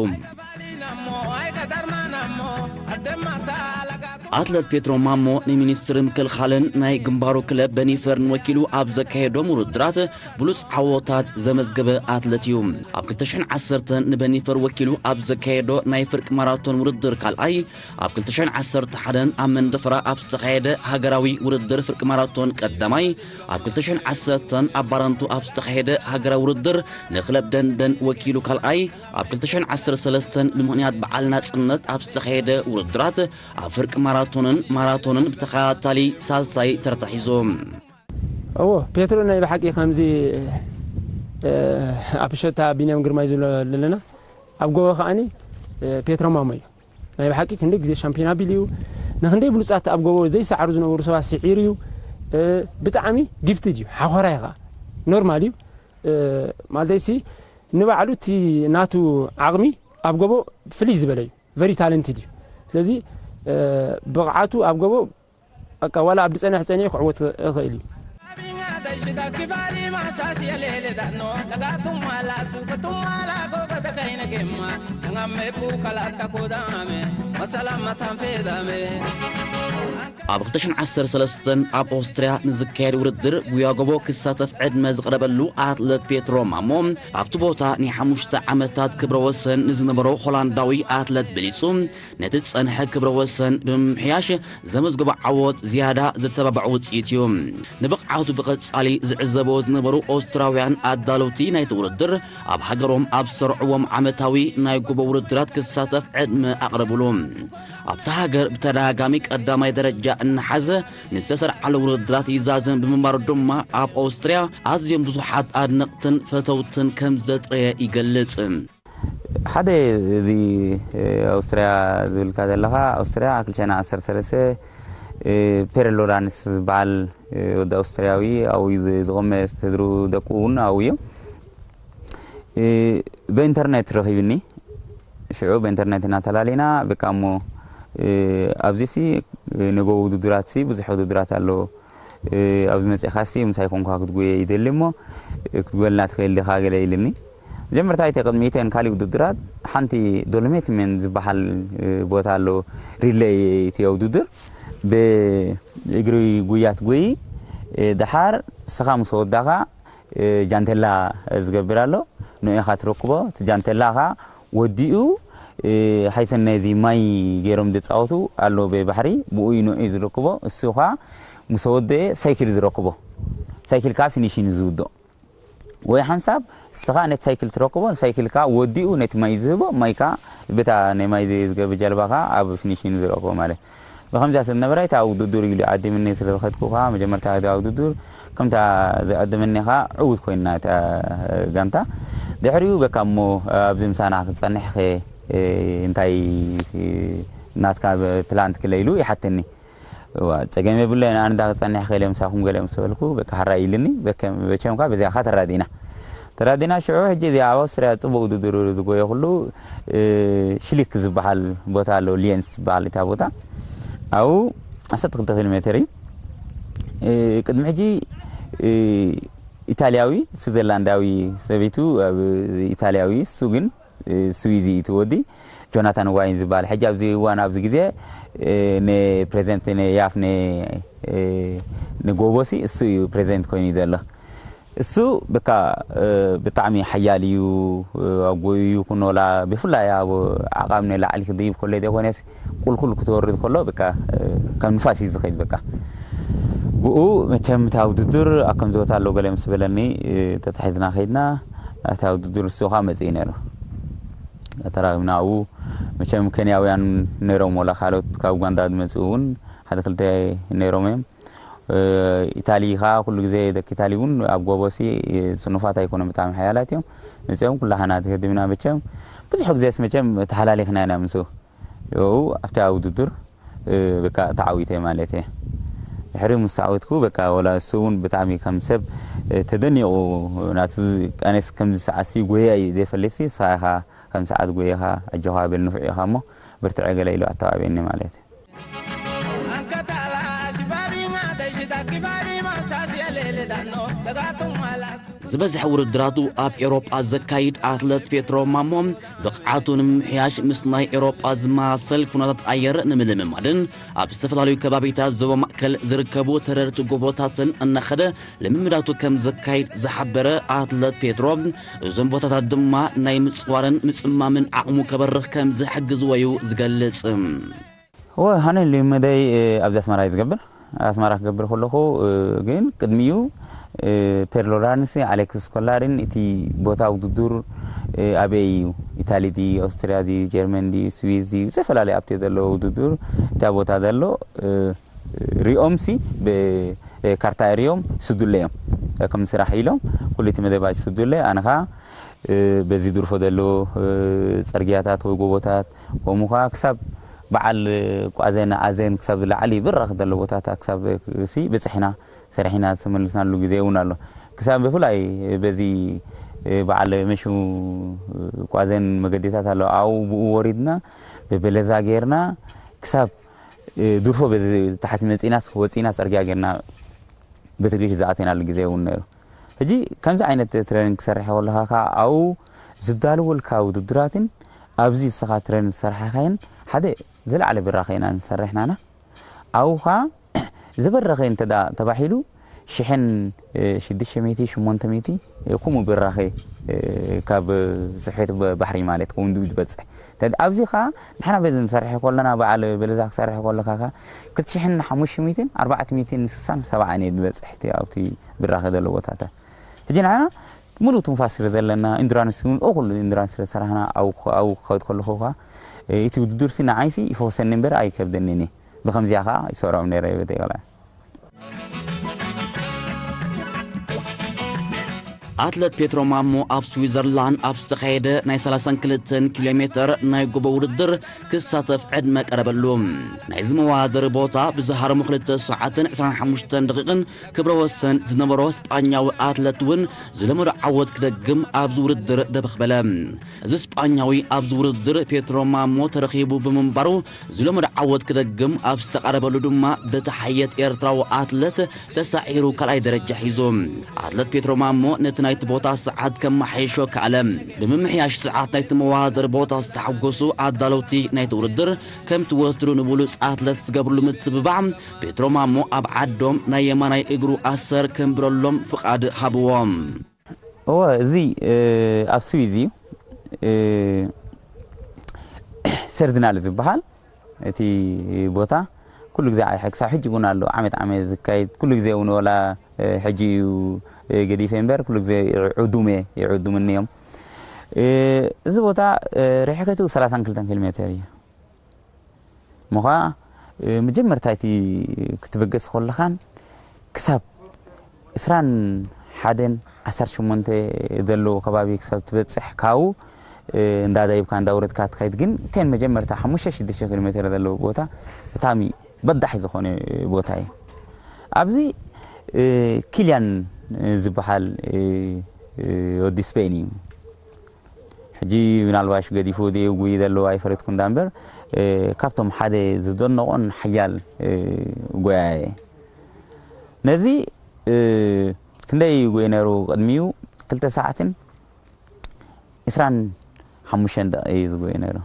ኣትለት ፔትሮ ማሞ ንሚኒስትሪ ምክልኻልን ናይ ግንባሩ ክለብ በኒፈርን ወኪሉ ኣብ ዘካየዶም ውድድራት ብሉጽ ዓወታት ዘመዝገበ ኣትለት እዩ። ኣብ ክልተ ሽሕን ዓሰርተን ንበኒፈር ወኪሉ ኣብ ዘካየዶ ናይ ፍርቂ ማራቶን ውድድር ካልኣይ፣ ኣብ ክልተ ሽሕን ዓሰርተ ሓደን ኣብ መንደፈራ ኣብ ዝተኻየደ ሃገራዊ ውድድር ፍርቂ ማራቶን ቀዳማይ፣ ኣብ ክልተ ሽሕን ዓሰርተን ኣብ ባረንቱ ኣብ ዝተኻየደ ሃገራዊ ውድድር ንክለብ ደንደን ወኪሉ ካልኣይ፣ ኣብ ክልተ ሽሕን ዓሰርተ ሰለስተን ብምኽንያት በዓል ናጽነት ኣብ ዝተኻየደ ውድድራት ኣብ ፍርቂ ማራቶንን ማራቶንን ብተኸታታሊ ሳልሳይ ተርታ ሒዙ። እዎ፣ ፔትሮ ናይ ብሓቂ ከምዚ፣ እ፣ ኣብ ሸታ ቢንያም ግርማይ ዝብሎ ኣለና፣ ኣብ ጎቦ ከኣኒ፣ እ፣ ፔትሮ ማሞ እዩ። ናይ ብሓቂ ክንደይ ግዜ ሻምፒዮን ኣቢሉ እዩ። ንክንደይ ብሉጻት ኣብ ጎቦ ዘይሰዓሩ ዝነበሩ ሰባት ስዒሩ እዩ። እ፣ ብጣዕሚ ጊፍትድ እዩ። ሓኾራይ ኸኣ ኖርማል እዩ። እ፣ ማለተይሲ ንባዕሉ እቲ ናቱ ዓቕሚ ኣብ ጎቦ ፍልይ ዝበለ እዩ። ቨሪ ታለንትድ እዩ። ስለዚ፣ እ፣ ብቕዓቱ ኣብ ጎቦ በቃ ዋላ ኣብ ዝጸንሕ ጸኒሑ ክዕወት ይኽእል እዩ። ኣብ ክልተ ሽሕን ዓሰርተ ሰለስተን ኣብ ኦስትርያ ንዝካየድ ውድድር ጉያ ጎቦ ክሳተፍ ዕድመ ዝቐረበሉ ኣትለት ፔትሮ ማሞ፣ ኣብቲ ቦታ ናይ ሓሙሽተ ዓመታት ክብረ ወሰን ንዝነበሮ ሆላንዳዊ ኣትለት በሊጹ፣ ነቲ ዝጸንሐ ክብረ ወሰን ብምምሕያሽ ዘመዝገቦ ዓወት ዝያዳ ዘተባብዖ ውጽኢት እዩ። ንብቕዓቱ ብቐጻሊ ዝዕዘብዎ ዝነበሩ ኦስትራውያን ኣዳለውቲ ናይቲ ውድድር፣ ኣብ ሃገሮም ኣብ ዝሰርዕዎም ዓመታዊ ናይ ጎቦ ውድድራት ክሳተፍ ዕድመ ኣቕረብሉ። ኣብታ ሃገር ብተደጋጋሚ ቀዳማይ ደረጃ እናሓዘ ንዝተሰርዓሉ ውድድራት ይዛዘም ብምንባሩ ድማ፣ ኣብ ኦስትርያ ኣዝዮም ብዙሓት ኣድነቕትን ፈተውትን ከም ዘጥረየ ይገልጽ። ሓደ፣ እዚ፣ እ፣ ኣውስትርያ ዝብልካ ዘለኻ፣ ኣውስትርያ ክልተ ሽሕን ዓሰርተ ሰለስተ፣ እ፣ ፔሬ ሎራንስ ዝበሃል፣ እ፣ ወዲ ኣውስትርያዊ ኣብኡ እዩ ዝ-፣ ዝቖመ፣ ስድሩ ደቁ እውን ኣብኡ እዮም። እ፣ ብኢንተርኔት ረኺብኒ። ሽዑ ብኢንተርኔት እናተላሊና፣ በቃ እሞ፣ እ፣ ኣብዚሲ፣ እ፣ ንጎቦ ውድድራትሲ ብዙሕ ውድድራት ኣሎ። እ፣ ኣብዚ መጺኻሲ ምሳይ ኮንኳ ክትጎየ ይደሊ እሞ፣ እ፣ ክትጎየልና ትኽእል ዲኻ ገለ ኢልኒ። መጀመርታ እቲ ቅድሚ እተን ካልእ ውድድራት ሓንቲ ዶሎሜት ሜን ዝበሃል፣ እ፣ ቦታ ኣሎ፣ ሪሌይ እቲ ውድድር። ብእግሪ ጉያ ትጎይ፣ እ፣ ደሓር ንስኻ ምስ ወዳኻ፣ እ፣ ጃንቴላ ዝገብር ኣሎ፣ ንኡ ኢኻ ትረክቦ። እቲ ጃንቴላ ኸኣ ወዲኡ፣ እ፣ ሓይሰናይ እዚ ማይ ገይሮም ዝጻወቱ ኣሎ ብባሕሪ፣ ብኡ እዩ ንኡ ዝረክቦ። እሱ ኸኣ ምስ ወደአ ሳይክል ዝረክቦ። ሳይክል ከኣ ፊኒሽን ዝውድኦ። ወይ ሓንሳብ ንስኻ ነቲ ሳይክል ትረክቦ፣ ሳይክል ከኣ ወዲኡ ነቲ ማይ ዝህቦ፣ ማይ ከኣ በታ ናይ ማይ ዝገብር ጀልባ ከኣ ኣብ ፊኒሽን ዝረክቦ ማለት። ብኸምዚኣ ስለ ዝነበረ፣ እታ ውድድር ኢሉ ዓዲምኒ ስለ ዝኸድኩ ከኣ፣ መጀመርታ እታ ውድድር ከምታ ዝዕድመኒ ከኣ ዕዉት ኮይና እታ ጋንታ። ድሕሪኡ በቃ እሞ ኣብዚ ምሳና ክትጸንሕ ከ፣ እ፣ እንታይ፣ እ፣ ናትካ ፕላን ትክለ ኢሉ ይሓተኒ። እዋ፣ ጸገም የብሉን፣ ኣነ እንዳ ክጸንሕ ከ ኢለ ምሳኹም ገለ ምስ በልኩ፣ በቃ ሕራይ ኢልኒ። በከ-፣ በቸም ከኣ በዚኣ ከኣ ተራዲና። ተራዲና ሽዑ ሕጂ እዚኣ ኣብ ኣውስትርያ ጽቡቕ ውድድር ዝጎየ ኩሉ፣ እ፣ ሽሊክ ዝበሃል ቦታ ኣሎ፣ ሊየንስ ዝበሃል እታ ቦታ። ኣብኡ ዓሰርተ ክልተ ኪሎ ሜተር እዩ። እ፣ ቅድሚ ሕጂ፣ እ፣ ኢታልያዊ፣ ስዊዘርላንዳዊ ሰበይቱ፣ ኣብ ኢታልያዊ፣ እሱ ግን፣ እ፣ ስዊዚ እዩ እቲ ወዲ፣ ጆናታን ዋይን ዝበሃል። ሕጂ ኣብዚ እዋን፣ ኣብዚ ግዜ፣ እ፣ ንፕሬዚደንት ንያፍ ን-፣ እ፣ ንጎቦሲ እሱ እዩ ፕሬዚደንት ኮይኑ እዩ ዘሎ። እሱ በቃ፣ እ፣ ብጣዕሚ ሓያል እዩ፣ እ፣ ኣብ ጎዩ ይኹን ወላ ብፍላይ ኣብ ዓቓብ ንላዕሊ ክድይብ ከሎ ዘይኮነስ ቁልቁል ክትወርድ ከሎ በቃ፣ እ፣ ከም ንፋስ እዩ ዝኸይድ በቃ። ብኡ መቸም እታ ውድድር ኣብ ከምዚ ቦታ ኣሎ ገለ ምስ በለኒ፣ እ፣ ተታሒዝና ከይድና፣ እታ ውድድር እሱ ኸኣ መጺኡ ነይሩ። ተራኺብና ኣብኡ መቸም ኬንያውያን ነይሮም፣ ወላ ካልኦት ካብ ኡጋንዳ ዝመጹ እውን ሓደ ክልተ ነይሮም እዮም። እ፣ ኢታሊ ኸኣ ኩሉ ግዜ ደቂ ኢታሊ እውን ኣብ ጎቦሲ ጽኑፋት ኣይኮኑን፣ ብጣዕሚ ሓያላት እዮም። መጺኦም ኩላህና ተገዲምና መቸም ብዙሕ ግዜስ መቸም ተሓላሊኽና ኢና ምስኡ። ኣብታ ውድድር፣ እ፣ በቃ ተዓዊተ ማለት እየ። ድሕሪ ምስ ተዓወትኩ በቃ ወላ እሱ እውን ብጣዕሚ ከም ሰብ፣ እ፣ ተደኒቑ፣ ናቱ ኣነስ ከምዚ ሰዓትሲ ጎያ እዩ ዘይፈልጥሲ፣ ንስኻ ኢኻ ከም ሰዓት ጎይኻ፣ ኣጆኻ በል ንፉዕ ኢኻ እሞ በርትዐ ገለ ኢሉ ኣተባቢዕኒ ማለት እዩ። ዝበዝሐ ውድድራቱ ኣብ ኤውሮጳ ዘካይድ ኣትለት ፔትሮ ማሞ፣ ብቕዓቱ ንምምሕያሽ ምስ ናይ ኤውሮጳ ዝመሳሰል ኩነታት ኣየር ንምልምማድን ኣብ ዝተፈላለዩ ከባቢታት ዞባ ማእከል ዝርከቡ ተረርቲ ጎቦታትን እናኸደ ልምምዳቱ ከም ዘካይድ ዝሓበረ ኣትለት ፔትሮ፣ እዞም ቦታታት ድማ ናይ ምጽዋርን ምጽማምን ዓቕሙ ከበርኽ ከም ዝሕግዝዎ እዩ ዝገልጽ። እወ፣ ሃነ ልምደይ ኣብዚ ኣስመራ እዩ ዝገብር። ኣስመራ ክገብር ከለኹ ግን ቅድሚኡ፣ ፔር ሎራንስ፣ ኣሌክስ ኮላሪን፣ እቲ ቦታ ውድድር ኣበይ እዩ፣ ኢታሊ ድዩ፣ ኣውስትሪያ ድዩ፣ ጀርመን ድዩ፣ ስዊዝ ድዩ፣ ዝተፈላለዩ ኣብቲ ዘሎ ውድድር፣ እታ ቦታ ዘሎ ሪኦም ሲ ብካርታ ሪኦም ስዱለ እዮም። ከም ስራሕ ኢሎም ኩሉ እቲ መደባጅ ስዱለ፣ ኣነ ኸዓ በዚ ድርፎ ዘሎ ፅርግያታት ወይ ጎቦታት፣ ከምኡ ኸዓ ክሳብ በዓል ቋዘን ኣዘን ክሳብ ላዕሊ ብራኽ ዘሎ ቦታታት ክሳብ ሲ በፅሕና፣ ሰሪሕና ዝተመለስናሉ ግዜ እውን ኣሎ። ክሳብ ብፍላይ በዚ በዓል መሹ ቋዘን መገዲታት ኣሎ፣ ኣብኡ ብኡ ወሪድና ብበለዛ ጌርና ክሳብ ድርፎ በዚ ታሕቲ መፂናስ ወፂና ፅርግያ ጌርና በትግሽ ዝኣተናሉ ግዜ እውን ነይሩ። ሕጂ ከምዚ ዓይነት ትሬኒንግ ክሰርሕ ከለኻ ከዓ ኣብኡ ዝዳለወልካ ውድድራትን ኣብዚ ንስኻ ትሬኒንግ ዝሰርሓኻይን ሓደ ዝለዓለ ብራኸ ኢና ንሰርሕ ናና። ኣብኡ ከዓ ዝበረኸ እንተ ደኣ ተባሂሉ ሽሕን ሽዱሽተ ሚእቲ፣ ሽሞንተ ሚእቲ፣ ከምኡ ብራኸ ካብ ጽሕፈት ባሕሪ ማለት ከምኡ ዝበጽሕ። ኣብዚ ኸዓ ንሕና በዚ ንሰርሕ ከለና፣ በዓል በለዛ ክሰርሕ ከለካ ኸዓ ክልተ ሽሕን ሓሙሽተ ሚእትን ኣርባዕተ ሚእትን ስሳን ሰብዓን እየ ዝበጽሕ እቲ ኣብቲ ብራኸ ዘሎ ቦታታት። ሕጂ ንሕና ሙሉእ ትንፋስ ስለ ዘለና፣ ኢንዱራንስ እውን እኹል ኢንዱራንስ ስለ ዝሰራሕና፣ ኣብኡ ክኸድ ከለኹ ኸዓ እቲ ውድድርሲ ንዓይሲ ይፈውሰኒ እምበር ኣይከብደንን እዩ። ብኸምዚኣ ኸዓ ይሰርዖም ነይረ በተይ ኸዓ። ኣትለት ፔትሮ ማሞ ኣብ ስዊዘርላንድ ኣብ ዝተኻየደ ናይ ሰላሳን ክልተን ኪሎ ሜትር ናይ ጎቦ ውድድር ክሳተፍ ዕድመ ቀረበሉ። ናይዚ መወዳደሪ ቦታ ብዝሃረሙ ክልተ ሰዓትን ዕስራን ሓሙሽተን ደቂቕን ክብረ ወሰን ዝነበሮ ስጳኛዊ ኣትለት እውን ዝለመዶ ዓወት ክደግም ኣብዚ ውድድር ደበኽ በለ። እዚ ስጳኛዊ ኣብዚ ውድድር ፔትሮ ማሞ ተረኺቡ ብምንባሩ ዝለመዶ ዓወት ክደግም ኣብ ዝተቓረበሉ ድማ በቲ ሓየት ኤርትራዊ ኣትለት ተሳዒሩ ካልኣይ ደረጃ ሒዙ። ኣትለት ፔትሮ ማሞ ነቲ ናይቲ ቦታ ሰዓት ከመሓይሾ ከኣለ። ብምምሕያሽ ሰዓት ናይቲ መወዳደሪ ቦታ ዝተሓጎሱ ኣዳለውቲ ናይቲ ውድድር ከምቲ ወትሩ ንብሉጽ ኣትለት ዝገብርሉ ምትብባዕ ፔትሮ ማሞ ኣብ ዓዶም ናይ የማናይ እግሩ ኣሰር ከንብረሎም ፍቓድ ሃብዎም። እወ፣ እዚ ኣብ ስዊዝ እዩ። ሰርዝናል ዝበሃል እቲ ቦታ ኩሉ ግዜ ኣይሐ ክሳብ ሕጂ እውን ኣሎ። ዓመት ዓመት ዝካየድ ኩሉ ግዜ እውን ወላ ሕጂ እዩ ገዲፈ እምበር ኩሉ ግዜ ይዕዱም እየ፣ ይዕዱምኒ እዮም። እዚ ቦታ ርሕቀቱ ሰላሳን ክልተን ኪሎ ሜትር እዩ። ምዃ መጀመርታ እቲ ክትበገስ ከለኻን ክሳብ ዕስራን ሓደን ዓሰርተ ሸሞንተ ዘለዎ ከባቢ ክሳብ ትበፅሕ ካብኡ እንዳደይብካ እንዳውረድካ ትኸይድ። ግን እተን መጀመርታ ሓሙሽተ ሽዱሽተ ኪሎ ሜትር ዘለዎ ቦታ ብጣዕሚ በዳሒ ዝኾነ ቦታ እዩ። ኣብዚ ኪልያን ዝበሃል ወዲ ስፔን እዩ። ሕጂ ምናልባሽ ገዲፉ ድዩ ጉይ ዘሎ ኣይፈለጥኩ እንዳ እምበር ካብቶም ሓደ ዝደነቖን ሓያል ጎያየ። ነዚ ክንደይ እዩ ጎይ ነይሩ? ቅድሚኡ ክልተ ሰዓትን ዕስራን ሓሙሽተን ደቂቕ እዩ ዝጎይ ነይሩ።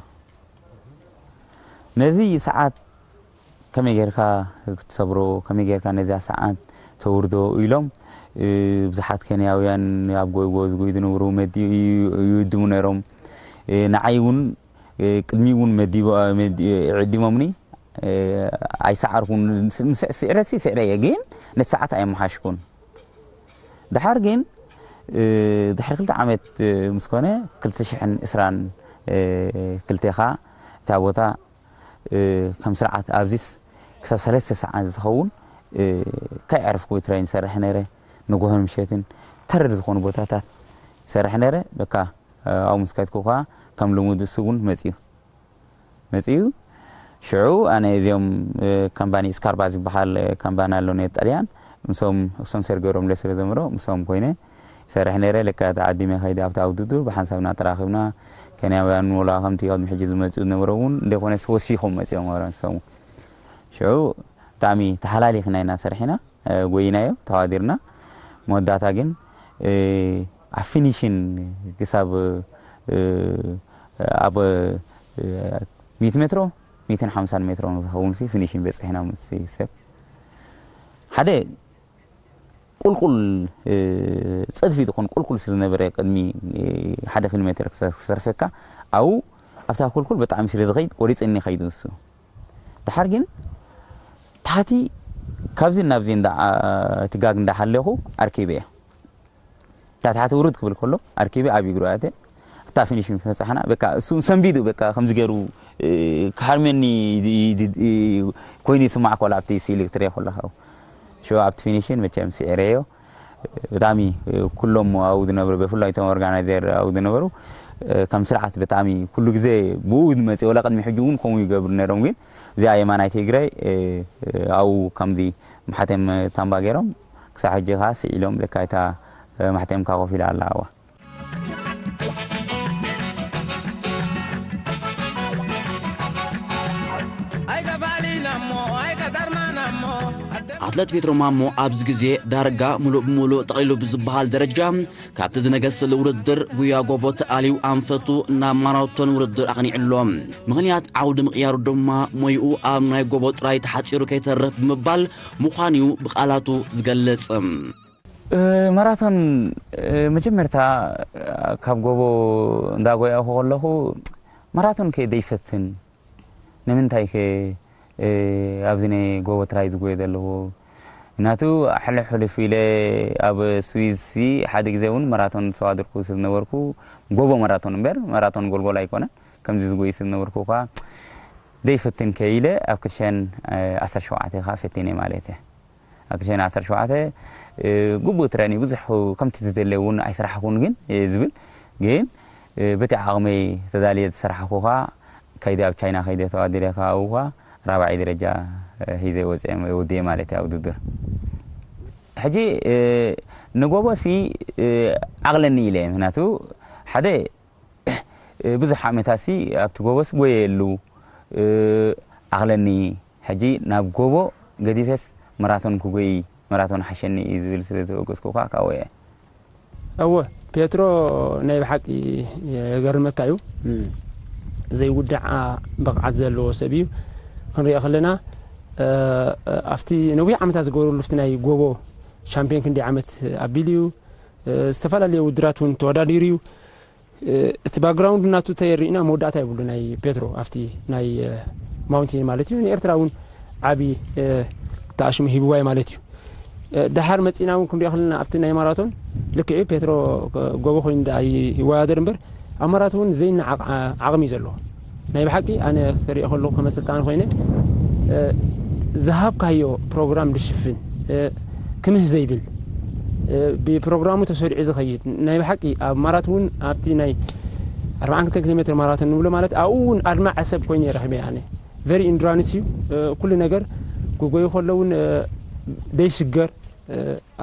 ነዚ ሰዓት ከመይ ጌርካ ክትሰብሮ፣ ከመይ ጌርካ ነዚኣ ሰዓት ተውርዶ ኢሎም ብዙሓት ኬንያውያን ኣብ ጎይጎ ዝጎዩ ዝነበሩ ይዕድሙ ነይሮም። ንዓይ እውን ቅድሚ እውን መዲቦ ዕዲሞምኒ ኣይሰዓርኩን። ስዕረሲ ስዕረ እየ ግን ነቲ ሰዓት ኣየመሓሽኩን። ድሓር ግን ድሕሪ ክልተ ዓመት ምስ ኮነ ክልተ ሽሕን ዕስራን ክልተ ኸዓ እታ ቦታ ከም ስርዓት ኣብዚስ ክሳብ ሰለስተ ሰዓት ዝኸውን ከይዕረፍኩ ትሬን ይሰርሕ ነይረ። ንጉሆን ምሸትን ተረር ዝኾኑ ቦታታት ይሰርሕ ነይረ። በቃ ኣብኡ ምስ ከድኩ ኸዓ ከም ልሙድ እሱ እውን መፅዩ መፅዩ ሽዑ ኣነ እዚኦም ካምባኒ ስካርባ ዝበሃል ካምባኒ ኣሎ ናይ ጣልያን ምስኦም ስፖንሰር ገይሮም ስለ ዘምሮ ምስኦም ኮይነ ይሰርሕ ነይረ። ለካ ተዓዲመ ከይደ ኣብታ ውድድር ብሓንሳብና ተራኺብና። ኬንያውያን ወላ ከምቲ ቅድሚ ሕጂ ዝመፅኡ ዝነበሩ እውን እንደይኮነስ ወሲኾም መፂኦም ወረ ንሶም ሽዑ ብጣዕሚ ተሓላሊኽና ኢና ሰሪሕና ጎይናዮ ተዋዲርና። መወዳእታ ግን ኣብ ፊኒሽን ክሳብ ኣብ ሚት ሜትሮ ሚትን ሓምሳን ሜትሮ ዝኸውን ሲ ፊኒሽን በፅሕና ምስ ሰብ ሓደ ቁልቁል ፀድፊ ዝኾን ቁልቁል ስለ ዝነበረ ቅድሚ ሓደ ኪሎ ሜትር ክሰርፈካ ኣብኡ ኣብታ ቁልቁል ብጣዕሚ ስለ ዝኸይድ ቆሪፅኒ ከይዱ እሱ ድሓር ግን ታሕቲ ካብዚ ናብዚ ትጋግ እንዳሓለኹ ኣርኪበ እየ ታሕቲ ውርድ ክብል ከሎ ኣርኪበ ኣብ እግሩ ኣተ እታ ፊኒሽ ምስ በፃሕና በቃ እሱ ሰንቢዱ በቃ ከምዚ ገይሩ ክሃርመኒ ኮይኑ ይስማዕ ከሎ ኣብቲ ስኢሊ ክትሪኦ ከለካ ሽዑ ኣብቲ ፊኒሽን መቸም ስዒረዮ ብጣዕሚ ኩሎም ኣብኡ ዝነበሩ ብፍላይ እቶም ኦርጋናይዘር ኣብኡ ዝነበሩ ከም ስርዓት ብጣዕሚ ኩሉ ግዜ ብኡ ዝመፅእ ወላ ቅድሚ ሕጂ እውን ከምኡ ይገብሩ ነይሮም ግን እዚኣ የማናይ ትግራይ ኣብኡ ከምዚ ማሕተም ታምባ ገይሮም ክሳብ ሕጂ ከዓ ስዒሎም ለካ እታ ማሕተምካ ኮፍ ኢላ ኣላ ኣዋ ኣትለት ፔትሮ ማሞ ኣብዚ ግዜ ዳርጋ ሙሉእ ብሙሉእ ጠቕሊሉ ብዝበሃል ደረጃ ካብቲ ዝነገሰሉ ውድድር ጉያ ጎቦ ተኣልዩ ኣንፈቱ ናብ ማራቶን ውድድር ኣቕኒዑ ኣሎ። ምኽንያት ዓውዲ ምቕያሩ ድማ ሞይኡ ኣብ ናይ ጎቦ ጥራይ ተሓጺሩ ከይተርፍ ብምባል ምዃኑ'ዩ ብቓላቱ ዝገልጽ። ማራቶን መጀመርታ ካብ ጎቦ እንዳጎያኹ ከለኹ ማራቶን ከ ደይፈትን ንምንታይ ከ ኣብዚ ናይ ጎቦ ትራይ ዝጎየ ዘለኹ ምክንያቱ ሕልፍ ሕልፍ ኢለ ኣብ ስዊዝ ሓደ ግዜ እውን ማራቶን ተዋድርኩ ዝነበርኩ ጎቦ ማራቶን እምበር ማራቶን ጎልጎል ኣይኮነን ከምዚ ዝጎይ ዝነበርኩ ኳ ደይፈትን ከ ኢለ ኣብ ክልተ ሽሕን ዓሰርተ ሸውዓተ ካ ፈቲነ ማለት እየ ኣብ ክልተ ሽሕን ዓሰርተ ሸውዓተ ግቡእ ትረኒ ብዙሕ ከምቲ ዝደለ እውን ኣይስራሕኩን ግን ዝብል ግን በቲ ዓቕመይ ተዳልየ ዝሰራሕኩ ካ ከይደ ኣብ ቻይና ከይደ ተዋዲረ ካብኡ ኳ ራብዓይ ደረጃ ሂዘ ወፅአ ወዲየ ማለት እያ ውድድር ሕጂ ንጎቦ ሲ ዓቕለኒ ኢለ ምክንያቱ ሓደ ብዙሕ ዓመታት ሲ ኣብቲ ጎቦስ ጎየሉ ዓቕለኒ ሕጂ ናብ ጎቦ ገዲፈስ መራቶን ክጎይ መራቶን ሓሸኒ እዩ ዝብል ስለ ዝወገዝኩ ኳ ካብኡ እየ እወ ፔትሮ ናይ ብሓቂ የገርመካ እዩ ዘይውዳዕ ብቕዓት ዘለዎ ሰብ እዩ ክንሪኦ ከለና ኣብቲ ነዊሕ ዓመታት ዝገበረሉ ፍቲ ናይ ጎቦ ሻምፒዮን ክንደይ ዓመት ኣቢሉ እዩ ዝተፈላለዩ ውድራት እውን ተወዳዲሩ እዩ እቲ ባክግራውንድ ናቱ ተየሪእና መወዳእታ ይብሉ ናይ ፔትሮ ኣብቲ ናይ ማውንቴን ማለት እዩ ንኤርትራ እውን ዓቢ ተኣሽሙ ሂብዋይ ማለት እዩ ደሓር መፂና እውን ክንሪኦ ከለና ኣብቲ ናይ ማራቶን ልክዕ ፔትሮ ጎቦ ኮይኑ ይወዳደር እምበር ኣብ ማራቶን እውን ዘይነዓቕ ዓቕሚ እዩ ዘለዎ ናይ ብሓቂ ኣነ ክሪኦ ከለኩ ከመሰልጣኒ ኮይነ ዝሃብካዮ ፕሮግራም ዝሽፍን ክምህ ዘይብል ብፕሮግራሙ ተሰሪዑ ዝኸይድ ናይ ብሓቂ ኣብ ማራቶን እውን ኣብቲ ናይ ኣርባዓን ክልተን ኪሎ ሜትር ማራቶን ንብሎ ማለት ኣብኡ እውን ኣድማዒ ሰብ ኮይኑ ይረኽበ ኣነ very endurance እዩ ኩሉ ነገር ክጎዩ ከለውን ዘይሽገር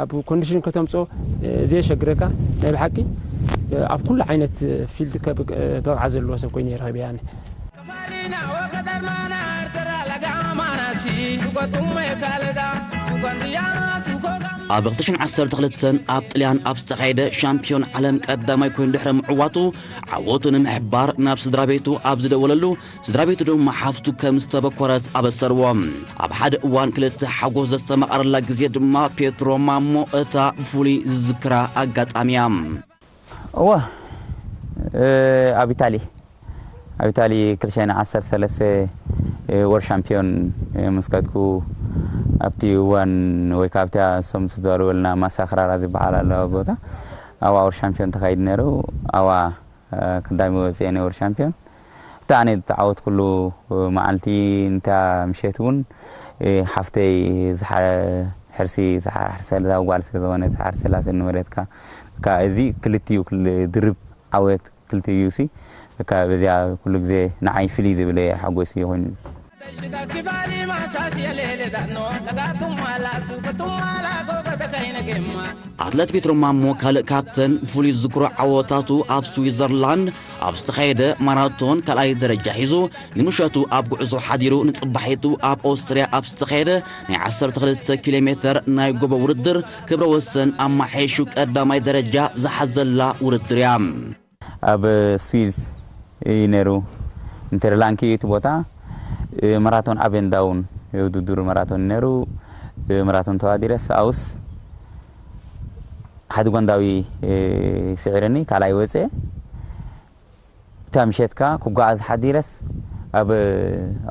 ኣብ ኮንዲሽን ከተምፅኦ ዘየሸግረካ ናይ ብሓቂ ኣብ ኩሉ ዓይነት ፊልድ ብቕዓት ዘለዎ ሰብ ኮይኑ ይረኽብ ኣነ ኣብ ክልተ ሽሕን ዓሰርተ ክልተን ኣብ ጥልያን ኣብ ዝተኻየደ ሻምፒዮን ዓለም ቀዳማይ ኮይኑ ድሕሪ ምዕዋቱ ዓወቱ ንምሕባር ናብ ስድራ ቤቱ ኣብ ዝደወለሉ ስድራ ቤቱ ድማ ሓፍቱ ከም ዝተበኮረት ኣበሰርዎ ኣብ ሓደ እዋን ክልተ ሓጎስ ዘስተማቐረላ ግዜ ድማ ፔትሮ ማሞ እታ ብፍሉይ ዝዝክራ ኣጋጣሚ እያ እወ ኣብ ኢታሊ ኣብ ኢታሊ ክልተ ሽሕን ዓሰርተ ሰለስተ ወር ሻምፒዮን ምስ ከድኩ ኣብቲ እዋን ወይ ካብቲ እሶም ዝተዛረበልና ማሳክራራ ዝበሃል ኣሎ ቦታ ኣብኣ ወር ሻምፒዮን ተኻይድ ነይሩ ኣብኣ ቀዳሚ ወፅአ ነይሩ ሻምፒዮን እቲ ኣነ ዝተዓወትኩሉ መዓልቲ እንታ ምሸት እውን ሓፍተይ ሕርሲ ዝሓርሰላ ጓል ስለዝኾነ ዝሓርሰላ ስለዝነበረትካ እዚ ክልቲኡ ድርብ ዓወት ክልቲኡ ሲ በዚኣ ኩሉ ግዜ ንዓይ ፍልይ ዝብለ ሓጎስ እዩ ኮይኑ ኣትለት ፔትሮ ማሞ ካልእ ካብተን ብፍሉይ ዝዝክሮ ዓወታቱ ኣብ ስዊዘርላንድ ኣብ ዝተኻየደ ማራቶን ካልኣይ ደረጃ ሒዙ ንምሸቱ ኣብ ጉዕዞ ሓዲሩ ንጽባሒቱ ኣብ ኦስትርያ ኣብ ዝተኻየደ ናይ ዓሰርተ ክልተ ኪሎ ሜትር ናይ ጎቦ ውድድር ክብረ ወሰን ኣማሓይሹ ቀዳማይ ደረጃ ዝሓዘላ ውድድር እያ። ኣብ ስዊዝ እዩ ነይሩ። ኢንተርላንኪ እዩ እቲ ቦታ። ማራቶን ኣበንዳውን ውድድሩ ማራቶን ነይሩ። ማራቶን ተዋዲረስ ኣውስ ሓዲ ጓንዳዊ ስዒርኒ ካልኣይ ወፀ። እታ ምሸትካ ክጓዓዝ ሓዲረስ ኣብ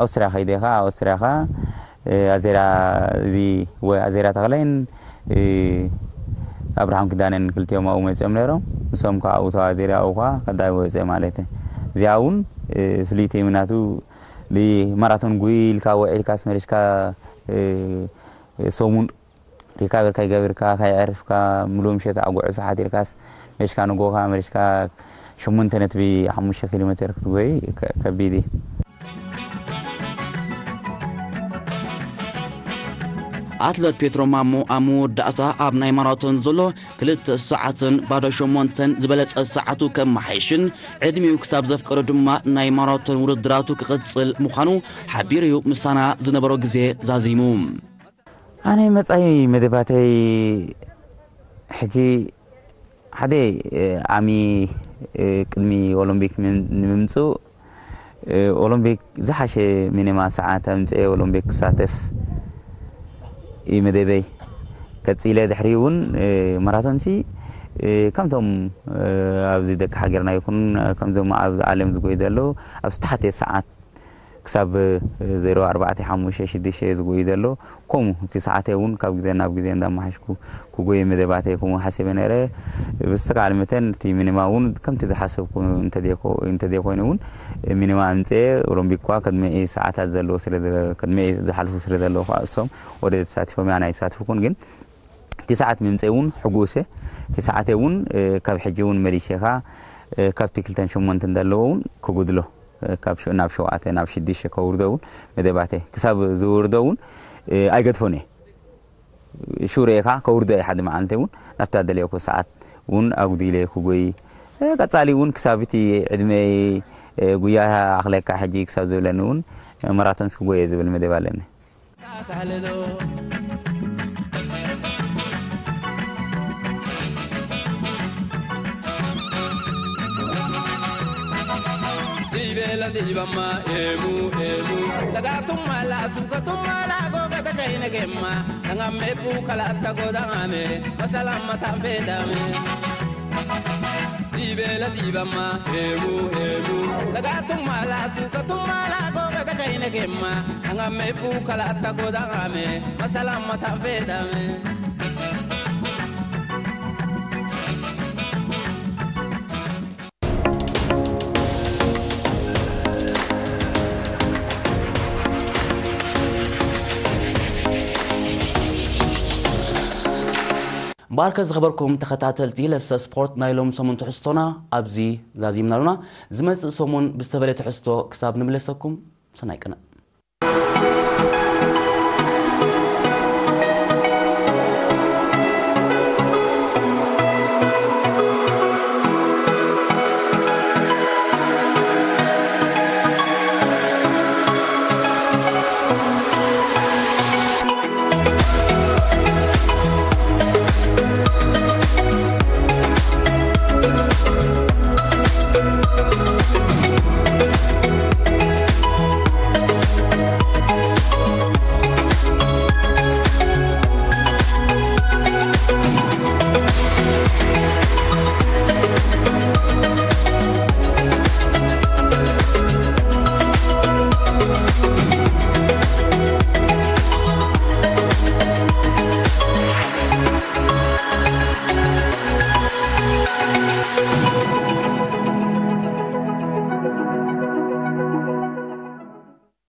ኣውስትርያ ከይደ ኻ ኣውስትርያ ኻ ኣዜራ እዚ ወይ ኣዜራ ተኽለይን ኣብርሃም ክዳነን ክልቲኦም ኣብኡ መፅኦም ነይሮም። ንሶም ከዓ ኣብኡ ተዋዲረ ኣብኡ ከዓ ቀዳሚ ወፀ ማለት እዩ። እዚኣ እውን ፍልይቲ ምናቱ ማራቶን ጉይ ኢልካ ውዒልካ ኣስመሪሽካ ሰሙን ሪካቨር ከይገበርካ ከይዕርፍካ ምሉእ ምሸት ኣጉዕሶ ሓዲርካስ መሽካ ንጎኻ መሪሽካ ሽሙንተ ነጥቢ ሓሙሽተ ኪሎ ሜትር ክትጎይ ከቢድ እዩ። ኣትለት ፔትሮ ማሞ ኣብ መወዳእታ ኣብ ናይ ማራቶን ዘሎ ክልተ ሰዓትን ባዶ ሸሞንተን ዝበለጸ ሰዓቱ ከመሓይሽን ዕድሚኡ ክሳብ ዘፍቀዶ ድማ ናይ ማራቶን ውድድራቱ ክቕጽል ምዃኑ ሓቢሩ እዩ ምሳና ዝነበሮ ግዜ ዛዚሙ። ኣነ መጻኢ መደባተይ ሕጂ ሓደ ዓሚ ቅድሚ ኦሎምፒክ ንምምፅኡ ኦሎምፒክ ዝሓሸ ሚኒማ ሰዓት ኣምፅኤ ኦሎምፒክ ክሳተፍ እዩ መደበይ። ቀፂለ ድሕሪ እውን ማራቶንሲ ከምቶም ኣብዚ ደቂ ሃገርና ይኹን ከምዞም ኣብዚ ዓለም ዝጎዩ ዘለዉ ኣብ ዝተሓተ ሰዓት ክሳብ ዜሮ ኣርባዕተ ሓሙሽተ ሽዱሽተ ዝጎዩ ዘሎ ከምኡ እቲ ሰዓተይ እውን ካብ ግዜ ናብ ግዜ እንዳመሓሽኩ ክጎየ መደባተይ ከምኡ ሓሲበ ነይረ። ብዝተካለ መተን እቲ ሚኒማ እውን ከምቲ ዝሓሰብኩ እንተዘይኮይኑ እውን ሚኒማ ኣምፅኤ ኦሎምፒክ እኳ ቅድሚኡ ሰዓታት ዘለዎ ስለ ቅድሚኡ ዝሓልፉ ስለ ዘለዉ ከዓ እሶም ወደ ተሳቲፎም እያ ናይ ተሳትፍኩን ግን እቲ ሰዓት ምምፀይ እውን ሕጉስ እቲ ሰዓተይ እውን ካብ ሕጂ እውን መሊሸ ከዓ ካብቲ ክልተን ሸሞንተን ዘለዎ እውን ክጉድሎ ካብ ናብ ሸውዓተ ናብ ሽዱሽተ ከውርዶ እውን መደባተ ክሳብ ዝውርዶ እውን ኣይገድፎን እየ። ሽው ርኤካ ከውርዶ እየ ሓደ መዓልቲ እውን ናብታ ደለየኩ ሰዓት እውን ኣጉዲለ ክጎይ ቀፃሊ እውን ክሳብ እቲ ዕድመይ ጉያ ኣኽለካ ሕጂ ክሳብ ዝብለኒ እውን መራቶንስ ክጎየ ዝብል መደብ ኣለኒ። Dibela dibama emu emu laga tumala suka tumala go gata kaina gemma danga me pu kala ta go danga me masalam mata pe dame. Dibela dibama emu emu laga tumala suka tumala go gata kaina gemma danga me pu kala ta go danga me masalam mata pe dame. እምበኣርከ ዝኸበርኩም ተኸታተልቲ ለሰ ስፖርት ናይ ሎም ሰሙን ትሕዝቶና ኣብዚ ዛዚምና ኣሉና። ዝመጽእ ሰሙን ብዝተፈለየ ትሕዝቶ ክሳብ ንምለሰኩም ሰናይ ቅነ።